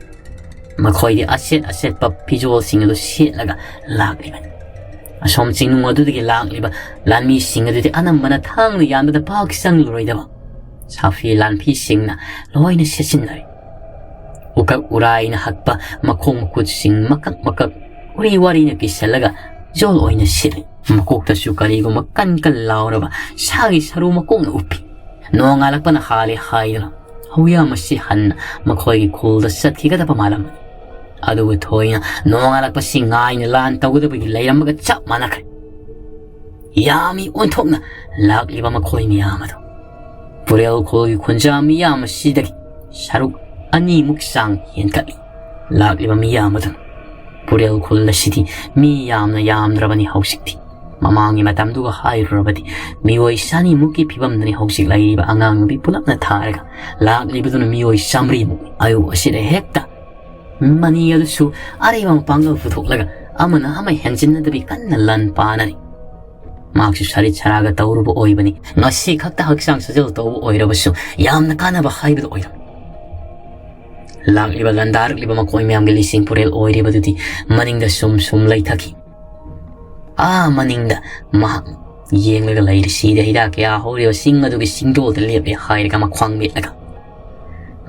ꯃꯈꯣꯏꯗꯤ ꯑꯁꯦꯠ ꯑꯁꯦꯠꯄ ꯐꯤꯖꯣꯜꯁꯤꯡ ꯑꯗꯨ ꯁꯦꯠꯂꯒ ꯂꯥꯛꯂꯤꯕꯅꯤ꯫ ꯑꯁꯣꯝ ꯆꯤꯡꯅꯨꯡ ꯑꯗꯨꯗꯒꯤ ꯂꯥꯛꯂꯤꯕ ꯂꯥꯟꯃꯤꯁꯤꯡ ꯑꯗꯨꯗꯤ ꯑꯅꯝꯕꯅ ꯊꯥꯡꯅ ꯌꯥꯟꯕꯗ ꯄꯥꯛ ꯆꯪꯂꯔꯣꯏꯗꯕ ꯁꯥꯐꯤ ꯂꯥꯟꯐꯤꯁꯤꯡꯅ ꯂꯣꯏꯅ ꯁꯦꯠꯆꯤꯟꯅꯔꯤ꯫ ꯎꯀꯛ ꯎꯔꯥꯏꯅ ꯍꯛꯄ ꯃꯈꯣꯡ ꯃꯈꯨꯠꯁꯤꯡ ꯃꯀꯛ ꯃꯀꯛ ꯎꯔꯤ ꯋꯥꯔꯤꯅ ꯀꯤꯁꯜꯂꯒ ꯖꯣꯜ ꯑꯣꯏꯅ ꯁꯤꯠꯂꯤ꯫ ꯃꯀꯣꯛꯇꯁꯨ ꯀꯔꯤꯒꯨꯝꯕ ꯀꯟ ꯀꯟ ꯂꯥꯎꯔꯕ ꯁꯥꯒꯤ ꯁꯔꯨ ꯃꯀꯣꯛꯅ ꯎꯞꯄꯤ꯫ ꯅꯣꯡꯉꯥꯜꯂꯛꯄꯅ ꯍꯥꯜꯂꯦ ꯍꯥꯏꯗꯨꯅ ꯍꯧꯌꯥꯝ ꯑꯁꯤ ꯍꯟꯅ ꯃꯈꯣꯏꯒꯤ ꯈꯨꯜꯗ ꯆꯠꯈꯤꯒꯗꯕ ꯃꯥꯜꯂꯝꯃꯤ꯫ ꯑꯗꯨꯕꯨ ꯊꯣꯏꯅ ꯅꯣꯡꯉꯥꯜꯂꯛꯄꯁꯤ ꯉꯥꯏꯅ ꯂꯥꯟ ꯇꯧꯒꯗꯕꯒꯤ ꯂꯩꯔꯝꯕꯒ ꯆꯞ ꯃꯥꯟꯅꯈ꯭ꯔꯦ꯫ ꯌꯥꯝꯃꯤ ꯑꯣꯟꯊꯣꯛꯅ ꯂꯥꯛꯂꯤꯕ ꯃꯈꯣꯏ ꯃꯌꯥꯝ ꯑꯗꯨ꯫ ꯄꯨꯔꯦꯜ ꯈꯨꯜꯒꯤ ꯈꯨꯟꯖꯥ ꯃꯤꯌꯥꯝ ꯑꯁꯤꯗꯒꯤ ꯁꯔꯨꯛ ꯑꯅꯤꯃꯨꯛ ꯆꯥꯡ ꯍꯦꯟꯒꯠꯂꯤ꯫ ꯂꯥꯛꯂꯤꯕ ꯃꯤꯌꯥꯝ ꯑꯗꯨꯅ ꯄꯨꯔꯦꯜ ꯈꯨꯜ ꯑꯁꯤꯗꯤ ꯃꯤ ꯌꯥꯝꯅ ꯌꯥꯝꯗ꯭ꯔꯕꯅꯤ ꯍꯧꯖꯤꯛꯇꯤ꯫ ꯃꯃꯥꯡꯒꯤ ꯃꯇꯝꯗꯨꯒ ꯍꯥꯏꯔꯨꯔꯕꯗꯤ ꯃꯤꯑꯣꯏ ꯆꯅꯤꯃꯨꯛꯀꯤ ꯐꯤꯕꯝꯗꯅꯤ ꯍꯧꯖꯤꯛ ꯂꯩꯔꯤꯕ꯫ ꯑꯉꯥꯡ ꯅꯨꯄꯤ ꯄꯨꯂꯞꯅ ꯊꯥꯔꯒ ꯂꯥꯛꯂꯤꯕꯗꯨꯅ ꯃꯤꯑꯣꯏ ꯆꯥꯃꯔꯤꯃꯨꯛꯅꯤ꯫ ꯑꯌꯨꯛ ꯑꯁꯤꯗ ꯍꯦꯛꯇ ꯃꯅꯤ ꯑꯗꯨꯁꯨ ꯑꯔꯩꯕ ꯃꯄꯥꯡꯒꯜ ꯄꯨꯊꯣꯛꯂꯒ ꯑꯃꯅ ꯑꯃ ꯍꯦꯟꯖꯤꯟꯅꯗꯕꯤ ꯀꯟꯅ ꯂꯥꯟ ꯄꯥꯅꯔꯤ꯫ ꯃꯍꯥꯛꯁꯨ ꯁꯔꯤꯠ ꯁꯔꯥꯒ ꯇꯧꯔꯨꯕ ꯑꯣꯏꯕꯅꯤ꯫ ꯉꯁꯤ ꯈꯛꯇ ꯍꯛꯆꯥꯡ ꯁꯥꯖꯦꯜ ꯇꯧꯕ ꯑꯣꯏꯔꯕꯁꯨ ꯌꯥꯝꯅ ꯀꯥꯟꯅꯕ ꯍꯥꯏꯕꯗꯨ ꯑꯣꯏꯔꯝꯃꯤ꯫ ꯂꯥꯛꯂꯤꯕ ꯂꯥꯟꯗꯥꯔꯛꯂꯤꯕ ꯃꯈꯣꯏ ꯃꯌꯥꯝꯒꯤ ꯂꯤꯁꯤꯡ ꯄꯨꯔꯦꯜ ꯑꯣꯏꯔꯤꯕꯗꯨꯗꯤ ꯃꯅꯤꯡꯗ ꯁꯨꯝ ꯁꯨꯝ ꯂꯩꯊꯈꯤ꯫ ꯑꯥ ꯃꯅꯤꯡꯗ ꯃꯍꯥꯛ ꯌꯦꯡꯂꯒ ꯂꯩꯔꯤ꯫ ꯁꯤꯗ ꯍꯤꯗꯥꯛ ꯀꯌꯥ ꯍꯧꯔꯤꯕ ꯆꯤꯡ ꯑꯗꯨꯒꯤ ꯆꯤꯡꯗꯣꯜꯗ ꯂꯦꯞꯂꯦ ꯍꯥꯏꯔꯒ ꯃꯈ꯭ꯋꯥꯡ ꯃꯦꯠꯂꯒ꯫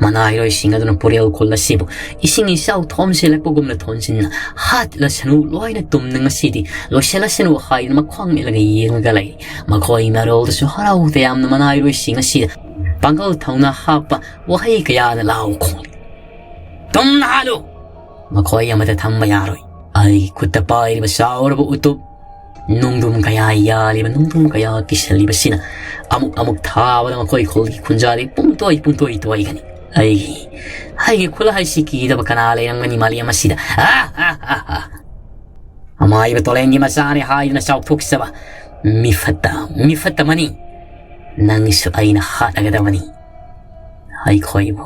ꯃꯅꯥꯏꯔꯣꯏꯁꯤꯡ ꯑꯗꯨꯅ ꯄꯨꯔꯦꯜ ꯈꯨꯜ ꯑꯁꯤꯕꯨ ꯏꯁꯤꯡ ꯏꯆꯥꯎ ꯊꯣꯝꯖꯤꯜꯂꯛꯄꯒꯨꯝꯅ ꯊꯣꯝꯖꯤꯟꯅ, "ꯍꯥꯠꯂꯁꯅꯨ, ꯂꯣꯏꯅ ꯇꯨꯝꯅ ꯉꯁꯤꯗꯤ ꯂꯣꯏꯁꯤꯜꯂꯁꯅꯨ" ꯍꯥꯏꯗꯨꯅ ꯃꯈ꯭ꯋꯥꯡ ꯃꯦꯠꯂꯒ ꯌꯦꯡꯂꯒ ꯂꯩ꯫ ꯃꯈꯣꯏ ꯃꯔꯣꯜꯗꯁꯨ ꯍꯔꯥꯎ ꯇꯌꯥꯝꯅ ꯃꯅꯥꯏꯔꯣꯏꯁꯤꯡ ꯑꯁꯤꯗ ꯄꯥꯡꯒꯜ ꯊꯧꯅꯥ ꯍꯥꯞꯄ ꯋꯥꯍꯩ ꯀꯌꯥꯅ ꯂꯥꯎ ꯈꯣꯡꯂꯤ꯫ "ꯇꯨꯝꯅ ꯍꯥꯠꯂꯨ! ꯃꯈꯣꯏ ꯑꯃꯠꯇ ꯊꯝꯕ ꯌꯥꯔꯣꯏ꯫ ꯑꯩꯒꯤ ꯈꯨꯠꯇ ꯄꯥꯏꯔꯤꯕ ꯆꯥꯎꯔꯕ ꯎꯇꯨꯞ, ꯅꯨꯡꯗꯨꯝ ꯀꯌꯥ ꯌꯥꯜꯂꯤꯕ, ꯅꯨꯡꯗꯨꯝ ꯀꯌꯥ ꯀꯤꯁꯜꯂꯤꯕꯁꯤꯅ ꯑꯃꯨꯛ ꯑꯃꯨꯛ ꯊꯥꯕꯗ ꯃꯈꯣꯏ ꯈꯨꯜꯒꯤ ꯈꯨꯟꯖꯥꯗꯤ ꯄꯨꯡꯇꯣꯏ ꯄꯨꯡꯇꯣꯏ ꯇꯣꯏꯒꯅꯤ꯫ ꯑꯩꯒꯤ, ꯑꯩꯒꯤ ꯈꯨꯠꯂꯥꯏꯁꯤ ꯀꯤꯗꯕ ꯀꯅꯥ ꯂꯩꯔꯝꯒꯅꯤ ꯃꯥꯂꯦꯝ ꯑꯁꯤꯗ? ꯑꯥ, ꯑꯥ, ꯑꯥ, ꯑꯥ꯫ ꯑꯃꯥꯏꯕ ꯇꯣꯂꯦꯟꯒꯤ ꯃꯆꯥꯅꯤ ꯍꯥꯏꯗꯨꯅ ꯆꯥꯎꯊꯣꯛꯆꯕ ꯃꯤꯐꯠꯇ, ꯃꯤꯐꯠꯇ ꯃꯅꯤ꯫ ꯅꯪꯁꯨ ꯑꯩꯅ ꯍꯥꯠꯂꯒꯗꯕꯅꯤ꯫ ꯑꯩꯈꯣꯏꯕꯨ,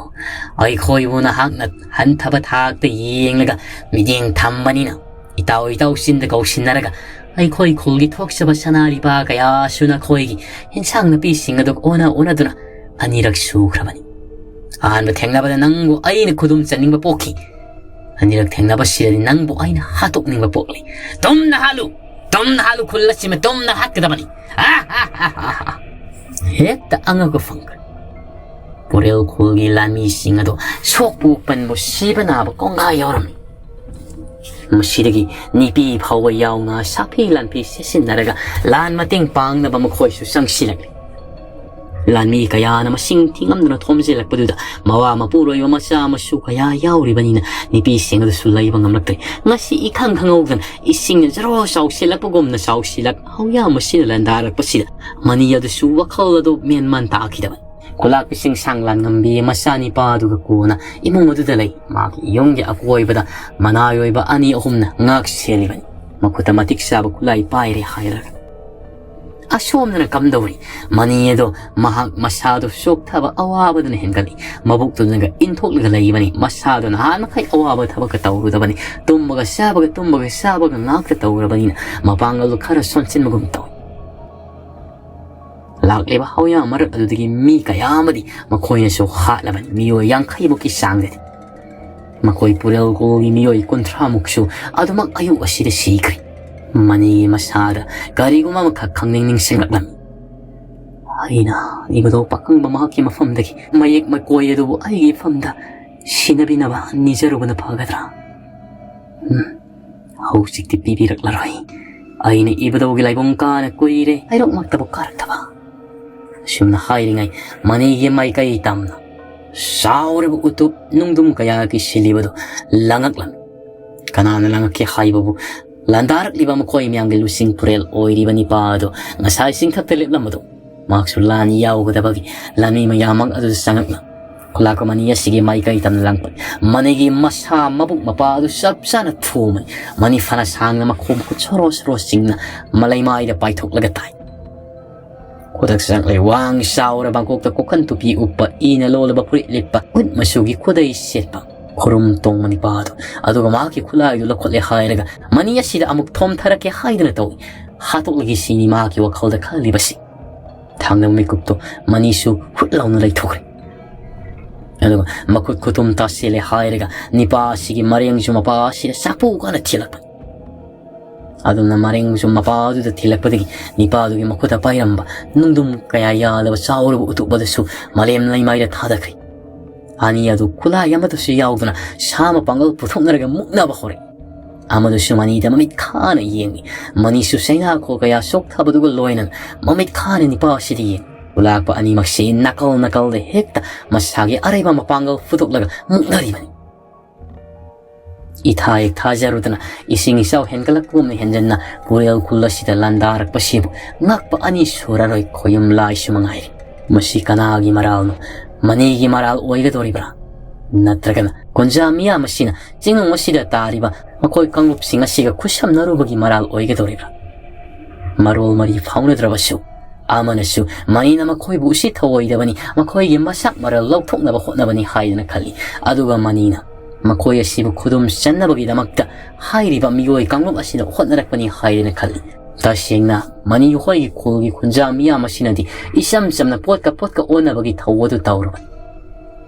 ꯑꯩꯈꯣꯏꯕꯨ ꯅꯍꯥꯛꯅ ꯍꯟꯊꯕ ꯊꯥꯛꯇ ꯌꯦꯡꯂꯒ ꯃꯤꯠꯌꯦꯡ ꯊꯝꯕꯅꯤꯅ, ꯏꯇꯥꯎ ꯏꯇꯥꯎ ꯆꯤꯟꯗ ꯀꯧꯁꯤꯟꯅꯔꯒ ꯑꯩꯈꯣꯏ ꯈꯨꯜꯒꯤ ꯊꯣꯛꯆꯕ ꯁꯅꯥ ꯂꯨꯄꯥ ꯀꯌꯥꯁꯨ ꯅꯈꯣꯏꯒꯤ ꯏꯟꯁꯥꯡ ꯅꯥꯄꯤꯁꯤꯡ ꯑꯗꯨ ꯑꯣꯟꯅ ꯑꯣꯟꯅꯗꯨꯅ ꯑꯅꯤꯔꯛ ꯁꯨꯈ꯭ꯔꯕꯅꯤ꯫ ꯑꯍꯥꯟꯕ ꯊꯦꯡꯅꯕꯗ ꯅꯪꯕꯨ ꯑꯩꯅ ꯈꯨꯗꯨꯝ ꯆꯟꯅꯤꯡꯕ ꯄꯣꯛꯈꯤ꯫ ꯑꯅꯤꯔꯛ ꯊꯦꯡꯅꯕꯁꯤꯗꯗꯤ ꯅꯪꯕꯨ ꯑꯩꯅ ꯍꯥꯠꯇꯣꯛꯅꯤꯡꯕ ꯄꯣꯛꯂꯤ꯫ ꯇꯨꯝꯅ ꯍꯥꯠꯂꯨ! ꯇꯨꯝꯅ ꯍꯥꯠꯂꯨ! ꯈꯨꯜ ꯑꯁꯤꯃ ꯇꯨꯝꯅ ꯍꯥꯠꯀꯗꯕꯅꯤ! ꯍꯦꯛꯇ ꯑꯉꯛꯄ ꯐꯪꯈ꯭ꯔꯦ꯫ ꯄꯨꯔꯦꯜ ꯈꯨꯜꯒꯤ ꯂꯥꯟꯃꯤꯁꯤꯡ ꯑꯗꯨ ꯁꯣꯛꯄꯨ ꯄꯟꯕꯨ ꯁꯤꯕ ꯅꯥꯕ ꯀꯣꯡꯒꯥꯏ ꯌꯥꯎꯔꯝꯃꯤ꯫ ꯃꯁꯤꯗꯒꯤ ꯅꯨꯄꯤ ꯐꯥꯎꯕ ꯌꯥꯎꯅ ꯁꯥꯐꯤ ꯂꯥꯟꯐꯤ ꯁꯤꯖꯤꯟꯅꯔꯒ ꯂꯥꯟ ꯃꯇꯦꯡ ꯄꯥꯡꯅꯕ ꯃꯈꯣꯏꯁꯨ ꯆꯪꯁꯤꯜꯂꯛꯂꯤ꯫ ꯂꯥꯟꯃꯤ ꯀꯌꯥꯅ ꯃꯁꯤꯡ ꯊꯤꯉꯝꯗꯅ ꯊꯣꯝꯖꯤꯜꯂꯛꯄꯗꯨꯗ ꯃꯋꯥ ꯃꯄꯨꯔꯣꯏꯕ ꯃꯆꯥ ꯃꯁꯨ ꯀꯌꯥ ꯌꯥꯎꯔꯤꯕꯅꯤꯅ ꯅꯨꯄꯤꯁꯤꯡ ꯑꯗꯨꯁꯨ ꯂꯩꯕ ꯉꯝꯂꯛꯇ꯭ꯔꯦ꯫ ꯉꯁꯤ ꯏꯈꯪ ꯈꯪꯍꯧꯗꯅ ꯏꯁꯤꯡꯅ ꯖꯔꯣ ꯆꯥꯎꯁꯤꯜꯂꯛꯄꯒꯨꯝꯅ ꯆꯥꯎꯁꯤꯜꯂꯛ ꯍꯧꯌꯥꯝ ꯑꯁꯤꯅ ꯂꯥꯟꯗꯥꯔꯛꯄꯁꯤꯗ ꯃꯅꯤ ꯑꯗꯨꯁꯨ ꯋꯥꯈꯜ ꯑꯗꯨ ꯃꯦꯟꯃꯥꯟ ꯇꯥꯈꯤꯗꯕꯅꯤ꯫ ꯈꯨꯂꯥꯛꯄꯤꯁꯤꯡ ꯁꯥꯡꯂꯥꯟ ꯉꯝꯕꯤ ꯃꯆꯥꯅꯤꯄꯥꯗꯨꯒ ꯀꯣꯟꯅ ꯏꯃꯨꯡ ꯑꯗꯨꯗ ꯂꯩ꯫ ꯃꯥꯒꯤ ꯌꯨꯝꯒꯤ ꯑꯀꯣꯏꯕꯗ ꯃꯅꯥꯏ ꯑꯣꯏꯕ ꯑꯅꯤ ꯑꯍꯨꯝꯅ ꯉꯥꯛ ꯁꯦꯜꯂꯤꯕꯅꯤ꯫ ꯃꯈꯨꯠꯇ ꯃꯇꯤꯛ ꯆꯥꯕ ꯈꯨꯠꯂꯥꯏ ꯄꯥꯏꯔꯦ ꯍꯥꯏꯔꯒ꯫ ꯑꯁꯣꯝꯗꯅ ꯀꯝꯗꯧꯔꯤ? ꯃꯅꯤ ꯑꯗꯣ ꯃꯍꯥꯛ ꯃꯁꯥꯗꯨ ꯆꯣꯛꯊꯕ ꯑꯋꯥꯕꯗꯨꯅ ꯍꯦꯟꯒꯠꯂꯤ꯫ ꯃꯕꯨꯛꯇꯨꯅꯒ ꯏꯟꯊꯣꯛꯂꯒ ꯂꯩꯕꯅꯤ꯫ ꯃꯁꯥꯗꯣ ꯅꯍꯥꯟ ꯃꯈꯩ ꯑꯋꯥꯕ ꯊꯕꯛꯀ ꯇꯧꯔꯨꯗꯕꯅꯤ꯫ ꯇꯨꯝꯕꯒ ꯆꯥꯕꯒ ꯇꯨꯝꯕꯒ ꯆꯥꯕꯒ ꯉꯥꯛꯇ ꯇꯧꯔꯕꯅꯤꯅ ꯃꯄꯥꯡꯒꯜꯗꯨ ꯈꯔ ꯁꯣꯟꯁꯤꯟꯕꯒꯨꯝ ꯇꯧꯏ꯫ ꯂꯥꯛꯂꯤꯕ ꯍꯧꯌꯥ ꯃꯔꯛ ꯑꯗꯨꯗꯒꯤ ꯃꯤ ꯀꯌꯥ ꯑꯃꯗꯤ ꯃꯈꯣꯏꯅꯁꯨ ꯍꯥꯠꯂꯕꯅꯤ꯫ ꯃꯤꯑꯣꯏ ꯌꯥꯡꯈꯩꯃꯨꯛꯀꯤ ꯆꯥꯡꯗꯗꯤ꯫ ꯃꯈꯣꯏ ꯄꯨꯔꯦꯜꯒꯣꯜꯒꯤ ꯃꯤꯑꯣꯏ ꯀꯨꯟꯊ꯭ꯔꯥꯃꯨꯛꯁꯨ ꯑꯗꯨꯃꯛ ꯑꯌꯨꯛ ꯑꯁꯤꯗ ꯁꯤꯈ꯭ꯔꯦ꯫ ꯃꯅꯤꯒꯤ ꯃꯁꯥꯗ ꯀꯔꯤꯒꯨꯝꯕ ꯑꯃꯈꯛ ꯈꯪꯅꯤꯡ ꯅꯤꯡꯁꯤꯡꯂꯛꯂꯝꯃꯤ꯫ ꯑꯩꯅ ꯏꯕꯗꯧ ꯄꯥꯈꯪꯕ ꯃꯍꯥꯛꯀꯤ ꯃꯐꯝꯗꯒꯤ ꯃꯌꯦꯛ ꯃꯀꯣꯏ ꯑꯗꯨꯕꯨ ꯑꯩꯒꯤ ꯏꯐꯝꯗ ꯁꯤꯟꯅꯕꯤꯅꯕ ꯅꯤꯖꯔꯨꯕꯅ ꯐꯒꯗ꯭ꯔꯥ? ꯎꯝ, ꯍꯧꯖꯤꯛꯇꯤ ꯄꯤꯕꯤꯔꯛꯂꯔꯣꯏ꯫ ꯑꯩꯅ ꯏꯕꯗꯧꯒꯤ ꯂꯥꯏꯕꯨꯡ ꯀꯥꯅ ꯀꯨꯏꯔꯦ, ꯍꯩꯔꯣꯛꯃꯛꯇꯕꯨ ꯀꯥꯔꯛꯇꯕ꯫ ꯑꯁꯨꯝꯅ ꯍꯥꯏꯔꯤꯉꯩ ꯃꯅꯤꯒꯤ ꯃꯥꯏꯀꯩ ꯇꯝꯅ ꯆꯥꯎꯔꯕ ꯎꯇꯨꯞ ꯅꯨꯡꯗꯨꯝ ꯀꯌꯥꯒꯤ ꯁꯤꯜꯂꯤꯕꯗꯨ ꯂꯪꯉꯛꯂꯝꯃꯤ꯫ ꯀꯅꯥꯅ ꯂꯪꯉꯛꯀꯦ ꯍꯥꯏꯕꯕꯨ, ꯂꯥꯟꯗꯥꯔꯛꯂꯤꯕ ꯃꯈꯣꯏ ꯃꯌꯥꯝꯒꯤ ꯂꯨꯆꯤꯡ ꯄꯨꯔꯦꯜ ꯑꯣꯏꯔꯤꯕ ꯅꯤꯄꯥ ꯑꯗꯨ ꯉꯁꯥꯏ ꯆꯤꯡꯊꯛꯇ ꯂꯦꯞꯂꯝꯕꯗꯨ ꯃꯍꯥꯛꯁꯨ ꯂꯥꯟ ꯌꯥꯎꯒꯗꯕꯒꯤ ꯂꯥꯟꯃꯤ ꯃꯌꯥꯝꯃꯛ ꯑꯗꯨꯗ ꯆꯪꯉꯛꯅ ꯈꯨꯂꯥꯛꯄ ꯃꯅꯤ ꯑꯁꯤꯒꯤ ꯃꯥꯏꯀꯩ ꯇꯝꯅ ꯂꯥꯡꯄ ꯃꯅꯤꯒꯤ ꯃꯁꯥ ꯃꯕꯨꯛ ꯃꯄꯥ ꯑꯗꯨ ꯆꯞ ꯆꯥꯅ ꯊꯣꯝꯃꯤ꯫ ꯃꯅꯤ ꯐꯅ ꯁꯥꯡꯅ ꯃꯈꯣꯡ ꯃꯈꯨꯠ ꯁꯣꯔꯣ ꯁꯣꯔꯣ ꯆꯤꯡꯅ ꯃꯂꯩꯃꯥꯏꯗ ꯄꯥꯏꯊꯣꯛꯂꯒ ꯇꯥꯏ꯫ ꯈꯨꯗꯛ ꯆꯪꯂꯦ ꯋꯥꯡ ꯆꯥꯎꯔ ꯃꯀꯣꯛꯇ ꯀꯣꯛꯈꯟ ꯇꯨꯄꯤ ꯎꯞꯄ, ꯏꯅ ꯂꯣꯜꯂꯕ ꯐꯨꯔꯤꯠ ꯂꯤꯠꯄ, ꯎꯠ ꯃꯆꯨꯒꯤ ꯈꯨꯗꯩ ꯁꯦꯠꯄ ꯈꯨꯔꯨꯝ ꯇꯣꯡꯕ ꯅꯤꯄꯥ ꯑꯗꯨ꯫ ꯑꯗꯨꯒ ꯃꯍꯥꯛꯀꯤ ꯈꯨꯠꯂꯥꯏꯗꯨ ꯂꯧꯈꯠꯂꯦ ꯍꯥꯏꯔꯒ ꯃꯅꯤ ꯑꯁꯤꯗ ꯑꯃꯨꯛ ꯊꯣꯝꯊꯔꯛꯀꯦ ꯍꯥꯏꯗꯨꯅ ꯇꯧꯏ꯫ ꯍꯥꯠꯇꯣꯛꯂꯒꯦ ꯁꯤꯅꯤ ꯃꯍꯥꯛꯀꯤ ꯋꯥꯈꯜꯗ ꯈꯜꯂꯤꯕꯁꯤ꯫ ꯊꯥꯡꯗꯕ ꯃꯤꯀꯨꯞꯇꯨ ꯃꯅꯤꯁꯨ ꯍꯨꯠ ꯂꯥꯎꯅ ꯂꯩꯊꯣꯛꯈ꯭ꯔꯦ꯫ ꯑꯗꯨꯒ ꯃꯈꯨꯠ ꯈꯨꯇꯨꯝ ꯇꯥꯁꯤꯜꯂꯦ ꯍꯥꯏꯔꯒ ꯅꯤꯄꯥ ꯑꯁꯤꯒꯤ ꯃꯔꯦꯡꯁꯨ ꯃꯄꯥ ꯑꯁꯤꯗ ꯆꯥꯛꯄꯨ ꯀꯥꯟꯅ ꯊꯤꯜꯂꯛꯄ꯫ ꯑꯗꯨꯝꯅ ꯃꯔꯦꯡꯁꯨ ꯃꯄꯥ ꯑꯗꯨꯗ ꯊꯤꯜꯂꯛꯄꯗꯒꯤ ꯅꯤꯄꯥꯗꯨꯒꯤ ꯃꯈꯨꯠꯇ ꯄꯥꯏꯔꯝꯕ ꯅꯨꯡꯗꯨꯝ ꯀꯌꯥ ꯌꯥꯜꯂꯕ ꯆꯥꯎꯔꯕ ꯎꯇꯨꯞ ꯑꯗꯨꯁꯨ ꯃꯥꯂꯦꯝ ꯂꯩꯃꯥꯏꯗ ꯊꯥꯗꯈ꯭ꯔꯦ꯫ ꯑꯅꯤ ꯑꯗꯨ ꯈꯨꯠꯂꯥꯏ ꯑꯃꯗꯁꯨ ꯌꯥꯎꯗꯅ ꯁꯥ ꯃꯄꯥꯡꯒꯜ ꯄꯨꯊꯣꯛꯅꯔꯒ ꯃꯨꯛꯅꯕ ꯍꯧꯔꯛꯏ꯫ ꯑꯃꯗꯨꯁꯨ ꯃꯅꯤꯗ ꯃꯃꯤꯠ ꯈꯥꯅ ꯌꯦꯡꯏ꯫ ꯃꯅꯤꯁꯨ ꯆꯩꯅꯥꯈꯣ ꯀꯌꯥ ꯆꯣꯛꯊꯕꯗꯨꯒ ꯂꯣꯏꯅꯅ ꯃꯃꯤꯠ ꯈꯥꯅ ꯅꯤꯄꯥ ꯑꯁꯤꯗ ꯌꯦꯡꯏ꯫ ꯈꯨꯂꯥꯛꯄ ꯑꯅꯤꯃꯛꯁꯤ ꯅꯥꯀꯜ ꯅꯥꯀꯜꯗ ꯍꯦꯛꯇ ꯃꯁꯥꯒꯤ ꯑꯔꯩꯕ ꯃꯄꯥꯡꯒꯜ ꯐꯨꯗꯣꯛꯂꯒ ꯃꯨꯛꯅꯔꯤꯕꯅꯤ꯫ ꯏꯊꯥ ꯍꯦꯛ ꯊꯥꯖꯔꯨꯗꯅ ꯏꯁꯤꯡ ꯏꯆꯥꯎ ꯍꯦꯟꯒꯠꯂꯛꯄꯒꯨꯝꯅ ꯍꯦꯟꯖꯟꯅ ꯄꯨꯔꯦꯜ ꯈꯨꯜ ꯑꯁꯤꯗ ꯂꯥꯟꯗꯥꯔꯛꯄꯁꯤꯕꯨ ꯉꯛꯄ ꯑꯅꯤ ꯁꯨꯔꯔꯣꯏ ꯈꯣꯌꯨꯝ ꯂꯥꯏꯁꯨ ꯃꯉꯥꯏꯔꯦ꯫ ꯃꯁꯤ ꯀꯅꯥꯒꯤ ꯃꯔꯥꯜꯅꯣ? ꯃꯅꯤꯒꯤ ꯃꯔꯥꯜ ꯑꯣꯏꯒꯗꯧꯔꯤꯕ꯭ꯔꯥ? ꯅꯠꯇ꯭ꯔꯒꯅ ꯀꯨꯟꯖꯥ ꯃꯤꯌꯥꯝ ꯑꯁꯤꯅ ꯆꯤꯡꯅꯨꯡ ꯑꯁꯤꯗ ꯇꯥꯔꯤꯕ ꯃꯈꯣꯏ ꯀꯥꯡꯂꯨꯞꯁꯤꯡ ꯑꯁꯤꯒ ꯈꯨꯠꯁꯝꯅꯔꯨꯕꯒꯤ ꯃꯔꯥꯜ ꯑꯣꯏꯒꯗꯧꯔꯤꯕ꯭ꯔꯥ? ꯃꯔꯣꯜ ꯃꯔꯤ ꯐꯥꯎꯅꯗ꯭ꯔꯕꯁꯨ ꯑꯃꯅꯁꯨ ꯃꯅꯤꯅ ꯃꯈꯣꯏꯕꯨ ꯎꯁꯤꯠ ꯊꯑꯣꯏꯗꯕꯅꯤ, ꯃꯈꯣꯏꯒꯤ ꯃꯁꯛ ꯃꯔꯜ ꯂꯧꯊꯣꯛꯅꯕ ꯍꯣꯠꯅꯕꯅꯤ ꯍꯥꯏꯗꯅ ꯈꯜꯂꯤ꯫ ꯑꯗꯨꯒ ꯃꯅꯤꯅ ꯃꯈꯣꯏ ꯑꯁꯤꯕꯨ ꯈꯨꯗꯨꯝ ꯆꯟꯅꯕꯒꯤꯗꯃꯛꯇ ꯍꯥꯏꯔꯤꯕ ꯃꯤꯑꯣꯏ ꯀꯥꯡꯂꯨꯞ ꯑꯁꯤꯅ ꯍꯣꯠꯅꯔꯛꯄꯅꯤ ꯍꯥꯏꯗꯅ ꯈꯜꯂꯤ꯫ ꯇꯁꯦꯡꯅ ꯃꯅꯤ ꯍꯣꯏꯒꯤ ꯈꯨꯜꯒꯤ ꯈꯨꯟꯖꯥ ꯃꯤꯌꯥꯝ ꯑꯁꯤꯅꯗꯤ ꯏꯆꯝ ꯆꯝꯅ ꯄꯣꯠꯀ ꯄꯣꯠꯀ ꯑꯣꯟꯅꯕꯒꯤ ꯊꯧ ꯑꯗꯨ ꯇꯧꯔꯕꯅꯤ꯫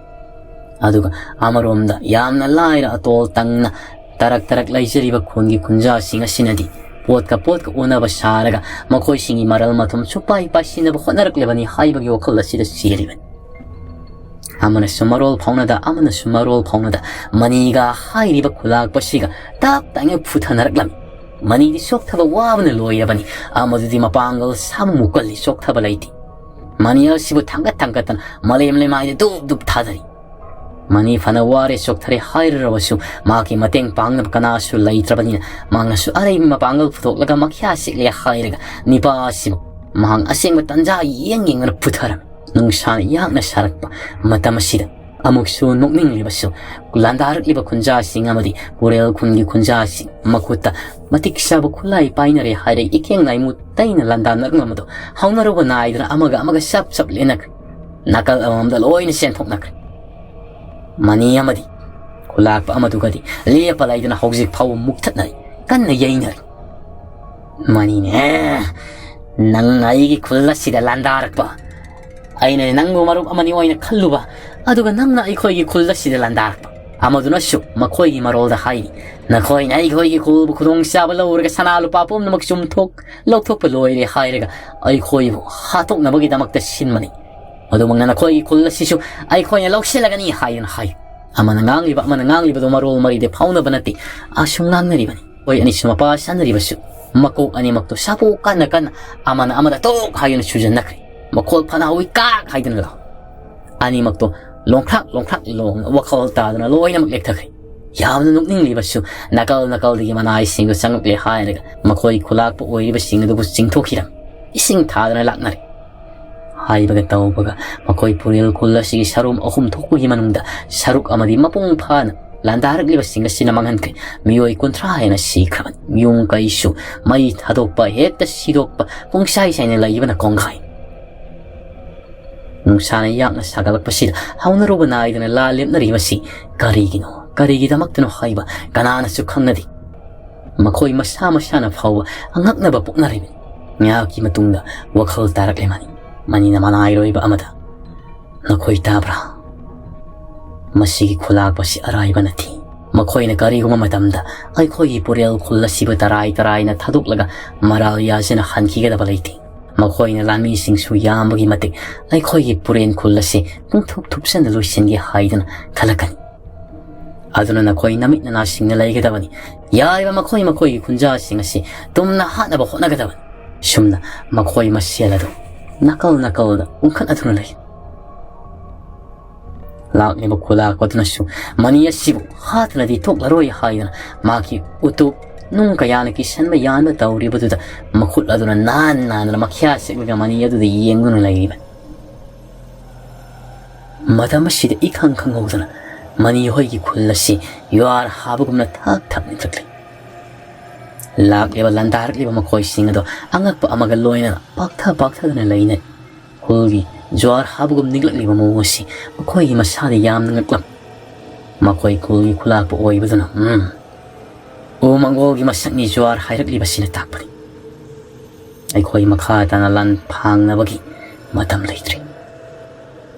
ꯑꯗꯨꯒ ꯑꯃꯔꯣꯝꯗ ꯌꯥꯝꯅ ꯂꯥꯏꯔ ꯑꯇꯣꯜ ꯇꯪꯅ ꯇꯔꯛ ꯇꯔꯛ ꯂꯩꯖꯔꯤꯕ ꯈꯨꯟꯒꯤ ꯈꯨꯟꯖꯥꯁꯤꯡ ꯑꯁꯤꯅꯗꯤ ꯄꯣꯠꯀ ꯄꯣꯠꯀ ꯑꯣꯟꯅꯕ ꯁꯥꯔꯒ ꯃꯈꯣꯏꯁꯤꯡꯒꯤ ꯃꯔꯜ ꯃꯊꯨꯝ ꯁꯨꯄꯥꯏ ꯄꯥꯏꯁꯤꯟꯅꯕ ꯍꯣꯠꯅꯔꯛꯂꯤꯕꯅꯤ ꯍꯥꯏꯕꯒꯤ ꯋꯥꯈꯜ ꯑꯁꯤꯗ ꯆꯦꯜꯂꯤꯕꯅꯤ꯫ ꯑꯃꯅꯁꯨ ꯃꯔꯣꯜ ꯐꯥꯎꯅꯗ, ꯑꯃꯅꯁꯨ ꯃꯔꯣꯜ ꯐꯥꯎꯅꯗ ꯃꯅꯤꯒ ꯍꯥꯏꯔꯤꯕ ꯈꯨꯂꯥꯛꯄꯁꯤꯒ ꯇꯞ ꯇꯥꯏꯉꯩ ꯐꯨꯊꯅꯔꯛꯂꯝꯃꯤ꯫ ꯃꯅꯤꯗꯤ ꯆꯣꯛꯊꯕ ꯋꯥꯕꯅ ꯂꯣꯏꯔꯕꯅꯤ꯫ ꯑꯃꯗꯨꯗꯤ ꯃꯄꯥꯡꯒꯜ ꯁꯥꯕ ꯃꯨꯀꯜꯂꯤ, ꯆꯣꯛꯊꯕ ꯂꯩꯇꯦ꯫ ꯃꯅꯤ ꯑꯁꯤꯕꯨ ꯊꯥꯡꯒꯠ ꯊꯥꯡꯒꯠꯇꯅ ꯃꯂꯦꯝ ꯂꯩꯃꯥꯏꯗ ꯗꯨꯞ ꯗꯨꯞ ꯊꯥꯗꯔꯤ꯫ ꯃꯅꯤ ꯐꯅ ꯋꯥꯔꯦ, ꯆꯣꯛꯊꯔꯦ ꯍꯥꯏꯔꯨꯔꯕꯁꯨ ꯃꯍꯥꯛꯀꯤ ꯃꯇꯦꯡ ꯄꯥꯡꯅꯕ ꯀꯅꯥꯁꯨ ꯂꯩꯇ꯭ꯔꯕꯅꯤꯅ ꯃꯍꯥꯛꯅꯁꯨ ꯑꯔꯩꯕ ꯃꯄꯥꯡꯒꯜ ꯄꯨꯊꯣꯛꯂꯒ ꯃꯈ꯭ꯌꯥ ꯁꯤꯛꯂꯦ ꯍꯥꯏꯔꯒ ꯅꯤꯄꯥ ꯑꯁꯤꯕꯨ ꯃꯍꯥꯛ ꯑꯁꯦꯡꯕ ꯇꯟꯖꯥ ꯌꯦꯡ ꯌꯦꯡꯗꯨꯅ ꯐꯨꯊꯔꯝꯃꯤ꯫ ꯅꯨꯡꯁꯥꯅ ꯌꯥꯛꯅ ꯁꯥꯔꯛꯄ ꯃꯇꯝ ꯑꯁꯤꯗ ꯑꯃꯨꯛꯁꯨ ꯅꯣꯛꯅꯤꯡꯂꯤꯕꯁꯨ, ꯂꯥꯟꯗꯥꯔꯛꯂꯤꯕ ꯈꯨꯟꯖꯥꯁꯤꯡ ꯑꯃꯗꯤ ꯀꯨꯔꯦꯜ ꯈꯨꯟꯒꯤ ꯈꯨꯟꯖꯥꯁꯤꯡ ꯃꯈꯨꯠꯇ ꯃꯇꯤꯛ ꯆꯥꯕ ꯈꯨꯠꯂꯥꯏ ꯄꯥꯏꯅꯔꯦ ꯍꯥꯏꯔꯒ ꯏꯀꯦꯡ ꯅꯥꯏꯃꯨ ꯇꯩꯅ ꯂꯥꯟꯗꯥꯅꯔꯛꯂꯝꯕꯗꯨ ꯍꯧꯅꯔꯨꯕ ꯅꯥꯏꯗꯅ ꯑꯃꯒ ꯑꯃꯒ ꯁꯞ ꯁꯞ ꯂꯦꯟꯅꯈ꯭ꯔꯦ꯫ ꯅꯥꯀꯜ ꯑꯃꯃꯝꯗ ꯂꯣꯏꯅ ꯆꯦꯟꯊꯣꯛꯅꯈ꯭ꯔꯦ꯫ ꯃꯅꯤ ꯑꯃꯗꯤ ꯈꯨꯂꯥꯛꯄ ꯑꯃꯗꯨꯒꯗꯤ ꯂꯦꯞꯄ ꯂꯩꯗꯅ ꯍꯧꯖꯤꯛ ꯐꯥꯎꯕ ꯃꯨꯛꯊꯠꯅꯔꯤ, ꯀꯟꯅ ꯌꯩꯅꯔꯤ꯫ ꯃꯅꯤꯅꯦ, ꯅꯪꯅ ꯑꯩꯒꯤ ꯈꯨꯜ ꯑꯁꯤꯗ ꯂꯥꯟꯗꯥꯔꯛꯄ, ꯑꯩꯅ ꯅꯪꯕꯨ ꯃꯔꯨꯞ ꯑꯃꯅꯤ ꯑꯣꯏꯅ ꯈꯜꯂꯨꯕ, ꯑꯗꯨꯒ ꯅꯪꯅ ꯑꯩꯈꯣꯏꯒꯤ ꯈꯨꯜ ꯑꯁꯤꯗ ꯂꯥꯟꯗꯥꯔꯛꯄ꯫ ꯑꯃꯗꯨꯅꯁꯨ ꯃꯈꯣꯏꯒꯤ ꯃꯔꯣꯜꯗ ꯍꯥꯏꯔꯤ, ꯅꯈꯣꯏꯅ ꯑꯩꯈꯣꯏꯒꯤ ꯈꯨꯜꯕꯨ ꯈꯨꯗꯣꯡꯆꯥꯕ ꯂꯧꯔꯒ ꯁꯅꯥ ꯂꯨꯄꯥ ꯄꯨꯝꯅꯃꯛ ꯆꯨꯝꯊꯣꯛ ꯂꯧꯊꯣꯛꯄ ꯂꯣꯏꯔꯦ ꯍꯥꯏꯔꯒ ꯑꯩꯈꯣꯏꯕꯨ ꯍꯥꯠꯇꯣꯛꯅꯕꯒꯤꯗꯃꯛꯇ ꯁꯤꯟꯕꯅꯤ꯫ ꯑꯗꯨꯃꯛꯅ ꯅꯈꯣꯏꯒꯤ ꯈꯨꯜ ꯑꯁꯤꯁꯨ ꯑꯩꯈꯣꯏꯅ ꯂꯧꯁꯤꯜꯂꯒꯅꯤ ꯍꯥꯏꯗꯨꯅ ꯍꯥꯏ꯫ ꯑꯃꯅ ꯉꯥꯡꯂꯤꯕ ꯑꯃꯅ ꯉꯥꯡꯂꯤꯕꯗꯨ ꯃꯔꯣꯜ ꯃꯔꯤꯗꯤ ꯐꯥꯎꯅꯕ ꯅꯠꯇꯦ꯫ ꯑꯁꯨꯝ ꯉꯥꯡꯅꯔꯤꯕꯅꯤ꯫ ꯃꯈꯣꯏ ꯑꯅꯤꯁꯨ ꯃꯄꯥ ꯆꯥꯅꯔꯤꯕꯁꯨ ꯃꯀꯣꯛ ꯑꯅꯤꯃꯛꯇꯨ ꯁꯥꯄꯣ ꯀꯟꯅ ꯀꯟꯅ ꯑꯃꯅ ꯑꯃꯗ ꯇꯣꯛ ꯍꯥꯏꯗꯨꯅ ꯁꯨꯖꯟꯅꯈ꯭ꯔꯦ꯫ ꯃꯈꯣꯜ ꯐꯅ ꯍꯧꯏ ꯀꯥꯛ ꯍꯥꯏꯗꯨꯅ ꯂꯥꯎ꯫ ꯑꯅꯤꯃꯛꯇꯣ ꯂꯣꯡꯈ꯭ꯔꯥꯛ ꯂꯣꯡꯈ꯭ꯔꯥꯛ ꯂꯣꯡ ꯋꯥꯈꯜ ꯇꯥꯗꯅ ꯂꯣꯏꯅꯃꯛ ꯂꯦꯛꯊꯈ꯭ꯔꯦ꯫ ꯌꯥꯝꯅ ꯅꯣꯛꯅꯤꯡꯂꯤꯕꯁꯨ ꯅꯥꯀꯜ ꯅꯥꯀꯜꯗꯒꯤ ꯃꯅꯥꯏꯁꯤꯡꯗꯨ ꯆꯪꯂꯛꯂꯦ ꯍꯥꯏꯔꯒ ꯃꯈꯣꯏ ꯈꯨꯂꯥꯛꯄ ꯑꯣꯏꯔꯤꯕꯁꯤꯡ ꯑꯗꯨꯕꯨ ꯆꯤꯡꯊꯣꯛꯈꯤꯔꯝꯃꯤ꯫ ꯏꯁꯤꯡ ꯊꯥꯗꯅ ꯂꯥꯛꯅꯔꯦ꯫ ꯍꯥꯏꯕꯒ ꯇꯧꯕꯒ ꯃꯈꯣꯏ ꯄꯨꯔꯦꯜ ꯈꯨꯜ ꯑꯁꯤꯒꯤ ꯁꯔꯨꯝ ꯑꯍꯨꯝ ꯊꯣꯛꯄꯒꯤ ꯃꯅꯨꯡꯗ ꯁꯔꯨꯛ ꯑꯃꯗꯤ ꯃꯄꯨꯡ ꯐꯥꯅ ꯂꯥꯟꯗꯥꯔꯛꯂꯤꯕꯁꯤꯡ ꯑꯁꯤꯅ ꯃꯥꯡꯍꯟꯈ꯭ꯔꯦ꯫ ꯃꯤꯑꯣꯏ ꯀꯨꯟꯊ꯭ꯔꯥ ꯍꯦꯟꯅ ꯁꯤꯈ꯭ꯔꯕꯅꯤ꯫ ꯌꯨꯝ ꯀꯩꯁꯨ ꯃꯩ ꯊꯥꯗꯣꯛꯄ, ꯍꯦꯛꯇ ꯁꯤꯗꯣꯛꯄ, ꯄꯨꯡꯁꯥꯏ ꯁꯥꯏꯅ ꯂꯩꯕꯅ ꯀꯣꯡꯒꯥꯏ꯫ ꯅꯨꯡꯁꯥꯅ ꯌꯥꯛꯅ ꯁꯥꯒꯠꯂꯛꯄꯁꯤꯗ ꯍꯧꯅꯔꯨꯕ ꯅꯥꯏꯗꯅ ꯂꯥꯟ ꯂꯦꯞꯅꯔꯤꯕꯁꯤ ꯀꯔꯤꯒꯤꯅꯣ, ꯀꯔꯤꯒꯤꯗꯃꯛꯇꯅꯣ ꯍꯥꯏꯕ ꯀꯅꯥꯅꯁꯨ ꯈꯪꯅꯗꯦ꯫ ꯃꯈꯣꯏ ꯃꯁꯥ ꯃꯁꯥꯅ ꯐꯥꯎꯕ ꯑꯉꯛꯅꯕ ꯄꯣꯛꯅꯔꯤꯕꯅꯤ꯫ ꯉꯥꯏꯍꯥꯛꯀꯤ ꯃꯇꯨꯡꯗ ꯋꯥꯈꯜ ꯇꯥꯔꯛꯂꯦ ꯃꯅꯤ꯫ ꯃꯅꯤꯅ ꯃꯅꯥꯏꯔꯣꯏꯕ ꯑꯃꯗ, "ꯅꯈꯣꯏ ꯇꯥꯕ꯭ꯔꯥ? ꯃꯁꯤꯒꯤ ꯈꯨꯂꯥꯛꯄꯁꯤ ꯑꯔꯥꯏꯕ ꯅꯠꯇꯦ꯫ ꯃꯈꯣꯏꯅ ꯀꯔꯤꯒꯨꯝꯕ ꯃꯇꯝꯗ ꯑꯩꯈꯣꯏꯒꯤ ꯄꯨꯔꯦꯜ ꯈꯨꯜ ꯑꯁꯤꯕꯨ ꯇꯔꯥꯏ ꯇꯔꯥꯏꯅ ꯊꯥꯗꯣꯛꯂꯒ ꯃꯔꯥꯜ ꯌꯥꯖꯅ ꯍꯟꯈꯤꯒꯗꯕ ꯂꯩꯇꯦ꯫ ꯃꯈꯣꯏꯅ ꯂꯥꯟꯃꯤꯁꯤꯡꯁꯨ ꯌꯥꯝꯕꯒꯤ ꯃꯇꯤꯛ ꯑꯩꯈꯣꯏꯒꯤ ꯄꯨꯔꯦꯟ ꯈꯨꯜ ꯑꯁꯤ ꯄꯨꯡꯊꯨꯞ ꯊꯨꯞꯆꯟꯅ ꯂꯣꯏꯁꯤꯟꯒꯦ ꯍꯥꯏꯗꯨꯅ ꯈꯜꯂꯛꯀꯅꯤ꯫ ꯑꯗꯨꯅ ꯅꯈꯣꯏ ꯅꯃꯤꯠ ꯅꯅꯥꯁꯤꯡꯅ ꯂꯩꯒꯗꯕꯅꯤ꯫ ꯌꯥꯔꯤꯕ ꯃꯈꯣꯏ ꯃꯈꯣꯏꯒꯤ ꯈꯨꯟꯖꯥꯁꯤꯡ ꯑꯁꯤ ꯇꯨꯝꯅ ꯍꯥꯠꯅꯕ ꯍꯣꯠꯅꯒꯗꯕꯅꯤ꯫ ꯁꯨꯝꯅ ꯃꯈꯣꯏ ꯃꯁꯦꯜ ꯑꯗꯨ ꯅꯥꯀꯜ ꯅꯥꯀꯜꯗ ꯎꯪꯈꯠꯅꯗꯨꯅ ꯂꯩ꯫ ꯂꯥꯛꯂꯤꯕ ꯈꯨꯂꯥꯛꯄꯗꯨꯅꯁꯨ ꯃꯅꯤ ꯑꯁꯤꯕꯨ ꯍꯥꯠꯇꯅꯗꯤ ꯊꯣꯛꯂꯔꯣꯏ ꯍꯥꯏꯗꯨꯅ ꯃꯍꯥꯛꯀꯤ ꯎꯇꯨꯞ ꯅꯨꯡ ꯀꯌꯥꯅ ꯀꯤꯁꯟꯕ ꯌꯥꯟꯕ ꯇꯧꯔꯤꯕꯗꯨꯗ ꯃꯈꯨꯠ ꯑꯗꯨꯅ ꯅꯥꯟ ꯅꯥꯟꯗꯅ ꯃꯈ꯭ꯌꯥ ꯁꯦꯛꯂꯒ ꯃꯅꯤ ꯑꯗꯨꯗ ꯌꯦꯡꯗꯨꯅ ꯂꯩꯔꯤꯕꯅꯤ꯫ ꯃꯇꯝ ꯑꯁꯤꯗ ꯏꯈꯪ ꯈꯪꯍꯧꯗꯅ ꯃꯅꯤ ꯍꯣꯏꯒꯤ ꯈꯨꯜ ꯑꯁꯤ ꯌꯨꯍꯥꯔ ꯍꯥꯕꯒꯨꯝꯅ ꯊꯛ ꯊꯛ ꯅꯤꯛꯂꯛꯂꯤ꯫ ꯂꯥꯛꯂꯤꯕ ꯂꯥꯟꯗꯥꯔꯛꯂꯤꯕ ꯃꯈꯣꯏꯁꯤꯡ ꯑꯗꯣ ꯑꯉꯛꯄ ꯑꯃꯒ ꯂꯣꯏꯅꯅ ꯄꯥꯛꯊ ꯄꯥꯛꯊꯗꯨꯅ ꯂꯩꯅꯩ꯫ ꯈꯨꯜꯒꯤ ꯖꯨꯋꯥꯔ ꯍꯥꯕꯒꯨꯝ ꯅꯤꯛꯂꯛꯂꯤꯕ ꯃꯑꯣꯡ ꯑꯁꯤ ꯃꯈꯣꯏꯒꯤ ꯃꯁꯥꯗ ꯌꯥꯝꯅ ꯉꯛꯂꯝꯃꯤ꯫ ꯃꯈꯣꯏ ꯈꯨꯜꯒꯤ ꯈꯨꯂꯥꯛꯄ ꯑꯣꯏꯕꯗꯨꯅ, ꯎꯝ, ꯎ ꯃꯪꯒꯣꯜꯒꯤ ꯃꯁꯛꯅꯤ ꯖꯨꯋꯥꯔ ꯍꯥꯏꯔꯛꯂꯤꯕꯁꯤꯅ ꯇꯥꯛꯄꯅꯤ꯫ ꯑꯩꯈꯣꯏ ꯃꯈꯥ ꯇꯥꯅ ꯂꯥꯟ ꯐꯥꯡꯅꯕꯒꯤ ꯃꯇꯝ ꯂꯩꯇ꯭ꯔꯤ꯫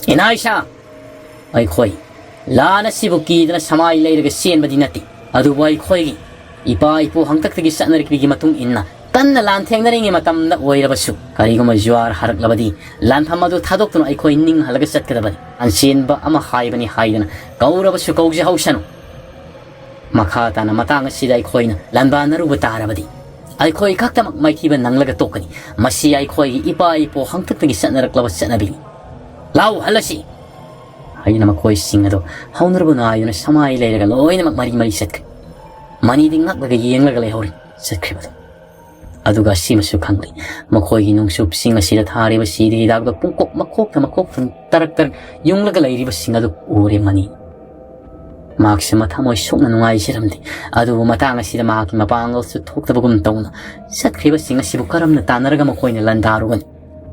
ꯏꯅꯥꯏꯁꯥ, ꯑꯩꯈꯣꯏ ꯂꯥꯟ ꯑꯁꯤꯕꯨ ꯀꯤꯗꯅ ꯁꯃꯥꯏ ꯂꯩꯔꯒ ꯆꯦꯟꯕꯗꯤ ꯅꯠꯇꯦ, ꯑꯗꯨꯕꯨ ꯑꯩꯈꯣꯏꯒꯤ ꯏꯄꯥ ꯏꯄꯨ ꯍꯥꯛꯇꯛꯇꯒꯤ ꯆꯠꯅꯔꯛꯄꯒꯤ ꯃꯇꯨꯡ ꯏꯟꯅ ꯀꯟꯅ ꯂꯥꯟꯊꯦꯡꯅꯔꯤꯉꯩ ꯃꯇꯝꯗ ꯑꯣꯏꯔꯕꯁꯨ, ꯀꯔꯤꯒꯨꯝꯕ ꯖꯨꯋꯥꯔ ꯍꯥꯔꯛꯂꯕꯗꯤ ꯂꯥꯟꯐꯝ ꯑꯗꯨ ꯊꯥꯗꯣꯛꯇꯨꯅ ꯑꯩꯈꯣꯏ ꯅꯤꯡꯍꯜꯂꯒ ꯆꯠꯀꯗꯕꯅꯤ꯫ ꯂꯥꯟꯆꯦꯟꯕ ꯑꯃ ꯍꯥꯏꯕꯅꯤ ꯍꯥꯏꯗꯅ ꯀꯧꯔꯕꯁꯨ ꯀꯧꯖꯍꯧꯁꯅꯨ꯫ ꯃꯈꯥ ꯇꯥꯅ ꯃꯇꯥꯡ ꯑꯁꯤꯗ ꯑꯩꯈꯣꯏꯅ ꯂꯥꯟꯕꯥꯟꯅꯔꯨꯕ ꯇꯥꯔꯕꯗꯤ, ꯑꯩꯈꯣꯏ ꯈꯛꯇꯃꯛ ꯃꯥꯏꯊꯤꯕ ꯅꯪꯂꯒ ꯇꯣꯛꯀꯅꯤ꯫ ꯃꯁꯤ ꯑꯩꯈꯣꯏꯒꯤ ꯏꯄꯥ ꯏꯄꯨ ꯍꯥꯛꯇꯛꯇꯒꯤ ꯆꯠꯅꯔꯛꯂꯕ ꯆꯠꯅꯕꯤꯅꯤ꯫ ꯂꯥꯎ, ꯍꯜꯂꯁꯤ!" ꯍꯥꯏꯗꯨꯅ ꯃꯈꯣꯏꯁꯤꯡ ꯑꯗꯨ ꯍꯧꯅꯔꯕ ꯅꯥꯏꯗꯨꯅ ꯁꯃꯥꯏ ꯂꯩꯔꯒ ꯂꯣꯏꯅꯃꯛ ꯃꯔꯤ ꯃꯔꯤ ꯆꯠꯈ꯭ꯔꯦ꯫ ꯃꯅꯤꯗꯤ ꯉꯛꯂꯒ ꯌꯦꯡꯂꯒ ꯂꯩꯍꯧꯔꯤ ꯆꯠꯈ꯭ꯔꯤꯕꯗꯨ꯫ ꯑꯗꯨꯒ ꯑꯁꯤꯃꯁꯨ ꯈꯪꯂꯤ, ꯃꯈꯣꯏꯒꯤ ꯅꯨꯡꯆꯨꯞꯁꯤꯡ ꯑꯁꯤꯗ ꯊꯥꯔꯤꯕ ꯁꯤꯗꯤ ꯍꯤꯗꯥꯛꯇ ꯄꯨꯡꯀꯣꯛ ꯃꯈꯣꯛꯇ ꯃꯈꯣꯛꯇ ꯇꯔꯛ ꯇꯔꯛ ꯌꯨꯡꯂꯒ ꯂꯩꯔꯤꯕꯁꯤꯡ ꯑꯗꯨ ꯎꯔꯦ ꯃꯅꯤ꯫ ꯃꯍꯥꯛꯁꯦ ꯃꯊꯃꯣꯏ ꯁꯣꯛꯅ ꯅꯨꯡꯉꯥꯏꯖꯔꯝꯗꯦ꯫ ꯑꯗꯨꯕꯨ ꯃꯇꯥꯡ ꯑꯁꯤꯗ ꯃꯍꯥꯛꯀꯤ ꯃꯄꯥꯡꯒꯜꯁꯨ ꯊꯣꯛꯇꯕꯒꯨꯝ ꯇꯧꯅ ꯆꯠꯈ꯭ꯔꯤꯕꯁꯤꯡ ꯑꯁꯤꯕꯨ ꯀꯔꯝꯅ ꯇꯥꯟꯅꯔꯒ ꯃꯈꯣꯏꯅ ꯂꯥꯟꯗꯥꯔꯨꯒꯅꯤ?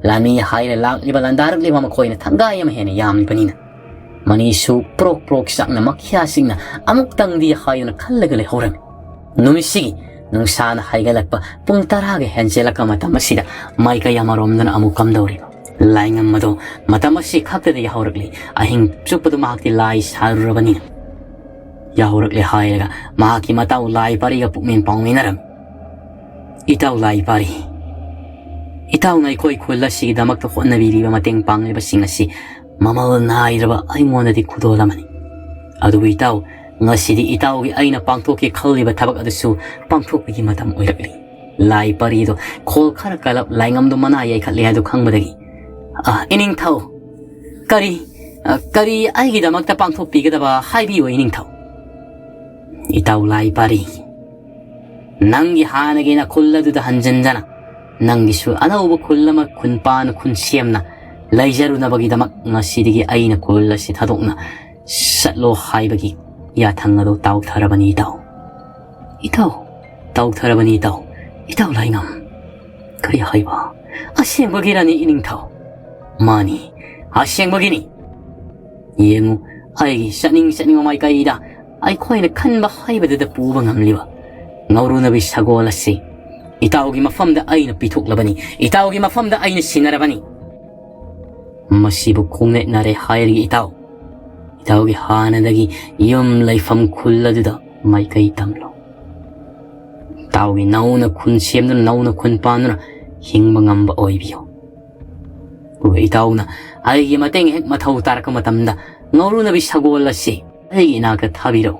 ꯂꯥꯟꯃꯤ ꯍꯥꯏꯔ ꯂꯥꯛꯂꯤꯕ ꯂꯥꯟꯗꯥꯔꯛꯂꯤꯕ ꯃꯈꯣꯏꯅ ꯊꯪꯒꯥꯏ ꯑꯃ ꯍꯦꯟꯅ ꯌꯥꯝꯂꯤꯕꯅꯤꯅ꯫ ꯃꯅꯤꯁꯨ ꯄ꯭ꯔꯣꯛ ꯄ꯭ꯔꯣꯛ ꯆꯥꯛꯅ ꯃꯈ꯭ꯌꯥꯁꯤꯡꯅ ꯑꯃꯨꯛꯇꯪꯗꯤ ꯍꯥꯏꯗꯨꯅ ꯈꯜꯂꯒ ꯂꯩꯍꯧꯔꯝꯃꯤ꯫ ꯅꯨꯃꯤꯠꯁꯤꯒꯤ ꯅꯨꯡꯁꯥꯅ ꯍꯥꯏꯒꯠꯂꯛꯄ ꯄꯨꯡ ꯇꯔꯥꯒ ꯍꯦꯟꯖꯦꯜꯂꯛꯄ ꯃꯇꯝ ꯑꯁꯤꯗ ꯃꯥꯏꯀꯩ ꯑꯃꯔꯣꯝꯗꯅ ꯑꯃꯨꯛ ꯀꯝꯗꯧꯔꯤꯕ ꯂꯥꯏꯉꯝ ꯑꯗꯣ ꯃꯇꯝ ꯑꯁꯤ ꯈꯛꯇꯗ ꯌꯥꯍꯧꯔꯛꯂꯤ꯫ ꯑꯍꯤꯡ ꯆꯨꯞꯄꯗꯨ ꯃꯍꯥꯛꯇꯤ ꯂꯥꯏ ꯁꯥꯔꯨꯔꯕꯅꯤꯅ꯫ ꯌꯥꯍꯧꯔꯛꯂꯦ ꯍꯥꯏꯔꯒ ꯃꯍꯥꯛꯀꯤ ꯃꯇꯥꯎ ꯂꯥꯏ ꯄꯥꯔꯤꯒ ꯄꯨꯛꯃꯦꯟ ꯄꯥꯎꯃꯤꯟꯅꯔꯝꯃꯤ꯫ "ꯏꯇꯥꯎ ꯂꯥꯏ ꯄꯥꯔꯤ, ꯏꯇꯥꯎꯅ ꯑꯩꯈꯣꯏ ꯈꯨꯜ ꯑꯁꯤꯒꯤꯗꯃꯛꯇ ꯍꯣꯠꯅꯕꯤꯔꯤꯕ ꯃꯇꯦꯡ ꯄꯥꯡꯂꯤꯕꯁꯤꯡ ꯑꯁꯤ ꯃꯃꯜ ꯅꯥꯏꯗ꯭ꯔꯕ ꯑꯩꯉꯣꯟꯗꯗꯤ ꯈꯨꯗꯣꯜ ꯑꯃꯅꯤ꯫ ꯑꯗꯨꯕꯨ ꯏꯇꯥꯎ, ꯉꯁꯤꯗꯤ ꯏꯇꯥꯎꯒꯤ ꯑꯩꯅ ꯄꯥꯡꯊꯣꯛꯀꯦ ꯈꯜꯂꯤꯕ ꯊꯕꯛ ꯑꯗꯨꯁꯨ ꯄꯥꯡꯊꯣꯛꯄꯒꯤ ꯃꯇꯝ ꯑꯣꯏꯔꯛꯂꯤ꯫ ꯂꯥꯏ ꯄꯥꯔꯤꯗꯣ ꯈꯣꯜ ꯈꯔ ꯀꯜꯂꯞ ꯂꯥꯏꯉꯝꯗꯣ ꯃꯅꯥ ꯌꯩꯈꯠꯂꯦ ꯍꯥꯏꯗꯨ ꯈꯪꯕꯗꯒꯤ, "ꯑ, ꯏꯅꯤꯡꯊꯧ, ꯀꯔꯤ, ꯑ, ꯀꯔꯤ ꯑꯩꯒꯤꯗꯃꯛꯇ ꯄꯥꯡꯊꯣꯛꯄꯤꯒꯗꯕ ꯍꯥꯏꯕꯤꯌꯨ ꯏꯅꯤꯡꯊꯧ꯫" "ꯏꯇꯥꯎ ꯂꯥꯏ ꯄꯥꯔꯤ, ꯅꯪꯒꯤ ꯍꯥꯟꯅꯒꯤ ꯅꯈꯨꯜ ꯑꯗꯨꯗ ꯍꯟꯖꯤꯟꯖꯅ ꯅꯪꯒꯤꯁꯨ ꯑꯅꯧꯕ ꯈꯨꯜ ꯑꯃ ꯈꯨꯟꯄꯥꯟ ꯈꯨꯟ ꯁꯦꯝꯅ ꯂꯩꯖꯔꯨꯅꯕꯒꯤꯗꯃꯛ ꯉꯁꯤꯗꯒꯤ ꯑꯩꯅ ꯈꯨꯜ ꯑꯁꯤ ꯊꯥꯗꯣꯛꯅ ꯆꯠꯂꯣ ꯍꯥꯏꯕꯒꯤ ꯌꯥꯊꯪ ꯑꯗꯨ ꯇꯥꯎꯊꯔꯕꯅꯤ ꯏꯇꯥꯎ꯫" "ꯏꯇꯥꯎ, ꯇꯥꯎꯊꯔꯕꯅꯤ ꯏꯇꯥꯎ, ꯏꯇꯥꯎ ꯂꯥꯏꯉꯝ꯫" "ꯀꯔꯤ ꯍꯥꯏꯕ? ꯑꯁꯦꯡꯕꯒꯤꯔꯅꯤ ꯏꯅꯤꯡꯊꯧ?" "ꯃꯥꯅꯤ, ꯑꯁꯦꯡꯕꯒꯤꯅꯤ꯫ ꯌꯦꯡꯉꯨ, ꯑꯩꯒꯤ ꯆꯠꯅꯤꯡ ꯆꯠꯅꯤꯡꯕ ꯃꯥꯏꯀꯩꯗ ꯑꯩꯈꯣꯏꯅ ꯈꯟꯕ ꯍꯥꯏꯕꯗꯨꯗ ꯄꯨꯕ ꯉꯝꯂꯤꯕ ꯉꯧꯔꯨꯅꯕꯤ ꯁꯒꯣꯜ ꯑꯁꯤ ꯏꯇꯥꯎꯒꯤ ꯃꯐꯝꯗ ꯑꯩꯅ ꯄꯤꯊꯣꯛꯂꯕꯅꯤ, ꯏꯇꯥꯎꯒꯤ ꯃꯐꯝꯗ ꯑꯩꯅ ꯁꯤꯟꯅꯔꯕꯅꯤ꯫ ꯃꯁꯤꯕꯨ ꯈꯣꯡꯅꯦꯠꯅꯔꯦ ꯍꯥꯏꯔꯒ ꯏꯇꯥꯎ, ꯏꯇꯥꯎꯒꯤ ꯍꯥꯟꯅꯗꯒꯤ ꯌꯨꯝ ꯂꯩꯐꯝ ꯈꯨꯜ ꯑꯗꯨꯗ ꯃꯥꯏꯀꯩ ꯇꯝꯂꯣ꯫ ꯏꯇꯥꯎꯒꯤ ꯅꯧꯅ ꯈꯨꯟ ꯁꯦꯝꯗꯨꯅ, ꯅꯧꯅ ꯈꯨꯟ ꯄꯥꯟꯗꯨꯅ ꯍꯤꯡꯕ ꯉꯝꯕ ꯑꯣꯏꯕꯤꯌꯨ꯫ ꯑꯗꯨꯒ ꯏꯇꯥꯎꯅ ꯑꯩꯒꯤ ꯃꯇꯦꯡ ꯍꯦꯛ ꯃꯊꯧ ꯇꯥꯔꯛꯄ ꯃꯇꯝꯗ ꯉꯧꯔꯨꯅꯕꯤ ꯁꯒꯣꯜ ꯑꯁꯤ ꯑꯩꯒꯤ ꯏꯅꯥꯛꯇ ꯊꯥꯕꯤꯔꯛꯎ꯫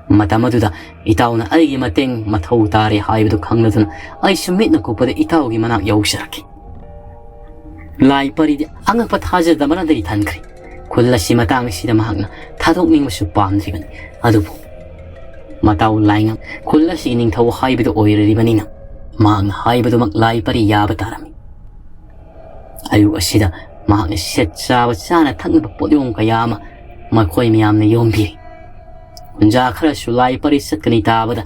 ꯃꯇꯝ ꯑꯗꯨꯗ ꯏꯇꯥꯎꯅ ꯑꯩꯒꯤ ꯃꯇꯦꯡ ꯃꯊꯧ ꯇꯥꯔꯦ ꯍꯥꯏꯕꯗꯨ ꯈꯪꯂꯗꯨꯅ ꯑꯩꯁꯨ ꯃꯤꯠꯅ ꯀꯨꯞꯄꯗ ꯏꯇꯥꯎꯒꯤ ꯃꯅꯥꯛ ꯌꯧꯖꯔꯛꯈꯤ꯫" ꯂꯥꯏ ꯄꯔꯤꯗꯤ ꯑꯉꯛꯄ ꯊꯥꯖꯗꯕꯅ ꯂꯩ ꯊꯟꯈ꯭ꯔꯦ꯫ ꯈꯨꯜ ꯑꯁꯤ ꯃꯇꯥꯡ ꯑꯁꯤꯗ ꯃꯍꯥꯛꯅ ꯊꯥꯗꯣꯛꯅꯤꯡꯕꯁꯨ ꯄꯥꯝꯗ꯭ꯔꯤꯕꯅꯤ꯫ ꯑꯗꯨꯕꯨ ꯃꯇꯥꯎ ꯂꯥꯏꯉꯝ ꯈꯨꯜ ꯑꯁꯤꯒꯤ ꯅꯤꯡꯊꯧ ꯍꯥꯏꯕꯗꯨ ꯑꯣꯏꯔꯤꯕꯅꯤꯅ ꯃꯍꯥꯛꯅ ꯍꯥꯏꯕꯗꯨꯃꯛ ꯂꯥꯏ ꯄꯔꯤ ꯌꯥꯕ ꯇꯥꯔꯝꯃꯤ꯫ ꯑꯌꯨꯛ ꯑꯁꯤꯗ ꯃꯍꯥꯛꯅ ꯁꯦꯠ ꯆꯥꯕ ꯆꯥꯅ ꯊꯛꯅꯕ ꯄꯣꯠꯌꯣꯝ ꯀꯌꯥ ꯑꯃ ꯃꯈꯣꯏ ꯃꯌꯥꯝꯅ ꯌꯣꯝꯕꯤꯔꯤ꯫ ꯈꯨꯟꯖꯥ ꯈꯔꯁꯨ ꯂꯥꯏ ꯄꯔꯤ ꯆꯠꯀꯅꯤ ꯇꯥꯕꯗ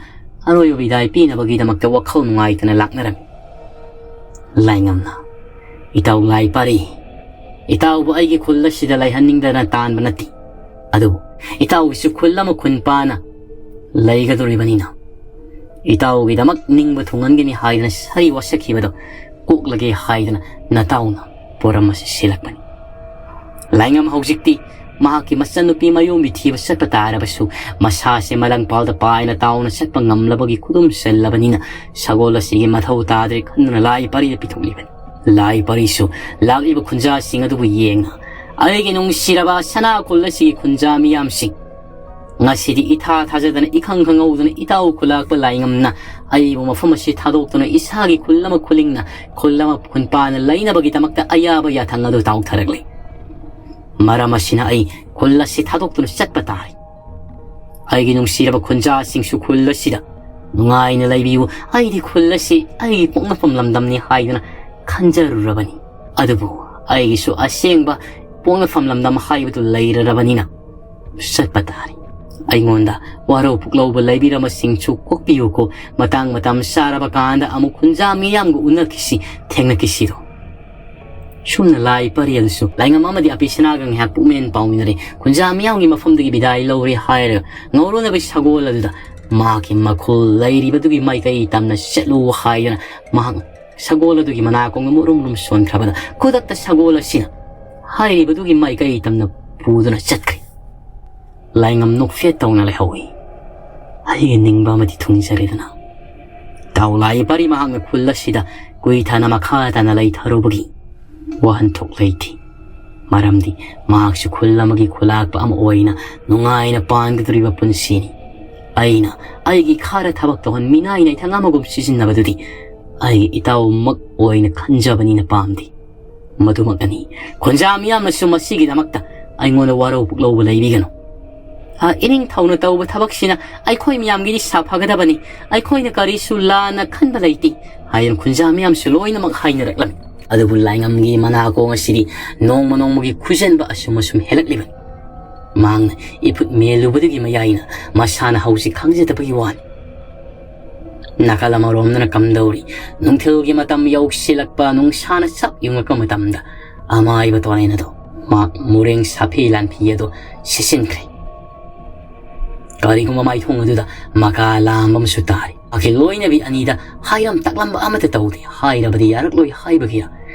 ꯑꯔꯣꯏꯕ ꯕꯤꯗꯥꯏ ꯄꯤꯅꯕꯒꯤꯗꯃꯛꯇ ꯋꯥꯈꯜ ꯅꯨꯡꯉꯥꯏꯇꯅ ꯂꯥꯛꯅꯔꯝꯃꯤ꯫ ꯂꯥꯏꯉꯝꯅ, "ꯏꯇꯥꯎ ꯂꯥꯏ ꯄꯥꯔꯤ, ꯏꯇꯥꯎꯕꯨ ꯑꯩꯒꯤ ꯈꯨꯜ ꯑꯁꯤꯗ ꯂꯩꯍꯟꯅꯤꯡꯗꯅ ꯇꯥꯟꯕ ꯅꯠꯇꯦ꯫ ꯑꯗꯨꯕꯨ ꯏꯇꯥꯎꯒꯤꯁꯨ ꯈꯨꯜ ꯑꯃ ꯈꯨꯟ ꯄꯥꯅ ꯂꯩꯒꯗꯧꯔꯤꯕꯅꯤꯅ ꯏꯇꯥꯎꯒꯤꯗꯃꯛ ꯅꯤꯡꯕ ꯊꯨꯡꯍꯟꯒꯅꯤ ꯍꯥꯏꯗꯅ ꯁꯔꯤ ꯋꯥꯁꯛꯈꯤꯕꯗꯣ ꯀꯣꯛꯂꯒꯦ ꯍꯥꯏꯗꯅ ꯅꯇꯥꯎꯅ ꯄꯣꯔꯝ ꯑꯁꯤ ꯁꯤꯜꯂꯛꯄꯅꯤ꯫ ꯂꯥꯏꯉꯝ, ꯍꯧꯖꯤꯛꯇꯤ ꯃꯍꯥꯛꯀꯤ ꯃꯆꯟꯅꯨꯄꯤ ꯃꯌꯣꯝꯕꯤ ꯊꯤꯕ ꯆꯠꯄ ꯇꯥꯔꯕꯁꯨ, ꯃꯁꯥꯁꯦ ꯃꯂꯪꯄꯥꯜꯗ ꯄꯥꯏꯅ ꯇꯥꯎꯅ ꯆꯠꯄ ꯉꯝꯂꯕꯒꯤ ꯈꯨꯗꯨꯝ ꯆꯜꯂꯕꯅꯤꯅ, ꯁꯒꯣꯜ ꯑꯁꯤꯒꯤ ꯃꯊꯧ ꯇꯥꯗ꯭ꯔꯦ ꯈꯟꯗꯨꯅ ꯂꯥꯏ ꯄꯔꯤꯗ ꯄꯤꯊꯣꯛꯂꯤꯕꯅꯤ꯫ ꯂꯥꯏ ꯄꯔꯤꯁꯨ ꯂꯥꯛꯂꯤꯕ ꯈꯨꯟꯖꯥꯁꯤꯡ ꯑꯗꯨꯕꯨ ꯌꯦꯡꯅ, "ꯑꯩꯒꯤ ꯅꯨꯡꯁꯤꯔꯕ ꯁꯅꯥ ꯈꯨꯜ ꯑꯁꯤꯒꯤ ꯈꯨꯟꯖꯥ ꯃꯤꯌꯥꯝꯁꯤꯡ, ꯉꯁꯤꯗꯤ ꯏꯊꯥ ꯊꯥꯖꯗꯅ, ꯏꯈꯪ ꯈꯪꯍꯧꯗꯅ ꯏꯇꯥꯎ ꯈꯨꯂꯥꯛꯄ ꯂꯥꯏꯉꯝꯅ ꯑꯩꯕꯨ ꯃꯐꯝ ꯑꯁꯤ ꯊꯥꯗꯣꯛꯇꯨꯅ ꯏꯁꯥꯒꯤ ꯈꯨꯜ ꯑꯃ ꯈꯨꯂꯤꯡꯅ ꯈꯨꯜ ꯑꯃ ꯈꯨꯟꯄꯥꯟꯅ ꯂꯩꯅꯕꯒꯤꯗꯃꯛꯇ ꯑꯌꯥꯕ ꯌꯥꯊꯪ ꯑꯗꯨ ꯇꯥꯎꯊꯔꯛꯂꯦ꯫ ꯃꯔꯝ ꯑꯁꯤꯅ ꯑꯩ ꯈꯨꯜ ꯑꯁꯤ ꯊꯥꯗꯣꯛꯇꯨꯅ ꯆꯠꯄ ꯇꯥꯔꯦ꯫ ꯑꯩꯒꯤ ꯅꯨꯡꯁꯤꯔꯕ ꯈꯨꯟꯖꯥꯁꯤꯡꯁꯨ ꯈꯨꯜ ꯑꯁꯤꯗ ꯅꯨꯡꯉꯥꯏꯅ ꯂꯩꯕꯤꯌꯨ꯫ ꯑꯩꯗꯤ ꯈꯨꯜ ꯑꯁꯤ ꯑꯩꯒꯤ ꯄꯣꯛꯅꯐꯝ ꯂꯝꯗꯝꯅꯤ ꯍꯥꯏꯗꯨꯅ ꯈꯟꯖꯔꯨꯔꯕꯅꯤ꯫ ꯑꯗꯨꯕꯨ ꯑꯩꯒꯤꯁꯨ ꯑꯁꯦꯡꯕ ꯄꯣꯛꯅꯐꯝ ꯂꯝꯗꯝ ꯍꯥꯏꯕꯗꯨ ꯂꯩꯔꯔꯕꯅꯤꯅ ꯆꯠꯄ ꯇꯥꯔꯦ꯫ ꯑꯩꯉꯣꯟꯗ ꯋꯥꯔꯧ ꯄꯨꯛꯂꯧꯕ ꯂꯩꯕꯤꯔꯕꯁꯤꯡꯁꯨ ꯀꯣꯛꯄꯤꯌꯨꯀꯣ꯫ ꯃꯇꯥꯡ ꯃꯇꯝ ꯆꯥꯔꯕ ꯀꯥꯟꯗ ꯑꯃꯨꯛ ꯈꯨꯟꯖꯥ ꯃꯤꯌꯥꯝꯒ ꯎꯅꯈꯤꯁꯤ, ꯊꯦꯡꯅꯈꯤꯁꯤꯔꯣ?" ꯁꯨꯝꯅ ꯂꯥꯏ ꯄꯔꯦꯜꯁꯨ ꯂꯥꯏꯉꯝ ꯑꯃꯗꯤ ꯑꯄꯤꯁꯅꯥꯒ ꯉꯥꯏꯍꯥꯛ ꯄꯨꯛꯃꯦꯟ ꯄꯥꯎꯃꯤꯟꯅꯔꯦ꯫ ꯈꯨꯟꯖꯥ ꯃꯤꯌꯥꯝꯒꯤ ꯃꯐꯝꯗꯒꯤ ꯕꯤꯗꯥꯏ ꯂꯧꯔꯦ ꯍꯥꯏꯔꯒ ꯉꯧꯔꯣꯟꯅꯕ ꯁꯒꯣꯜ ꯑꯗꯨꯗ ꯃꯍꯥꯛꯀꯤ ꯃꯈꯨꯜ ꯂꯩꯔꯤꯕꯗꯨꯒꯤ ꯃꯥꯏꯀꯩ ꯇꯝꯅ ꯆꯠꯂꯨ ꯍꯥꯏꯗꯨꯅ ꯃꯍꯥꯛ ꯁꯒꯣꯜ ꯑꯗꯨꯒꯤ ꯃꯅꯥꯀꯣꯡꯗ ꯃꯨꯔꯨꯝ ꯃꯨꯔꯨꯝ ꯁꯣꯟꯈ꯭ꯔꯕꯗ ꯈꯨꯗꯛꯇ ꯁꯒꯣꯜ ꯑꯁꯤꯅ ꯍꯥꯏꯔꯤꯕꯗꯨꯒꯤ ꯃꯥꯏꯀꯩ ꯇꯝꯅ ꯄꯨꯗꯨꯅ ꯆꯠꯈ꯭ꯔꯦ꯫ ꯂꯥꯏꯉꯝ ꯅꯣꯛꯐꯦꯠ ꯇꯧꯅ ꯂꯩꯍꯧꯏ꯫ ꯑꯩꯒꯤ ꯅꯤꯡꯕ ꯑꯃꯗꯤ ꯊꯨꯡꯖꯔꯦꯗꯅ꯫ ꯇꯥꯎ ꯂꯥꯏ ꯄꯔꯤ ꯃꯍꯥꯛꯅ ꯈꯨꯜ ꯑꯁꯤꯗ ꯀꯨꯏꯊꯅ ꯃꯈꯥ ꯇꯥꯅ ꯂꯩꯊꯔꯨꯕꯒꯤ ꯋꯥꯍꯟꯊꯣꯛ ꯂꯩꯇꯦ꯫ ꯃꯔꯝꯗꯤ ꯃꯍꯥꯛꯁꯨ ꯈꯨꯜ ꯑꯃꯒꯤ ꯈꯨꯂꯥꯛꯄ ꯑꯃ ꯑꯣꯏꯅ ꯅꯨꯡꯉꯥꯏꯅ ꯄꯥꯟꯒꯗꯧꯔꯤꯕ ꯄꯨꯟꯁꯤꯅꯤ꯫ ꯑꯩꯅ ꯑꯩꯒꯤ ꯈꯥꯔ ꯊꯕꯛ ꯇꯧꯍꯟ ꯃꯤꯅꯥꯏ ꯅꯥꯏꯊꯪ ꯑꯃꯒꯨꯝ ꯁꯤꯖꯤꯟꯅꯕꯗꯨꯗꯤ ꯑꯩꯒꯤ ꯏꯇꯥꯎꯃꯛ ꯑꯣꯏꯅ ꯈꯟꯖꯕꯅꯤꯅ ꯄꯥꯝꯗꯦ꯫ ꯃꯗꯨꯃꯛꯅꯅꯤ ꯈꯨꯟꯖꯥ ꯃꯤꯌꯥꯝꯅꯁꯨ ꯃꯁꯤꯒꯤꯗꯃꯛꯇ ꯑꯩꯉꯣꯟꯗ ꯋꯥꯔꯧ ꯄꯨꯛꯂꯧꯕ ꯂꯩꯕꯤꯒꯅꯨ꯫ "ꯑ, ꯏꯅꯤꯡꯊꯧꯅ ꯇꯧꯕ ꯊꯕꯛꯁꯤꯅ ꯑꯩꯈꯣꯏ ꯃꯌꯥꯝꯒꯤꯗꯤ ꯁꯥꯐꯒꯗꯕꯅꯤ, ꯑꯩꯈꯣꯏꯅ ꯀꯔꯤꯁꯨ ꯂꯥꯟꯅ ꯈꯟꯕ ꯂꯩꯇꯦ" ꯍꯥꯏꯗꯨꯅ ꯈꯨꯟꯖꯥ ꯃꯤꯌꯥꯝꯁꯨ ꯂꯣꯏꯅꯃꯛ ꯍꯥꯏꯅꯔꯛꯂꯝꯃꯤ꯫ ꯑꯗꯨꯕꯨ ꯂꯥꯏꯉꯝꯒꯤ ꯃꯅꯥꯀꯣꯡ ꯑꯁꯤꯗꯤ ꯅꯣꯡꯃ ꯅꯣꯡꯃꯒꯤ ꯈꯨꯖꯟꯕ ꯑꯁꯨꯝ ꯑꯁꯨꯝ ꯍꯦꯜꯂꯛꯂꯤꯕꯅꯤ꯫ ꯃꯍꯥꯛꯅ ꯏꯐꯨꯠ ꯃꯦꯜꯂꯨꯕꯗꯨꯒꯤ ꯃꯌꯥꯏꯅ ꯃꯁꯥꯅ ꯍꯧꯖꯤꯛ ꯈꯪꯖꯗꯕꯒꯤ ꯋꯥꯅꯤ꯫ ꯅꯥꯀꯜ ꯑꯃꯔꯣꯝꯗꯅ ꯀꯝꯗꯧꯔꯤ? ꯅꯨꯡꯊꯤꯜꯒꯤ ꯃꯇꯝ ꯌꯧꯁꯤꯜꯂꯛꯄ, ꯅꯨꯡꯁꯥꯅ ꯆꯞ ꯌꯨꯡꯉꯛꯄ ꯃꯇꯝꯗ ꯑꯃꯥꯏꯕ ꯇꯣꯔꯦꯟ ꯑꯗꯣ ꯃꯍꯥꯛ ꯃꯨꯔꯦꯡ ꯁꯥꯐꯤ ꯂꯥꯟꯐꯤ ꯑꯗꯣ ꯁꯤꯠꯆꯤꯟꯈ꯭ꯔꯦ꯫ ꯀꯔꯤꯒꯨꯝꯕ ꯃꯥꯏꯊꯣꯡ ꯑꯗꯨꯗ ꯃꯀꯥ ꯂꯥꯝꯕ ꯑꯃꯁꯨ ꯇꯥꯔꯤ꯫ ꯃꯍꯥꯛꯀꯤ ꯂꯣꯏꯅꯕꯤ ꯑꯅꯤꯗ ꯍꯥꯏꯔꯝ ꯇꯥꯛꯂꯝꯕ ꯑꯃꯠꯇ ꯇꯧꯗꯦ꯫ ꯍꯥꯏꯔꯕꯗꯤ ꯌꯥꯔꯛꯂꯣꯏ ꯍꯥꯏꯕꯒꯤꯔ?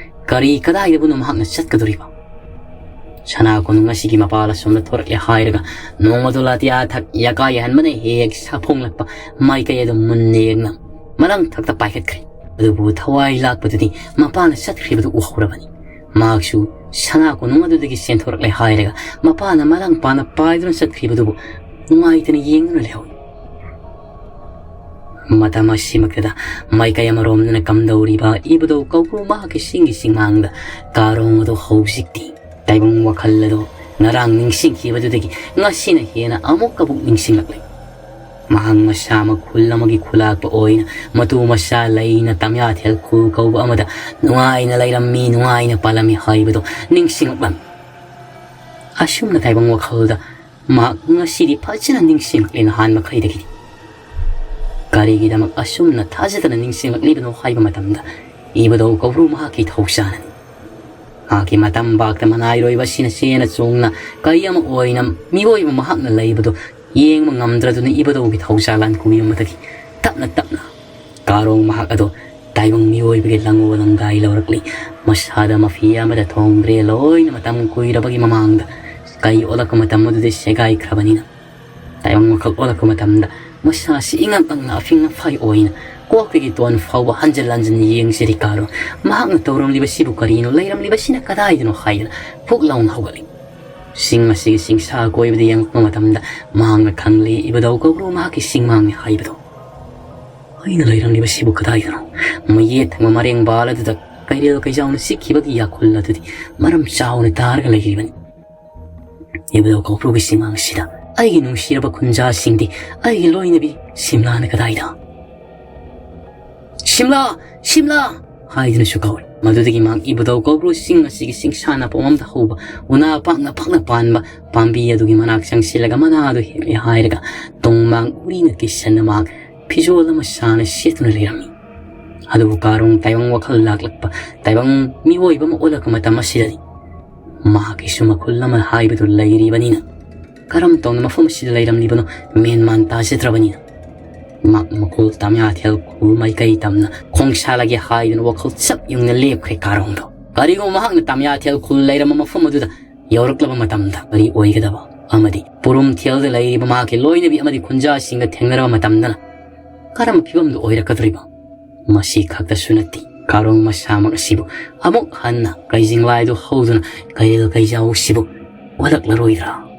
ꯀꯔꯤ ꯀꯗꯥꯏꯗꯕꯨꯅꯣ ꯃꯍꯥꯛꯅ ꯆꯠꯀꯗꯧꯔꯤꯕ? ꯁꯅꯥ ꯀꯣꯅꯨꯡ ꯑꯁꯤꯒꯤ ꯃꯄꯥꯜ ꯑꯁꯣꯝꯗ ꯊꯣꯔꯛꯂꯦ ꯍꯥꯏꯔꯒ ꯅꯣꯡꯃꯗꯣ ꯂꯥꯇꯤꯌꯥ ꯊꯛ ꯌꯥꯀꯥꯏ ꯍꯟꯕꯅ ꯍꯦꯛ ꯁꯥꯐꯣꯡꯂꯛꯄ ꯃꯥꯏꯀꯩ ꯑꯗꯨ ꯃꯨꯟꯅ ꯌꯦꯡꯅ ꯃꯂꯪ ꯊꯛꯇ ꯄꯥꯏꯈꯠꯈ꯭ꯔꯦ꯫ ꯑꯗꯨꯕꯨ ꯊꯋꯥꯏ ꯂꯥꯛꯄꯗꯨꯗꯤ ꯃꯄꯥꯅ ꯆꯠꯈ꯭ꯔꯤꯕꯗꯨ ꯎꯍꯧꯔꯕꯅꯤ꯫ ꯃꯍꯥꯛꯁꯨ ꯁꯅꯥ ꯀꯣꯅꯨꯡ ꯑꯗꯨꯗꯒꯤ ꯆꯦꯟꯊꯣꯔꯛꯂꯦ ꯍꯥꯏꯔꯒ ꯃꯄꯥꯅ ꯃꯂꯪ ꯄꯥꯅ ꯄꯥꯏꯗꯨꯅ ꯆꯠꯈ꯭ꯔꯤꯕꯗꯨꯕꯨ ꯅꯨꯡꯉꯥꯏꯇꯅ ꯌꯦꯡꯗꯨꯅ ꯂꯩꯍꯧꯏ꯫ ꯃꯇꯝ ꯑꯁꯤꯃꯛꯇꯗ ꯃꯥꯏꯀꯩ ꯑꯃꯔꯣꯝꯗꯅ ꯀꯝꯗꯧꯔꯤꯕ ꯏꯕꯨꯙꯧ ꯀꯧꯕ꯭ꯔꯨ ꯃꯍꯥꯛꯀꯤ ꯆꯤꯡꯒꯤ ꯆꯤꯡꯃꯥꯡꯗ ꯀꯥꯔꯣꯡ ꯑꯗꯨ ꯍꯧꯖꯤꯛꯇꯤ ꯇꯥꯏꯕꯪ ꯋꯥꯈꯜ ꯑꯗꯨ ꯉꯔꯥꯡ ꯅꯤꯡꯁꯤꯡꯈꯤꯕꯗꯨꯗꯒꯤ ꯉꯁꯤꯅ ꯍꯦꯟꯅ ꯑꯃꯨꯛꯀꯕꯨ ꯅꯤꯡꯁꯤꯡꯂꯛꯂꯤ꯫ ꯃꯍꯥꯛ ꯃꯁꯥꯃꯛ ꯈꯨꯜ ꯑꯃꯒꯤ ꯈꯨꯂꯥꯛꯄ ꯑꯣꯏꯅ ꯃꯇꯨ ꯃꯆꯥ ꯂꯩꯅ ꯇꯝꯌꯥꯊꯦꯜ ꯈꯨꯜ ꯀꯧꯕ ꯑꯃꯗ ꯅꯨꯡꯉꯥꯏꯅ ꯂꯩꯔꯝꯃꯤ, ꯅꯨꯡꯉꯥꯏꯅ ꯄꯥꯜꯂꯝꯃꯤ ꯍꯥꯏꯕꯗꯨ ꯅꯤꯡꯁꯤꯡꯂꯛꯂꯝꯃꯤ꯫ ꯑꯁꯨꯝꯅ ꯇꯥꯏꯕꯪ ꯋꯥꯈꯜꯗ ꯃꯍꯥꯛ ꯉꯁꯤꯗꯤ ꯐꯖꯅ ꯅꯤꯡꯁꯤꯡꯂꯛꯂꯦ ꯅꯍꯥꯟ ꯃꯈꯩꯗꯒꯤꯗꯤ꯫ ꯀꯔꯤꯒꯤꯗꯃꯛ ꯑꯁꯨꯝꯅ ꯊꯥꯖꯗꯅ ꯅꯤꯡꯁꯤꯡꯂꯛꯂꯤꯕꯅꯣ ꯍꯥꯏꯕ ꯃꯇꯝꯗ ꯏꯕꯨꯙꯧ ꯀꯧꯕ꯭ꯔꯨ ꯃꯍꯥꯛꯀꯤ ꯊꯧꯁꯥꯅꯅꯤ꯫ ꯃꯍꯥꯛꯀꯤ ꯃꯇꯝ ꯕꯥꯛꯇ ꯃꯅꯥꯏꯔꯣꯏꯕ ꯑꯁꯤꯅ ꯆꯦꯅ ꯆꯣꯡꯅ ꯀꯔꯤ ꯑꯃ ꯑꯣꯏꯅ ꯃꯤꯑꯣꯏꯕ ꯃꯍꯥꯛꯅ ꯂꯩꯕꯗꯨ ꯌꯦꯡꯕ ꯉꯝꯗ꯭ꯔꯗꯨꯅ ꯏꯕꯨꯙꯧꯒꯤ ꯊꯧꯁꯥ ꯂꯥꯟ ꯀꯨꯝꯕꯤꯕ ꯃꯊꯛꯀꯤ ꯇꯞꯅ ꯇꯞꯅ ꯀꯥꯔꯣꯡ ꯃꯍꯥꯛ ꯑꯗꯣ ꯇꯥꯏꯕꯪ ꯃꯤꯑꯣꯏꯕꯒꯤ ꯂꯪꯉꯨ ꯂꯪꯒꯥꯏ ꯂꯧꯔꯛꯂꯤ꯫ ꯃꯁꯥꯗ ꯃꯐꯤ ꯑꯃꯗ ꯊꯣꯡꯗ꯭ꯔꯦ, ꯂꯣꯏꯅ ꯃꯇꯝ ꯀꯨꯏꯔꯕꯒꯤ ꯃꯃꯥꯡꯗ ꯀꯩ ꯑꯣꯜꯂꯛꯄ ꯃꯇꯝ ꯑꯗꯨꯗꯤ ꯁꯦꯒꯥꯏꯈ꯭ꯔꯕꯅꯤꯅ ꯇꯥꯏꯕꯪ ꯃꯈꯛ ꯑꯣꯜꯂꯛꯄ ꯃꯇꯝꯗ ꯃꯁꯥꯁꯤ ꯏꯉꯛ ꯉꯛꯅ ꯑꯐꯤꯡ ꯑꯐꯥꯏ ꯑꯣꯏꯅ ꯀꯣꯛꯇꯒꯤ ꯇꯣꯟ ꯐꯥꯎꯕ ꯍꯟꯖꯤꯟ ꯍꯟꯖꯤꯟ ꯌꯦꯡꯖꯔꯤ ꯀꯥꯔꯣꯡ꯫ ꯃꯍꯥꯛꯅ ꯇꯧꯔꯝꯂꯤꯕꯁꯤꯕꯨ ꯀꯔꯤꯅꯣ, ꯂꯩꯔꯝꯂꯤꯕꯁꯤꯅ ꯀꯗꯥꯏꯗꯅꯣ ꯍꯥꯏꯗꯅ ꯐꯨꯛ ꯂꯥꯎꯅ ꯍꯧꯒꯠꯂꯤ꯫ ꯆꯤꯡ ꯑꯁꯤꯒꯤ ꯆꯤꯡꯁꯥ ꯀꯣꯏꯕꯗ ꯌꯦꯡꯂꯛꯄ ꯃꯇꯝꯗ ꯃꯍꯥꯛꯅ ꯈꯪꯂꯦ ꯏꯕꯨꯙꯧ ꯀꯧꯕ꯭ꯔꯨ ꯃꯍꯥꯛꯀꯤ ꯆꯤꯡꯃꯥꯡꯅꯤ ꯍꯥꯏꯕꯗꯣ꯫ ꯑꯩꯅ ꯂꯩꯔꯝꯂꯤꯕꯁꯤꯕꯨ ꯀꯗꯥꯏꯗꯅꯣ? ꯃꯌꯦꯠ ꯊꯪꯕ ꯃꯔꯦꯡꯕꯥꯜ ꯑꯗꯨꯗ ꯀꯩꯔꯦꯜ ꯀꯩꯖꯥꯎꯅ ꯆꯤꯛꯈꯤꯕꯒꯤ ꯌꯥꯈꯨꯜ ꯑꯗꯨꯗꯤ ꯃꯔꯝ ꯆꯥꯎꯅ ꯇꯥꯔꯒ ꯂꯩꯔꯤꯕꯅꯤ꯫ ꯏꯕꯨꯙꯧ ꯀꯧꯕ꯭ꯔꯨꯒꯤ ꯆꯤꯡꯃꯥꯡꯁꯤꯗ ꯑꯩꯒꯤ ꯅꯨꯡꯁꯤꯔꯕ ꯈꯨꯟꯖꯥꯁꯤꯡꯗꯤ ꯑꯩꯒꯤ ꯂꯣꯏꯅꯕꯤ ꯁꯤꯝꯂꯥꯅ ꯀꯗꯥꯏꯗ? "ꯁꯤꯝꯂꯥ! ꯁꯤꯝꯂꯥ!" ꯍꯥꯏꯗꯨꯅꯁꯨ ꯀꯧꯏ꯫ ꯃꯗꯨꯗꯒꯤ ꯃꯍꯥꯛ ꯏꯕꯨꯙꯧ ꯀꯧꯕ꯭ꯔꯨ ꯆꯤꯡ ꯑꯁꯤꯒꯤ ꯆꯤꯡꯁꯥ ꯅꯥꯄꯣꯝ ꯑꯃꯗ ꯍꯧꯕ ꯎꯅꯥ ꯄꯥꯛꯅ ꯄꯥꯛꯅ ꯄꯥꯟꯕ ꯄꯥꯝꯕꯤ ꯑꯗꯨꯒꯤ ꯃꯅꯥꯛ ꯆꯪꯁꯤꯜꯂꯒ ꯃꯅꯥ ꯑꯗꯨ ꯍꯦꯛꯂꯦ ꯍꯥꯏꯔꯒ ꯇꯨꯡ ꯃꯥꯡ ꯎꯔꯤꯅ ꯀꯤꯁꯟꯅ ꯃꯍꯥꯛ ꯐꯤꯖꯣꯜ ꯑꯃ ꯁꯥꯅ ꯁꯦꯠꯇꯨꯅ ꯂꯩꯔꯝꯃꯤ꯫ ꯑꯗꯨꯕꯨ ꯀꯥꯔꯣꯡ ꯇꯥꯏꯕꯪ ꯋꯥꯈꯜ ꯂꯥꯛꯂꯛꯄ ꯇꯥꯏꯕꯪ ꯃꯤꯑꯣꯏꯕ ꯑꯃ ꯑꯣꯜꯂꯛꯄ ꯃꯇꯝ ꯑꯁꯤꯗꯗꯤ ꯃꯍꯥꯛꯀꯤꯁꯨ ꯃꯈꯨꯜ ꯑꯃ ꯍꯥꯏꯕꯗꯨ ꯂꯩꯔꯤꯕꯅꯤꯅ ꯀꯔꯝ ꯇꯧꯅ ꯃꯐꯝ ꯑꯁꯤꯗ ꯂꯩꯔꯝꯂꯤꯕꯅꯣ ꯃꯦꯟ ꯃꯥꯟ ꯇꯥꯖꯗ꯭ꯔꯕꯅꯤꯅ ꯃꯍꯥꯛ ꯃꯈꯨꯜ ꯇꯝꯌꯥꯊꯦꯜ ꯈꯨꯜ ꯃꯥꯏꯀꯩ ꯇꯝꯅ ꯈꯣꯡꯁꯥꯜꯂꯒꯦ ꯍꯥꯏꯗꯨꯅ ꯋꯥꯈꯜ ꯆꯞ ꯌꯨꯡꯅ ꯂꯦꯞꯈ꯭ꯔꯦ ꯀꯥꯔꯣꯡꯗꯣ꯫ ꯀꯔꯤꯒꯨꯝꯕ ꯃꯍꯥꯛꯅ ꯇꯝꯌꯥꯊꯦꯜ ꯈꯨꯜ ꯂꯩꯔꯝꯕ ꯃꯐꯝ ꯑꯗꯨꯗ ꯌꯧꯔꯛꯂꯕ ꯃꯇꯝꯗ ꯀꯔꯤ ꯑꯣꯏꯒꯗꯕ ꯑꯃꯗꯤ ꯄꯨꯔꯨꯝꯊꯦꯜꯗ ꯂꯩꯔꯤꯕ ꯃꯍꯥꯛꯀꯤ ꯂꯣꯏꯅꯕꯤ ꯑꯃꯗꯤ ꯈꯨꯟꯖꯥꯁꯤꯡꯒ ꯊꯦꯡꯅꯔꯕ ꯃꯇꯝꯗꯅ ꯀꯔꯝꯕ ꯐꯤꯕꯝꯗꯨ ꯑꯣꯏꯔꯛꯀꯗꯧꯔꯤꯕ? ꯃꯁꯤ ꯈꯛꯇꯁꯨ ꯅꯠꯇꯦ, ꯀꯥꯔꯣꯡ ꯃꯁꯥꯃꯛ ꯑꯁꯤꯕꯨ ꯑꯃꯨꯛ ꯍꯟꯅ ꯀꯩꯖꯤꯡꯂꯥꯏꯗꯨ ꯍꯧꯗꯨꯅ ꯀꯩꯔꯦꯜ ꯀꯩꯖꯥꯎꯁꯤꯕꯨ ꯑꯣꯜꯂꯛꯂꯔꯣꯏꯗ꯭ꯔꯥ?